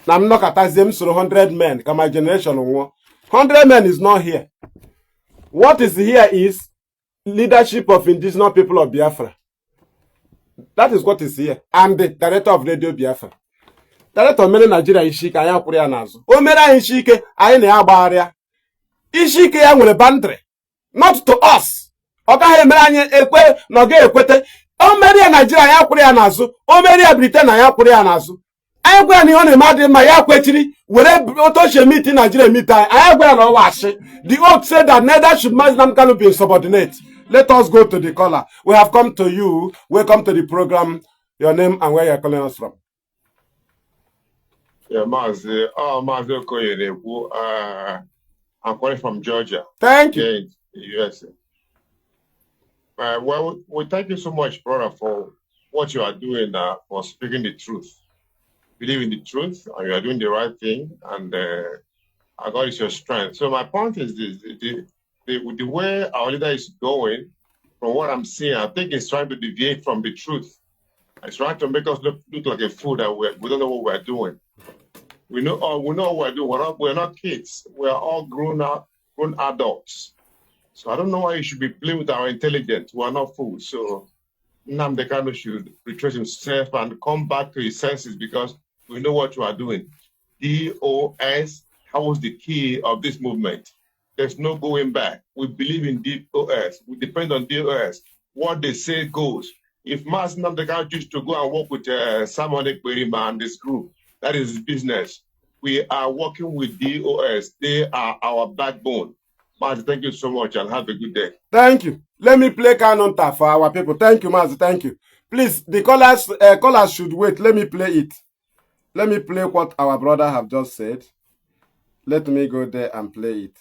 Now I'm not at them 100 men. My generation 100 men is not here. What is here is leadership of indigenous people of Biafra. That is what is here. I'm the director of Radio Biafra. Director of Nigeria Ishike anya kwuru ya n'azụ. O mere anyị Ishike anyị na-agbagharịa. Ishike ya nwere boundary. Not to us. Ọ gaghị emere anyị ekwe na ọ ga-ekwete. O mere ya Nigeria anya kwuru ya n'azụ. O mere ya Britain anya kwuru ya n'azụ. Anyị gwa na ọ na-eme ma ya kwechiri were otoche meet in Nigeria meet anyị gwa na ọ washi. The oath said that neither should Mazi Nnamdi Kanu be subordinate. Let us go to the caller. We have come to you. Welcome to the program. Your name and where you are calling us from. Yeah, Mazi Okoye, I'm calling from Georgia. Thank you. USA. Well, we thank you so much, brother, for what you are doing for speaking the truth. Believe in the truth, and you are doing the right thing, and God is your strength. So my point is this: the way our leader is going, from what I'm seeing, I think he's trying to deviate from the truth. He's trying to make us look like a fool that we don't know what we're doing. We know what we're doing. We're not kids. We're all grown adults. So I don't know why you should be playing with our intelligence. We're not fools. So Nnamdi Kanu should retrace himself and come back to his senses because we know what you are doing. DOS, that was the key of this movement. There's no going back. We believe in DOS. We depend on DOS. What they say goes. If Mazi Nnamdi Kanu chooses to go and work with Simon Ekperima and this group, that is his business. We are working with DOS. They are our backbone. Mazi, thank you so much and have a good day. Thank you. Let me play Kanonta for our people. Thank you, Mazi. Thank you. Please, the callers should wait. Let me play it. Let me play what our brother have just said. Let me go there and play it.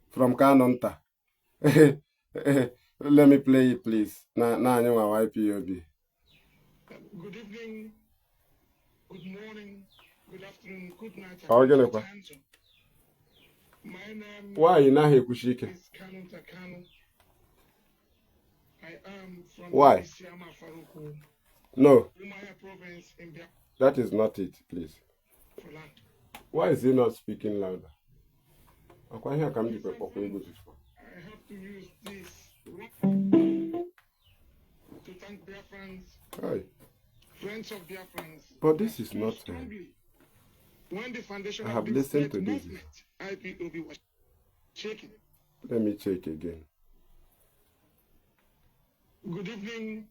From Kanonta. Let me play it, please. Now, YPOB. Good evening, good morning, good afternoon, good night. My name Why you not here, Kushike? is Kanu. I am from Why? Isiama Faruku, No, Umaya province in Biafra that is not it, please. land. Why is he not speaking louder? I I have to use this to thank Biafrans, Hi. friends of Biafrans. But this is not Strongly, when the foundation I of have this listened great to this. movement, IPOB, was shaken. Let me check again. Good evening,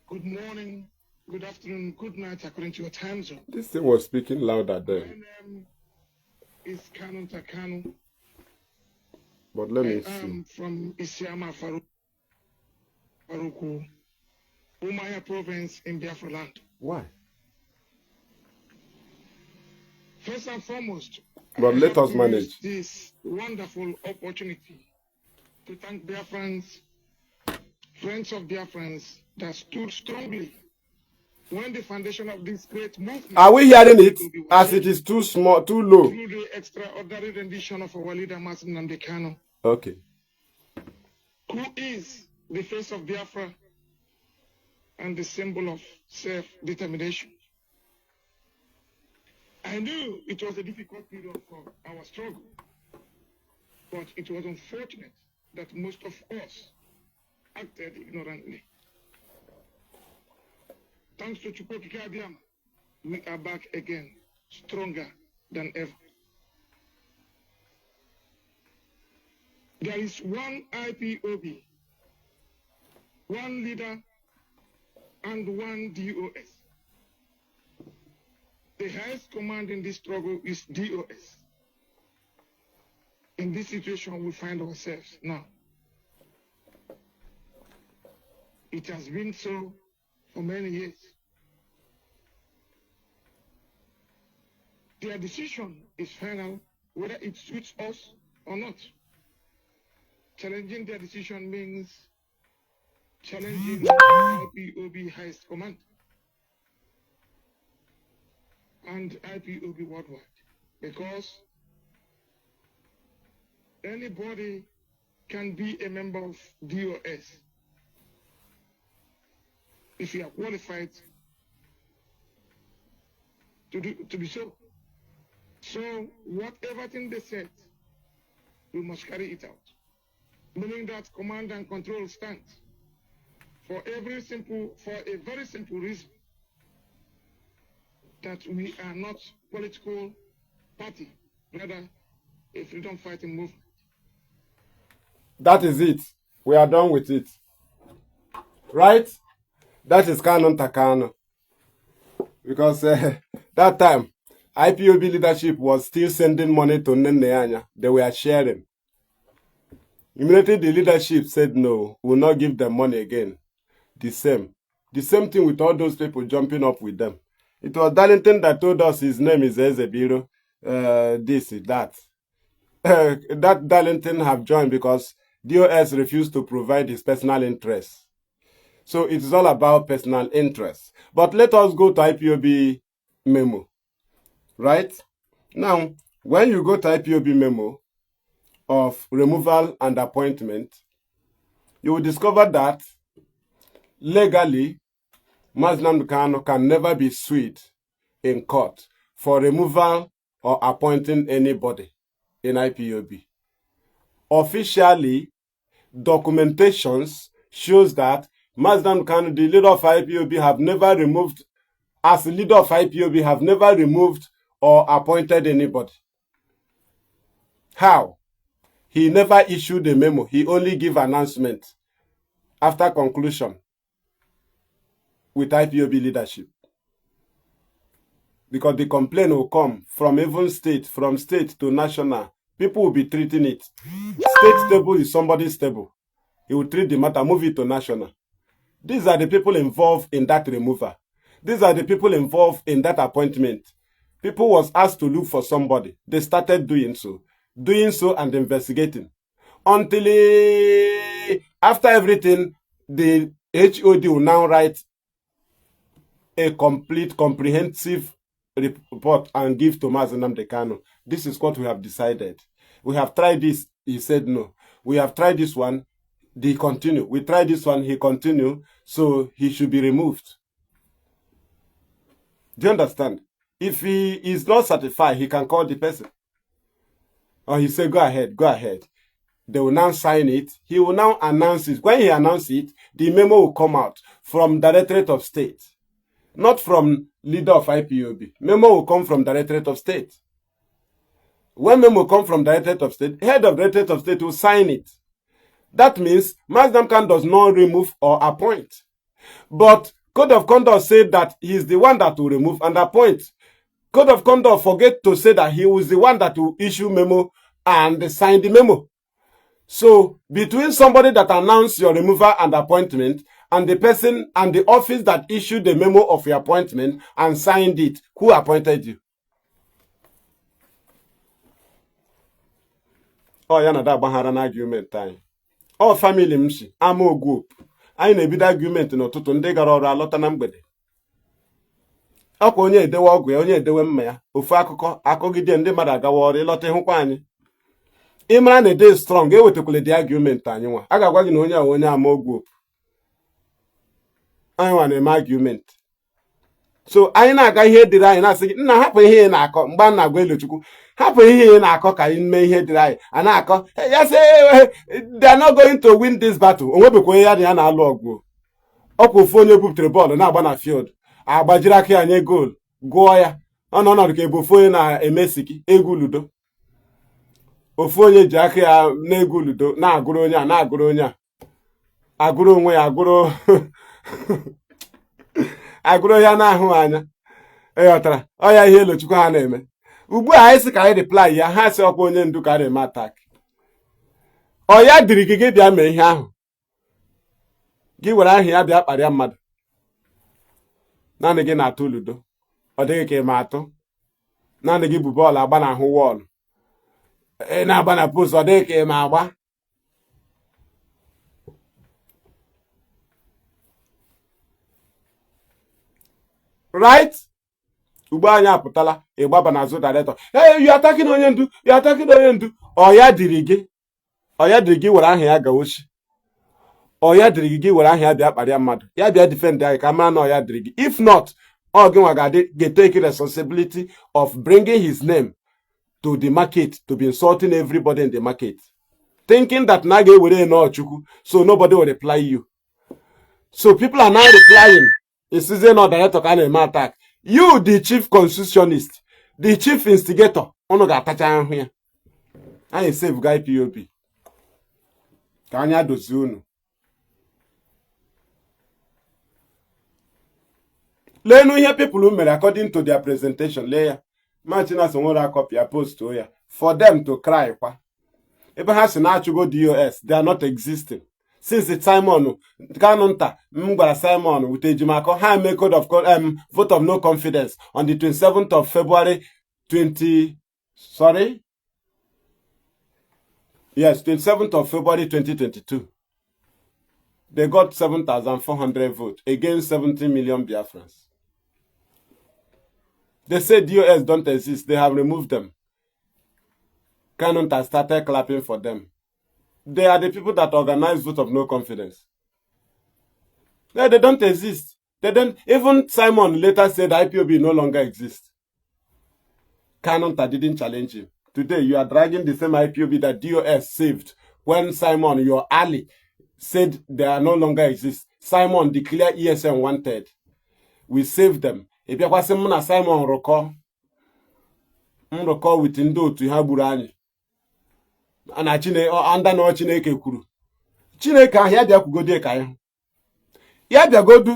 good morning, good afternoon, good night, according to your time zone. This thing was speaking louder My then. name is Kanu. But let I me see. am from Isiama Faruku, Umaya province in Biafra land. Why? First and foremost, But I let have us to manage. use this wonderful opportunity to thank Biafrans, friends of Biafrans that stood strongly when the foundation of this great movement. Are we hearing it? As it is too small, too low. Through the extraordinary rendition of our leader, Mazi Nnamdi Kanu. Okay. Who is the face of Biafra and the symbol of self-determination. I knew it was a difficult period for our struggle, but it was unfortunate that most of us acted ignorantly. Thanks to Chukwuka Abiyama, we are back again, stronger than ever. There is one IPOB, one leader, and one DOS. The highest command in this struggle is DOS. In this situation we find ourselves now. It has been so for many years. Their decision is final, whether it suits us or not. Challenging their decision means challenging IPOB highest command and IPOB worldwide, because anybody can be a member of DOS if you are qualified to be so. So whatever thing they said, we must carry it out. Meaning that command and control stands for a very simple reason, that we are not political party, rather a freedom fighting movement. That is it. We are done with it. Right? That is Kanu Takano. Because that time, IPOB leadership was still sending money to Nneanya. They were sharing. Immediately the leadership said no, we will not give them money again. The same thing with all those people jumping up with them. It was Darlington that told us his name is Ezebiro, this, that. That Darlington have joined because DOS refused to provide his personal interests. So it is all about personal interests. But let us go to IPOB memo. Right? Now, when you go to IPOB memo of removal and appointment, you will discover that legally, Mazi Nnamdi Kanu can never be sued in court for removal or appointing anybody in IPOB. Officially, documentations shows that Mazi Nnamdi Kanu, the leader of IPOB, have never removed, as the leader of IPOB, have never removed or appointed anybody. How? He never issued a memo. He only gave announcement after conclusion with IPOB leadership. Because the complaint will come from even state, from state to national. People will be treating it. State table is somebody's table. He will treat the matter, move it to national. These are the people involved in that removal. These are the people involved in that appointment. People was asked to look for somebody. They started doing so and investigating. Until after everything, the HOD will now write a complete, comprehensive report and give to Mazi Nnamdi Kanu. This is what we have decided. We have tried this. He said no. We have tried this one. They continue. We tried this one. He continued. So he should be removed. Do you understand? If he is not certified, he can call the person. Or he say, go ahead, go ahead. They will now sign it. He will now announce it. When he announces it, the memo will come out from Directorate of State. Not from leader of IPOB. Memo will come from Directorate of State. When memo come from Directorate of State, head of Directorate of State will sign it. That means Mazi Nnamdi Kanu does not remove or appoint. But Code of Conduct said that he is the one that will remove and appoint. Code of Conduct forget to say that he was the one that will issue memo and sign the memo. So, between somebody that announced your removal and appointment and the person and the office that issued the memo of your appointment and signed it, who appointed you? ọ ya na da agbaghara na argument anyị. Ọ family m si ama ogwuopu, anyị na-ebido argument n'ụtụtụ, ndị gara ọrụ alọta na mgbede. Ọkwa onye edewe ọgwụ ya, onye edewe mma ya, ofu akụkọ akụgide ndị mmadụ agawa ọrụ ịlọta ịhụkwa anyị. Ị mara na ede strong ewetakwala dị argument anyị nwa, a ga-agwa gị na onye a onye ama ogwuopu. Anyị nwa na-eme argument. So anyị na-aga ihe dịrị anyị na-asị gị nna hapụ ihe ị na-akọ. Mgbe a na-agwa Elochukwu hapụ ihe ị na-akọ ka anyị mee ihe dịrị anyị, a na-akọ ya sị they are not going to win this battle. O nwebekwa onye ya na ya na-alụ ọgụ. Ọkwa ofu onye buputere bọọlụ na-agba na field, agbajiri aka ya nye goolu, gụọ ya. Ọ nọ ọnọdụ ka ebe ofu onye na-emesiki egwu ludo. Ofu onye ji aka ya na-egwu ludo na-agụrụ onye a na-agụrụ onye a, agụrụ onwe ya agụrụ agụrụ ya na-ahụ anya. Ịghọtara? Ọ ya ihe Elochukwu ha na-eme. Ugbu a anyị sị ka anyị reply ya, ha sị ọkwa onye ndu ka a na-eme attack. Ọ ya dịrị gị gị bịa mee ihe ahụ, gị were ahụ ya bịa kparịa mmadụ. Naanị gị na-atụ ludo, ọ dịghị ka ị ma atụ. Naanị gị bụ bọọlụ agba n'ahụ wọọlụ, ị na-agba na post, ọ dịghị ka ị ma agba. Right? Ugbo anyị apụtala ịgbaba n'azụ director. Hey, you attacking onye ndu, you attacking onye ndu. Ọ ya dịrị gị were ahụ ya gawa ochi. Ọ ya dịrị gị were ahụ ya bịa kparịa mmadụ, ya bịa defend anyị ka mara na ọ ya dịrị gị. If not, ọ gị nwa ga-take responsibility of bringing his name to the market to be insulting everybody in the market, thinking that na ga-ewere Chukwu, so nobody will reply you. So people are now replying. It's easy no director ka na-eme attack. You, the chief constitutionist, the chief instigator, unu ga-atacha ahụ ya. Anyị save guy IPOB ka anyị adozi unu. Lenu ihe people mere according to their presentation. Lee ya, Martinez nwere a copy, post ya for them to cry kwa. Ebe ha si na-achụgo DOS, they are not existing. Since Simon Kanu nta gwara Simon with ejimako ha make code of vote of no confidence on the 27th of February 27th of February 2022. They got 7,400 votes against 70 million Biafrans. They say DOS don't exist. They have removed them. Kanu nta started clapping for them. They are the people that organize vote of no confidence. No, they don't exist. They don't. Even Simon later said IPOB no longer exists. Kanu nta didn't challenge him. Today you are dragging the same IPOB that DOS saved when Simon, your ally, said they are no longer exist. Simon declared ESN wanted. We saved them. If you want to Simon roko with Indo to Haburani. And under no Chineke kwuru. Chineke ahụ ya bịa kwugode ka anyị. Ya bịa godu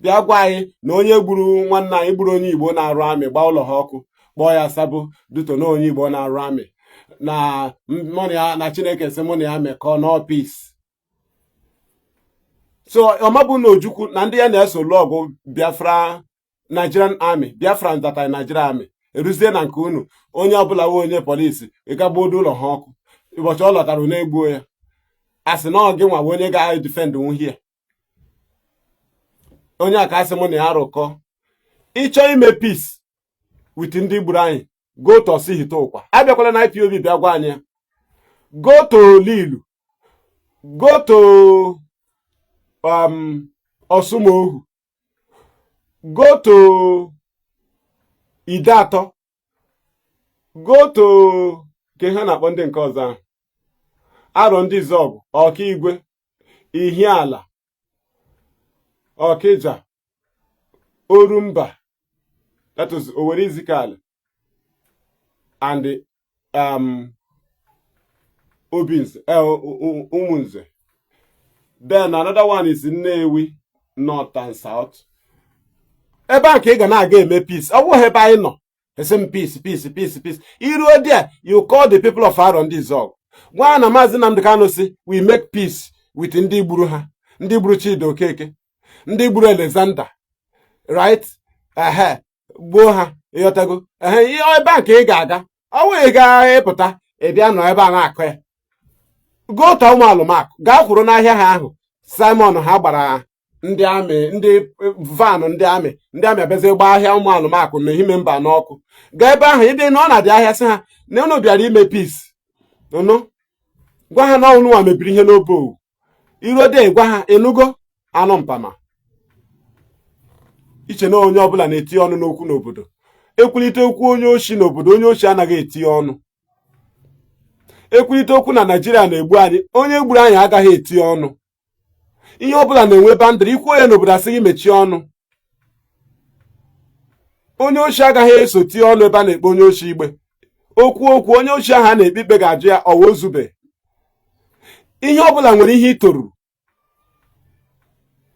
bịa gwa anyị na onye gburu nwanne anyị gburu onye Igbo na-arụ amị gba ụlọ ha ọkụ, kpọọ ya Sabo duto na onye Igbo na-arụ amị na na Chineke sị mụ na ya mekọọ no peace. So ọmabụ na Ojukwu na ndị ya na-eso lụọ ọgụ Biafra Nigerian Army, Biafrans that are Nigerian Army. Eruzie na nke unu onye ọbụla we onye polisi ịgagbodo ụlọ ha ọkụ ụbọchị ọ lọtara na-egbuo ya, asị na ọ gị nwa onye ga-defend nwuhie onye a ka asị mụ na ya rụkọ. Ịchọ ime peace with ndị gburu anyị, go to Osihite Ụkwa. Abịakwala na IPOB bịa gwa anyị ya. Go to Lilu, go to Osumohu, go to Idato, go to ke ha na-akpọ ndị nke ọzọ ahụ arọ ndị Zọgụ, Ọkaigwe, Ihiala, Ọkịja, Orumba, that is Owerri Izikali, and Obinze, Umunze. Then another one is Nnewi, North and South. Ebe a ka ị ga na-aga eme peace. Ọ bụghị ebe anyị nọ. Esem peace. Iruo there, you call the people of Aron ndị Zọgụ. Gwa na Mazi Nnamdi Kanu si, we make peace with ndị gburu ha. Ndị gburu Chidi Okeke. Ndị gburu Alexander. Right? Gbuo ha. Ịghọtago? Ebe a ka ị ga-aga. Ọ wee ga-epụta ị bịa nọ ebe a na-akọ ya gota ụmụ alụmakụ gaa kwuru n'ahịa ha ahụ Simon ha gbara ndị amị ndị van ndị amị abịazie gbaa ahịa ụmụ alụmakụ na ehime mba n'ọkụ gaa ebe ahụ ịdị na ọ na-adị ahịa sị ha na unu bịara ime peace nụ gwa ha na ọnụ nwa mebiri ihe n'obe owu irode gwa ha enugo anụ mpama iche na onye ọbụla na-etinye ọnụ n'okwu n'obodo ekwulite okwu onye oshi n'obodo onye oshi anaghị etinye ọnụ ekwulite okwu na Naijiria na-egbu anyị onye gburu anyị agaghị etinye ọnụ ihe ọbụla na-enwe bandịrị ikwu onye n'obodo asị gị mechie ọnụ onye oshi agaghị eso tie ọnụ ebe a na-ekpe onye oshi igbe okwu onye oshi ahụ a na-ekpe ikpe ga-ajụ ya ọwa ozube ihe ọbụla nwere ihe itoru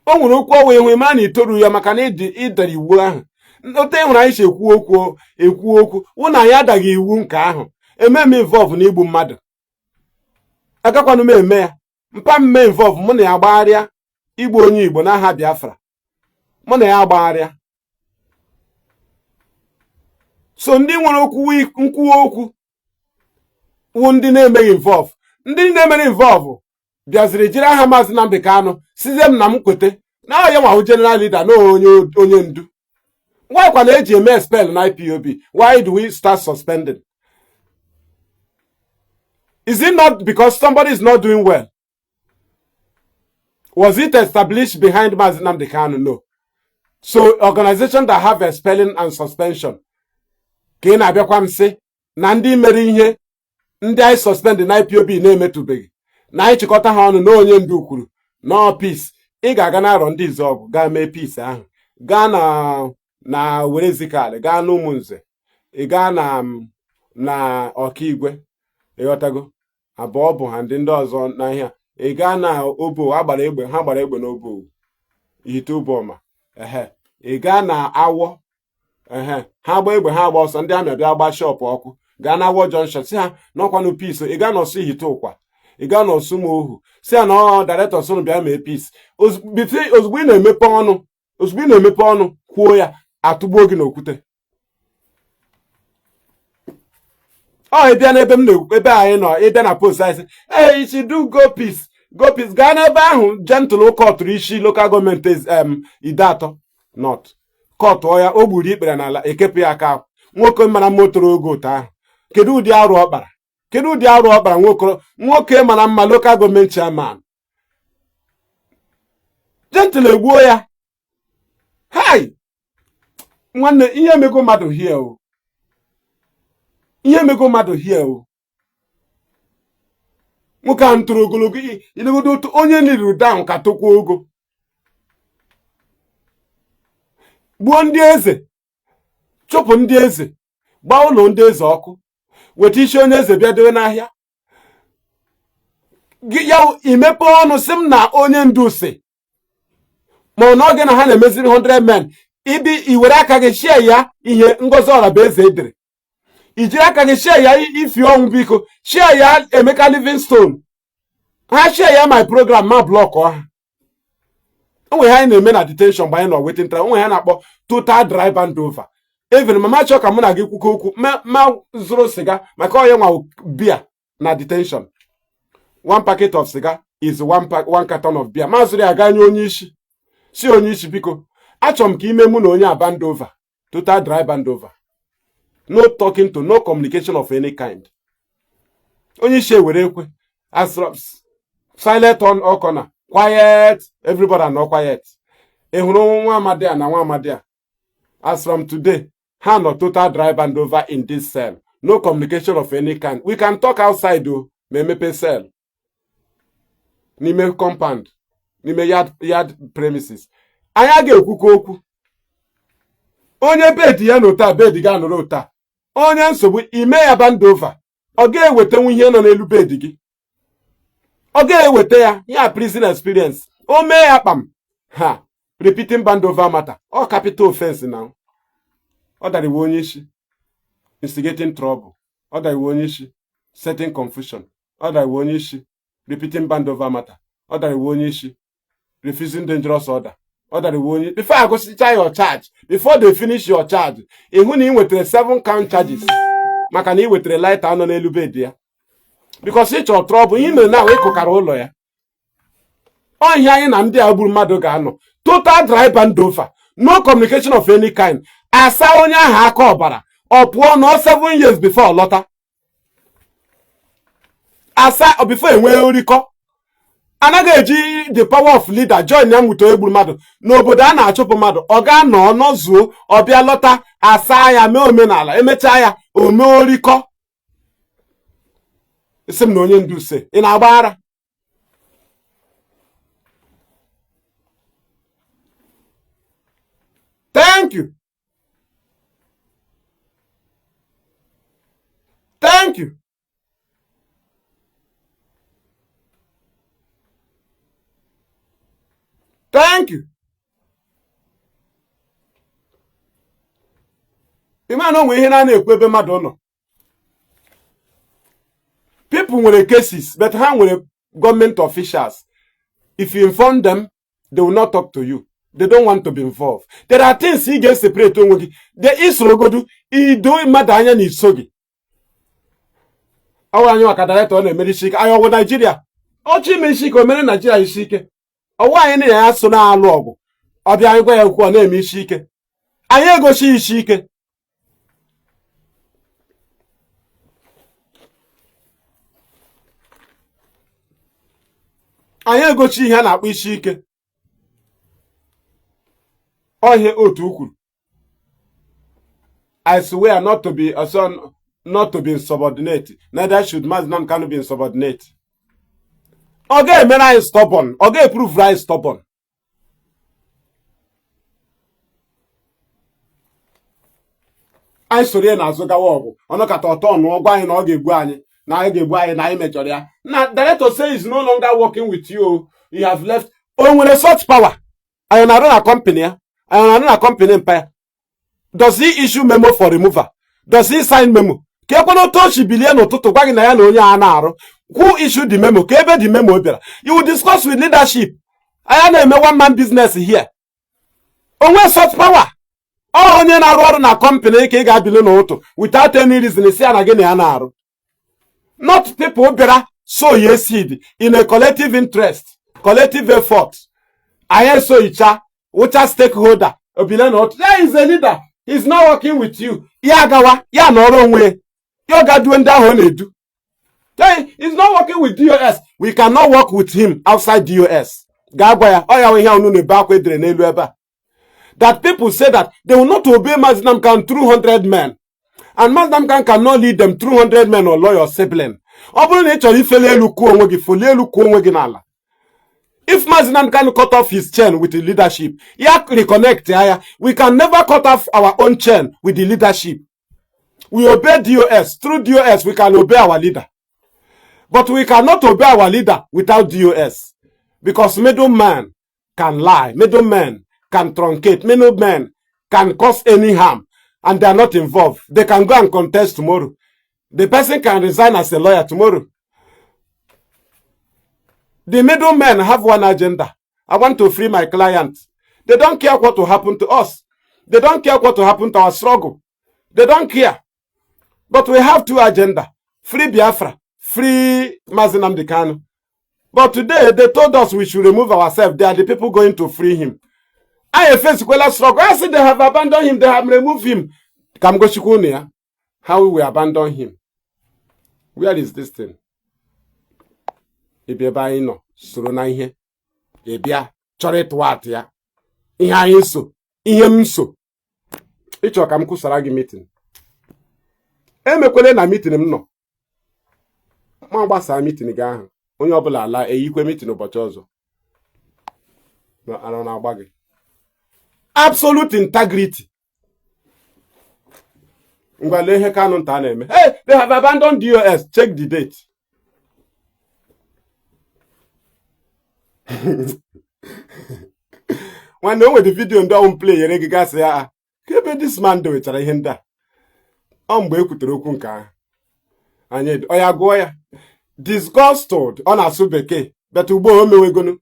o nwere okwu ọwa enwe mara na itoru ya maka na ịdara iwu ahụ ote nwere anyị si ekwu okwu wụ na anyị adaghị iwu nke ahụ ememe involve na igbu mmadụ agakwanụ m eme ya mpa mme involve mụ na ya gbagharịa igbu onye Igbo n'aha Biafra mụ na ya agbagharịa so ndị nwere nkwuwa okwu wụ ndị na-emeghị involve ndị na-emere involve bịaziri jiri aha Mazi Nnamdi Kanu sizie m na m kwete na ya nwa general leader na onye ndu why kwa na eji eme expel na IPOB why do we start suspending? Is it not because somebody is not doing well? Was it established behind Mazi Nnamdi Kanu? No. So organizations that have expelling and suspension ka ị na-abịakwa m sị na ndị mere ihe ndị anyị suspend na IPOB na-emetụbeghị na anyị chịkọta ha ọnụ na onye ndu kwuru no peace ị ga-aga na arọ ndị Izọgụ gaa mee peace ahụ gaa na Werezikali gaa na Ụmụnze ị gaa na Ọkaigwe ịghọtago abụọ bụ ha ndị ọzọ n'ahịa ị gaa na Obo ha gbara egbe n'Obo ihite Ụbọma ị gaa na Awọ ha gba egbe ha agba ọsọ ndị amị abịa gba shọpụ ọkụ gaa na Awọ Junction si ha n'ọkwanụ peace ị gaa n'ọsọ ihite ụkwa ị gaa n'ọsụ m ohu si ha na director sụrụ bịa mee peace ozugbo ị na-emepe ọnụ kwuo ya atụgbuo gị n'okwute ịbịa n'ebe ebe anyị nọ ịbịa na post anyị sị you should do go peace gaa n'ebe ahụ gentle kọtụrụ isi local gọọmenti Ide-Atọ North kọtụọ ya o gburu ikpere n'ala ekepụ ya aka nwoke mara mma toro ogo ụtọ ahụ kedu ụdị arụ ọ kpara nwoke mara mma local gọọmenti chairman gentle egbuo ya hai nwanne ihe emego mmadụ hie o nwoke ahụ toro ogologo ilegodo otu onye n'iru down ka tokwa ogo gbuo ndị eze chụpụ ndị eze gbaa ụlọ ndị eze ọkụ weta isi onye eze bịa dowe n'ahịa ya imepe ọnụ sị m na onye ndu si ma ọ n'oge na ha na-emeziri 100 men iwere aka gị shie ya ihe Ngozi Ọrabueze edere ijiri aka gị shie ya ifi ọnwụ biko shie ya Emeka Livingstone ha shie ya my program ma blọkụ ha onwe ha anyị na-eme na detention mgbe anyị nọ waiting time onwe ha na-akpọ total dry handover even mama chọọ ka mụ na gị kwukọ okwu ma zụrụ siga maka onye nwa bia na detention 1 packet of cigar is 1 carton of beer ma zụrụ ya gaa nye onye isi biko achọrọ m ka ime mụ na onye abandover total dry handover no talking to no communication of any kind onye isi ewere ekwe silent on all corner quiet everybody no quiet ị hụrụ nwa amadi a na nwa amadi a as from today ha no total dry handover in this cell no communication of any kind we can talk outside o ma emepe cell n'ime compound n'ime yard premises anyị ga-ekwukọ okwu onye bedi ya n'ota bedi ga anụrụ ota onye nsogbu ime ya handover ọ ga-ewetenwu ihe nọ n'elu bedi gị ọ ga-eweta ya prison experience o mee ya kpam ha repeating handover matter ọ capital offense now ọ dara iwu onye isi instigating trouble ọ dara iwu onye isi setting confusion ọ dara iwu onye isi repeating handover matter ọ dara iwu onye isi refusing dangerous order ọ dara iwu onye before I agụsicha your charge before they finish your charge ịhụ na ị nwetara 7 count charges maka na ị wetara lighter anọ n'elu bed ya because ị chọrọ trouble ihe mere na wee kụkara ụlọ ya ọhịa anyị na ndị a gburu mmadụ ga-anọ total dry bandover, no communication of any kind. Asa onye ahụ aka ọbara ọ pụọ nọ 7 years before lọta asa before enwee orikọ anaghị eji the power of leader join ya nwụta egburu mmadụ n'obodo a na-achụpụ mmadụ ọ ga-anọ nọzuo ọbịa lọta asa ya mee omenala emechaa ya ome orikọ isi m na onye ndu se ị na-agba ara thank you thank you thank you ime na onwe ihe na-ekwu ebe mmadụ nọ people nwere cases but ha nwere government officials. If you inform them, they will not talk to you. They don't want to be involved. There are things you get separate onwe gị. There is rogodu ido mmadụ anya na iso gị. Awa anyị maka director na-emere isi ike ayo Nigeria. Ọchị ime isi ike o mere Nigeria isi ike. Ọwa anyị na ya so na-alụ ọgụ. Ọbịa anyị gwa ya okwu ọ na-eme isi ike. Anyị egosi isi ike. Anyị egochi ihe a na-akpọ isi ike. Ọhịa otu ukwuru. I swear not to be a son, not to be insubordinate. Neither should Mazi Nnamdi Kanu be insubordinate. Ọ ga-emere anyị stubborn. Ọ ga-eprove anyị stubborn. Anyị soro ya n'azụ gawa ọgụ. Ọnọkata ọtọ ọnụ ọgwa anyị na ọ ga-egbu anyị. Na anyị ga-egbu anyị na anyị mejọrọ ya. Na director says is no longer working with you. You have left. O nwere such power. Anyị na-arụ na company ya. Anyị na-arụ na company empire. Does he issue memo for removal? Does he sign memo? Ka ekwe n'otu ochi bilie n'ụtụtụ gwa gị na ya na onye a na-arụ. Who issued the memo? Ka ebe the memo bịara? You will discuss with leadership. Anyị na-eme one man business here. O nwee such power. Ọ onye na-arụ ọrụ na company ka ị ga-abili n'ụtụ without any reason isi ya na gị na ya na-arụ. Not people bịara sow ye seed in a collective interest, collective effort. Anyị so icha, which stakeholder. Obile n'ụtụ. There is a leader. He's not working with you. Ya gawa, ya nọrọ onwe. Ya ga-do ndị ahụ na-edu. He's not working with DOS. We cannot work with him outside DOS. Ga-agwa ya, ọ ya ihe unu na-ebe akwa edere n'elu ebe a. That people say that they will not obey Mazi Nnamdi Kanu through 100 men. And Mazi Nnamdi Kanu cannot lead them through 100 men or lawyer sibling. Ọ bụrụ na ị chọrọ ifele elu kwuo onwe gị, folie elu kwuo onwe gị n'ala. If Mazi Nnamdi Kanu cut off his chain with the leadership, ya reconnect ya, we can never cut off our own chain with the leadership. We obey DOS. Through DOS, we can obey our leader. But we cannot obey our leader without DOS. Because middleman can lie. Middlemen can truncate. Middlemen can cause any harm. And they are not involved. They can go and contest tomorrow. The person can resign as a lawyer tomorrow. The middlemen have one agenda. I want to free my client. They don't care what will happen to us. They don't care what will happen to our struggle. They don't care. But we have two agendas. Free Biafra. Free Mazi Nnamdi Kanu. But today, they told us we should remove ourselves. They are the people going to free him. I face struggle. I said they have abandoned him. They have removed him. How will we abandon him? Where is this thing? Ibieba ino soro na ihe. Ibia chọrọ ịtụwatụ ya. Ihe anyị so. Ihe m so. Ịchọ ka m kwụsara gị meeting. Emekwele na meeting m nọ. Ma gbasa meeting gị ahụ. Onye ọbụla ala eyikwe meeting ụbọchị ọzọ. Na ara na-agba gị. Absolute integrity. Ngwale ihe Kanu nta na-eme. Hey, they have abandoned DOS. Check the date. When they the video and don't play, you guys say, ah, this man do it. I hear mgbe ekwutere okwu nke ahụ. Anyị oya gụọ ya. Disgusted ọ na-asụ bekee. But ugbo o mewegonu.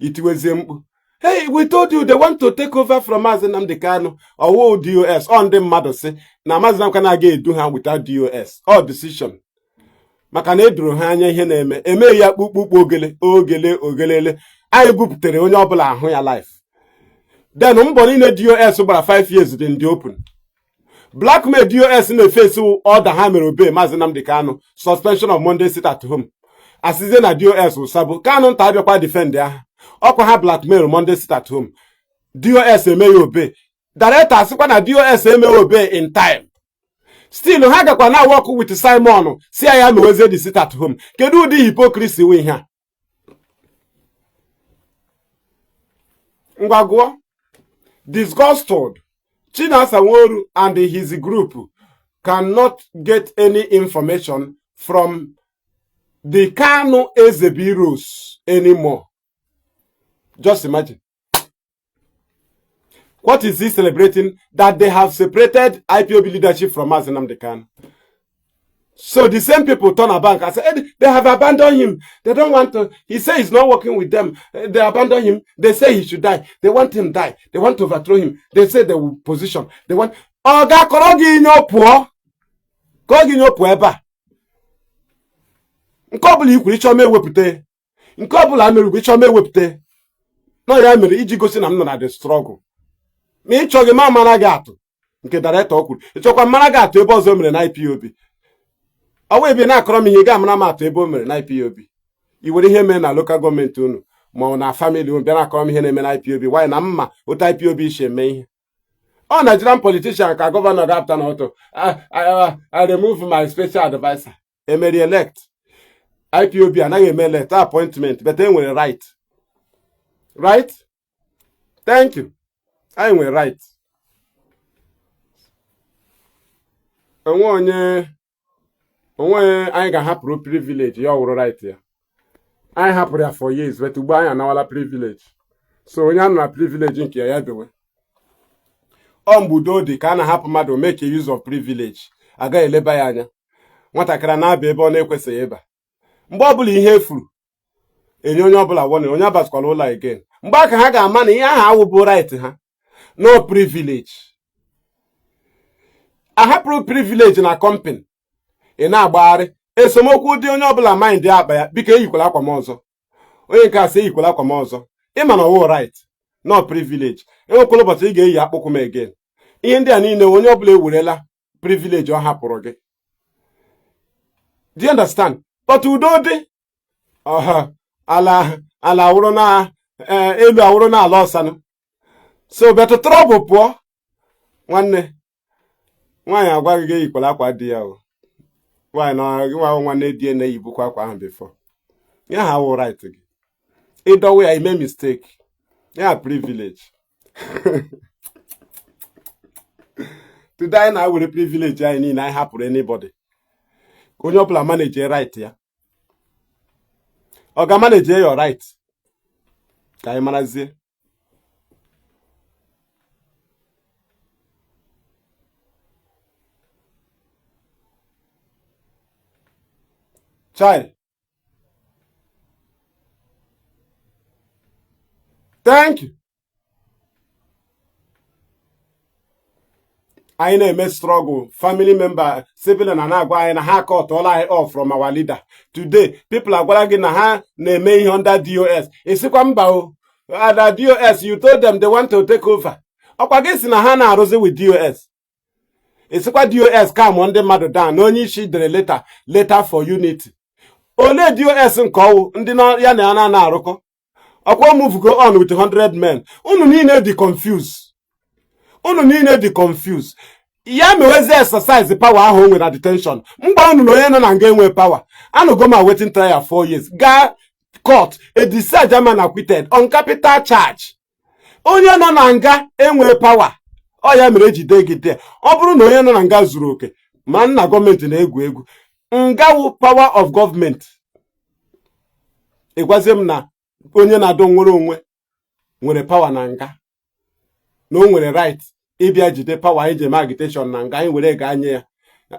Itiwezie mkpu. Hey, we told you they want to take over from Mazi Nnamdi Kanu or DOS. On ndị mmadụ sị na Mazi Nnamdi Kanu aga edu ha without DOS. All decision. maka na edoro ha anya ihe na-eme emeghị ya kpukpukpu ogelele anyị bupụtara onye ọbụla ahụ ya life. Then mbọ niile DOS gbara 5 years dị ndị open. Blackmail DOS na-efesi order ha mere obey Mazi Nnamdi Kanu, suspension of Monday sit at home. Asize na DOS ụsabụ Kanu nta abịakwa defend aha ọkwa ha blackmail Monday sit at home. DOS emeghị obey. Director asịkwa na DOS emeghị obey in time. Still ha gakwa na work with Simon si ya mewezie the sit at home. Kedu ụdị hypocrisy we ha? Ngwagwo disgusted, Chinasa Nworu and his group cannot get any information from the Kanu Ezebiros anymore. Just imagine. What is he celebrating? That they have separated IPOB leadership from Mazi Nnamdi Kanu. So the same people turn a bank and say, hey, they have abandoned him. They don't want to. He says he's not working with them. They abandon him. They say he should die. They want him die. They want to overthrow him. They say they will position. They want. Oga korogi inyo puo. Korogi inyo puo eba. Nkobuli ikwuru icho me wepute. Nkobuli ameru icho me wepute. No ya mere iji gosi na m nọ na the struggle. Ma ichogi ma mara gị atụ. Nke director okwuru. Ichokwa mara gị atụ ebe ọzọ mere na IPOB. Ọwa ebe na-akọrọ m ihe ga-amara m atụ ebe o mere na IPOB. I were ihe mere na local gọọmenti unu ma ọ na family unu bịa na-akọrọ m ihe na-eme na IPOB. Why na mma otu IPOB isi eme ihe. Ọ Nigerian politician ka gọvanọ dapụta na ọtọ. I remove my special advisor. Emeri elect. IPOB anaghị eme elect appointment but enwere right. Right? Thank you. Anyị nwere right. Onwe anyị ga-ahapụrụ privilege ya ọwụrụ right ya. Anyị hapụrụ ya for years but ugbu anyị anawala privilege. So onye anọ na privilege nke ya bewe. Ọ mgbudo dị ka a na-ahapụ mmadụ make use of privilege. Agaghị eleba ya anya. Nwatakịrị na-aba ebe ọ na-ekwesịghị ịba. Mgbe ọbụla ihe efuru enye onye ọbụla wone onye abazikwala ụlọ again. Mgbe aka ha ga-ama na ihe ahụ awụbụ right ha. No privilege. Ahapụrụ privilege na company. Ị na-agbagharị esomokwu dị onye ọbụla mind akpa ya biko eyikwala akwa m ọzọ. Onye nke asị eyikwala akwa m ọzọ. Ịma na ọwụ right, no privilege. Enwekwala ụbọchị ị ga-eyi akpụkwụ m again. Ihe ndị a niile onye ọbụla ewerela privilege ọ hapụrụ gị. Do you understand? But udo dị ala awụrụ na elu awụrụ na ala ọsanụ. So better trouble pụọ nwanne. Nwaanyị agwaghị gị eyikwala akwa dị ya o. Why na nwanne die na eyibukwa akwa ahụ before. Ya ha wụ right gị. Ịdọwe ya ime mistake. Ya privilege. Today na were privilege anyị niile anyị hapụrụ anybody. Onye ọbụla manage right ya. Ọ ga-manage your right. Ka anyị marazie. Child. Thank you. Anyị na-eme struggle, family member, civilian na-agwa anyị na ha cut all anyị off from our leader. Today, people agwara gị na ha na-eme ihe under DOS. Isikwa mba o. Ada DOS, you told them they want to take over. Ọkwa gị si na ha na-arụzi with DOS. Isikwa DOS calm ndị mmadụ down na onye isi dere letter for unity. Ole DOS nke ọwụ ndị ya na ya na-arụkọ. Ọkwa move go on with 100 men. Unu niile dị confused. Ya mewezi exercise power ahụ onwe na detention. Mgbe unu na onye nọ na nga enwe power. Anụgo ma waiting trial 4 years. Ga court a decide German acquitted on capital charge. Onye nọ na nga enwe power. Ọ ya mere ejide gị there. Ọ bụrụ na onye nọ na nga zuru oke, ma nna gọọmenti na-egwu egwu. Nga wụ power of government. Ịgwazie m na onye na-adọ nwere onwe nwere power na nga. Na o nwere right ịbịa jide power anyị jem agitation na nga anyị were ga anye ya.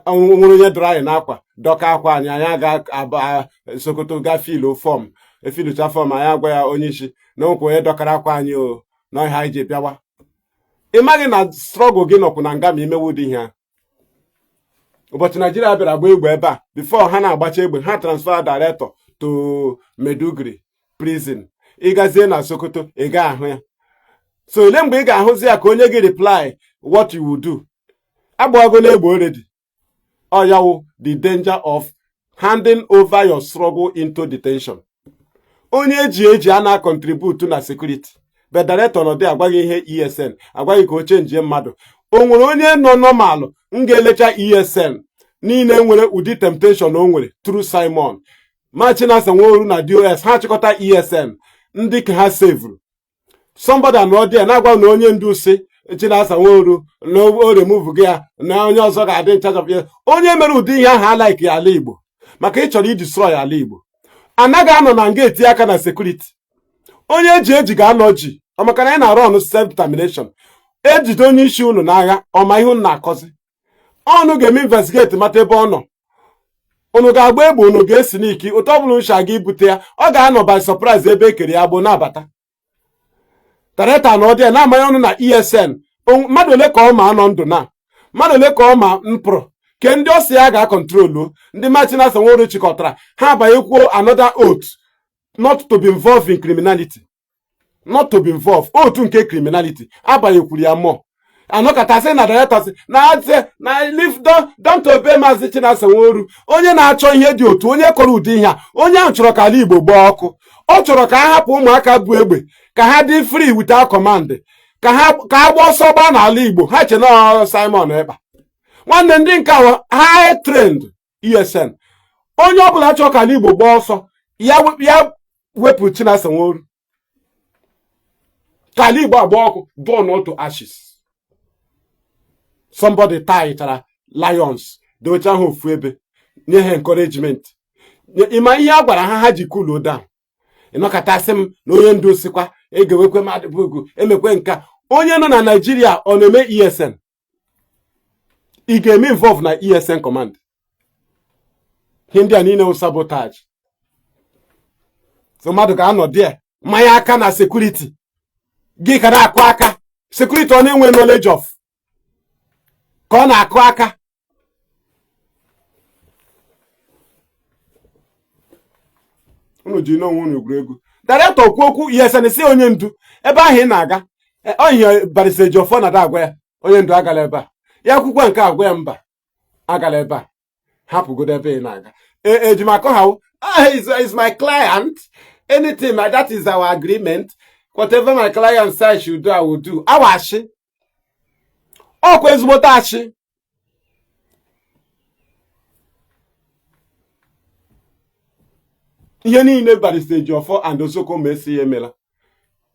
Nwere onye dọrọ anyị n'akwa dọka akwa anyị ga Sokoto ga filu form efilucha form anyị agwa ya onye isi na nkwa onye dọkara akwa anyị o na ihe anyị ji bịawa. Ị maghị na struggle gị nọkwu na nga ma imewu dị ihe. ụbọchị Naijiria bịara gba egbe ebe a before ha na-agbacha egbe ha transfer director to Maiduguri prison. Ịgazie na Sokoto ị ga ahụ ya. So ole mgbe ị ga-ahụzi ya ka onye gị reply what you will do. Agbagola egbe already. Oyawu the danger of handing over your struggle into detention. Onye eji ana contribute na security. But director nọ dị agwaghị ihe ESN, agwaghị ka o chenjie mmadụ. O nwere onye nọ normal ga-elecha ESN niile nwere ụdị temptation o nwere through Simon. Ma Chinasa Nworu na DOS ha chịkọta ESN ndị ka ha sevuru. Somebody anọ dị na-agwa na onye ndu si Chinasa Nworu na o remove gị ya na onye ọzọ ga-adị in charge of ya. Onye mere ụdị ihe ahụ alaiki ala Igbo maka ịchọrọ idestroy ala Igbo. Anaghị anọ na nga eti aka na security. Onye eji ga-anọ ji maka na anyị na-arụ ọnụ self-determination. Ejide onye isi unu n'agha ọma ihe unu na-akọzi. Ọnụ ga-eme investigate mata ebe ọ nọ. Unu ga-agba egbe unu ga-esi n'iki ụtọ ọbụla nsha aga ibute ya ọ ga-anọ by surprise ebe ekere ya bụ na-abata. Tareta na ọdịa na-amanye ọnụ na ESN mmadụ ole ka ọ ma anọ ndụ na mmadụ ole ka ọ ma mpụrụ ke ndị ọsị ya ga-akọntrolu ndị Chinasa Nworu chịkọtara ha abanyekwuo another oath not to be involved in criminality. Not to be involved otu nke criminality abanyekwuru ya mmụọ anọkọtasị na directors na leave don't obey Mazi Chinasa Nworu. Onye na-achọ ihe dị otu onye kọrọ ụdị ihe a onye ahụ chọrọ ka ala Igbo gbaa ọkụ. Ọ chọrọ ka a hapụ ụmụaka bụ egbe ka ha dị free without command ka ha gba ọsọ gbaa n'ala Igbo. Ha che na Simon Ekpa nwanne ndị nke high trained ESN. Onye ọbụla chọrọ ka ala Igbo gbaa ọsọ ya wepụ Chinasa Nworu ka ala Igbo agba ọkụ burn to ashes. Somebody taichara lions docha ha ofu ebe nye ha encouragement. Ịma ihe a gwara ha ji cool down. Ịnọkọtasị m na onye ndu sikwa egewekwe mmadụ bụ emekwe nka. Onye nọ na Nigeria ọ na-eme ESN. Ị ga-eme involve na ESN command. Ihe ndị a niile sabotage. So mmadụ ga-anọ there mmanya aka na security. Gị ka na-akụ aka. Security ọ na-enwe knowledge of ka ọ na-akụ aka. Unu ji n'onwe unu egwuregwu. Director okwu ESN si onye ndu ebe ahụ ị na-aga ohihe Barrister Ejiofor na agwa ya onye ndu agala ebe a ya akwụkwọ nke agwa ya mba agala ebe a hapụgodo ebe ị na-aga. Ejimakọ ha is my client anything that is our agreement whatever my client says I should do I will do. Awashi ọkwa ezigbote achị. Ihe niile Barrister Ejiofor and Osoko mesi ya emela.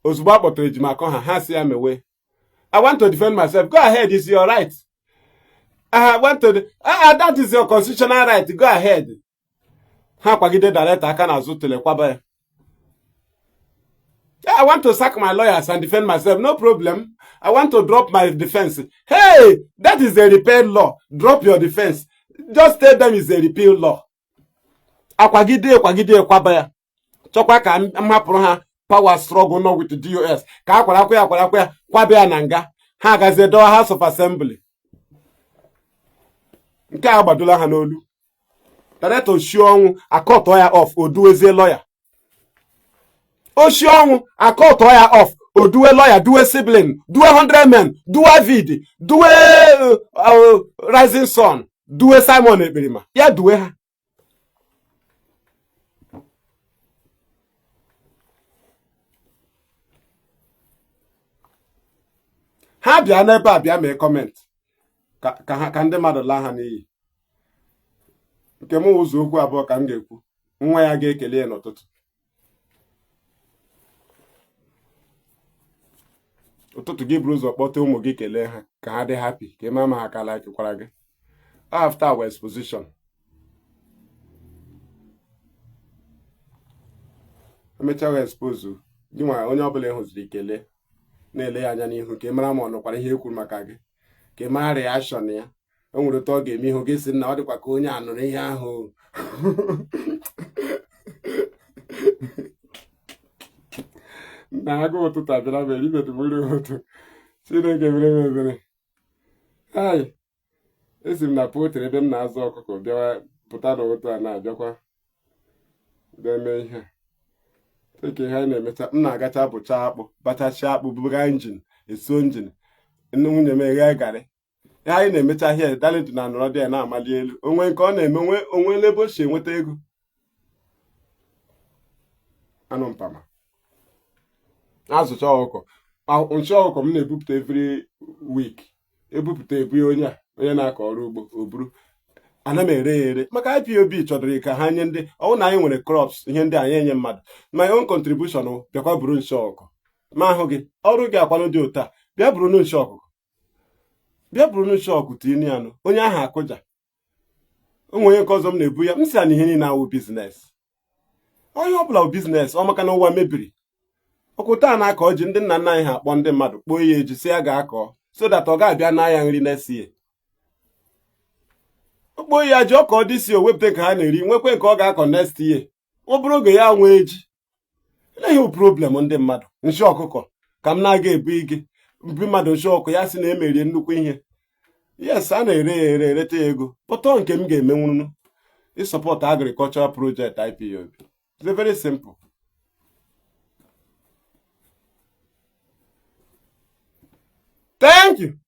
Ozugbo akpọtara Ejimakọ ha si ya mewe. I want to defend myself. Go ahead, it's your right. I want to that is your constitutional right. Go ahead. Ha kwagide director aka n'azụ telekwaba ya. I want to sack my lawyers and defend myself. No problem. I want to drop my defense. Hey, that is a repeal law. Drop your defense. Just tell them it's a repeal law. Akwagide kwaba ya. Chọkwa ka m hapụrụ ha power struggle no with the DOS. Ka akwara kwabe ya na nga. Ha gazie doa House of Assembly. Nke a gbadola ha n'olu. Director Oshionwu akọtọ ya off oduwezie lawyer. Oshionwu akọtọ ya off oduwe lawyer, duwe sibling, duwe 100 men, duwe Vid, duwe Rising Sun, duwe Simon Ekperima. Ya duwe ha. Ha bịa n'ebe a bịa mee comment ka ndị mmadụ laa ha n'iyi. Nke m ụzọ okwu abụọ ka m ga-ekwu. Nwa ya ga-ekele ya n'ụtụtụ. Ụtụtụ gị buru ụzọ kpọta ụmụ gị kelee ha ka ha dị happy ka ịma ma ha ka like kwara gị. After our exposition. Emecha we expose gị nwa onye ọbụla ịhụziri kelee na-ele ya anya n'ihu ka ị mara ma ọ nọkwara ihe ekwuru maka gị ka ị mara reaction ya. O nwere ụtọ ọ ga-eme ihu gị si na ọ dịkwa ka onye a nụrụ ihe ahụ. Na agụ ụtụtụ abịara mere ibetu mmiri ụtụ Chineke mere mebere. esi m na poultry ebe m na-azụ ọkụkọ bịawa pụta n'ụtụ a na-abịakwa bịa mee ihe eke ihe anyị na-emecha m na-agacha bụcha akpụ bachasịa akpụ buga injin esuo injin nne nwunye m eghe garị ihe anyị na-emecha ihe Darlington na nọrọ dị ya na-amali elu onwe nke ọ na-eme onwe ebe o si enweta ego anụ mpama azụcha ọkụkọ nchi ọkụkọ m na-ebupụta every week ebupụta ebu onye na-akọ ọrụ ugbo o buru ana m ere ya ere maka IPOB chọdụrụ ka ha nye ndị ọwụ na anyị nwere crops ihe ndị anyị enye mmadụ my own contribution bịakwa buru nchi ọkụkọ ma ahụ gị ọrụ gị akwanụ dị ụta bịa buru nchi ọkụkọ bịa buru nchi ọkụkọ tinye anụ onye ahụ akụja onwe onye nke ọzọ m na-ebu ya m si na ihe niile awụ biznes onye ọbụla bụ biznes ọ maka na ụwa mebiri ọkụta na-akọ ji ndị nna nna anyị ha akpọ ndị mmadụ kpoo ya eji si ya ga-akọ so that ọ ga-abịa n'ahịa nri na-esi okpo ya ji ọka dị si o wepụta nke ha na-eri nwekwe nke ọ ga-akọ next year ọ bụrụ oge ya nwee ji eleghị problem ndị mmadụ nshi ọkụkọ ka m na-aga ebu ige mbi mmadụ nshi ọkụ ya si na emerie nnukwu ihe yes a na-ere ya ereta ya ego pụtọ nke m ga-emenwuru ịsọpọt agricultural project IPOB it's very simple. Thank you.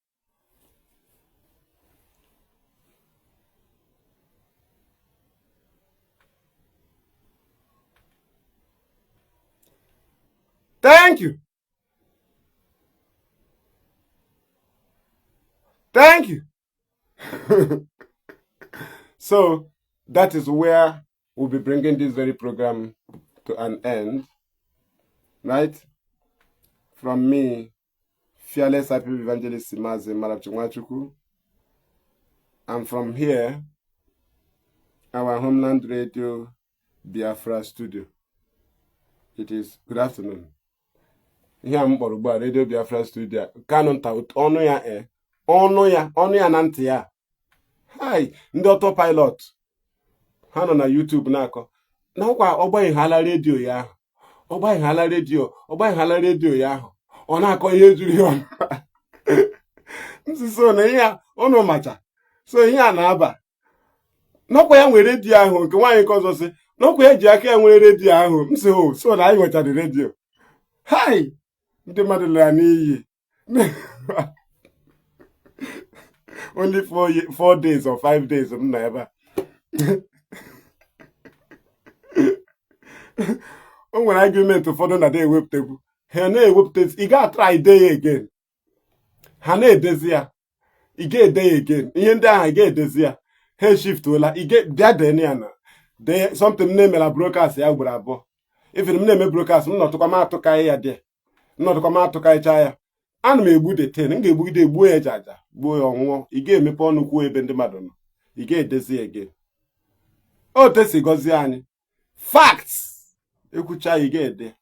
Thank you. Thank you. So that is where we'll be bringing this very program to an end, right? From me, Fearless Happy Evangelist Mazi Nnamdi Kanu. And from here, our homeland radio Biafra studio. It is good afternoon. Here I'm Boruba Radio Biafra studio. Canon tout onu ya na ntị ya. Hi, ndị autopilot. Ha nọ na YouTube na-akọ. Na kwa ọgbanyeghala redio ya ahụ. Ọgbanyeghala redio ya ahụ. Ọ na-akọ ihe juru ya ọnụ. Nsiso na ihe ọnụ macha. So ihe a na-aba. N'ọkwa ya nwere redio ahụ nke nwaanyị nke ọzọ sị, n'ọkwa ya ji aka ya nwere redio ahụ. M sị so na anyị nwechara redio. Hi! Ndị mmadụ lara n'iyi. Only 4 days or 5 days m nọ ebe a. O nwere argument ụfọdụ na na-ewepụtakwu. Ha na-ewepụtazi, ị ga-atry day ya again. Ha na-edezi ya. Ị ga-ede ya again. Ihe ndị ahụ ị ga-edezi ya. Ha shiftuola. Bịa dene ya na. Something na-emela broadcast ya ugboro abụọ. Even m na-eme broadcast m nọtụkwa m atụkaghị ya dị. Nnọdụkwa m atụkaịcha ya. Ana m egbu deten, m ga-egbugide egbuo ya jaja, gbuo ya ọnwụọ. Ị ga-emepe ọnụ kwuo ebe ndị mmadụ nọ. Ị ga-edezi ya again. O tesi gọzie anyị. Facts! Ekwucha ị ga-ede.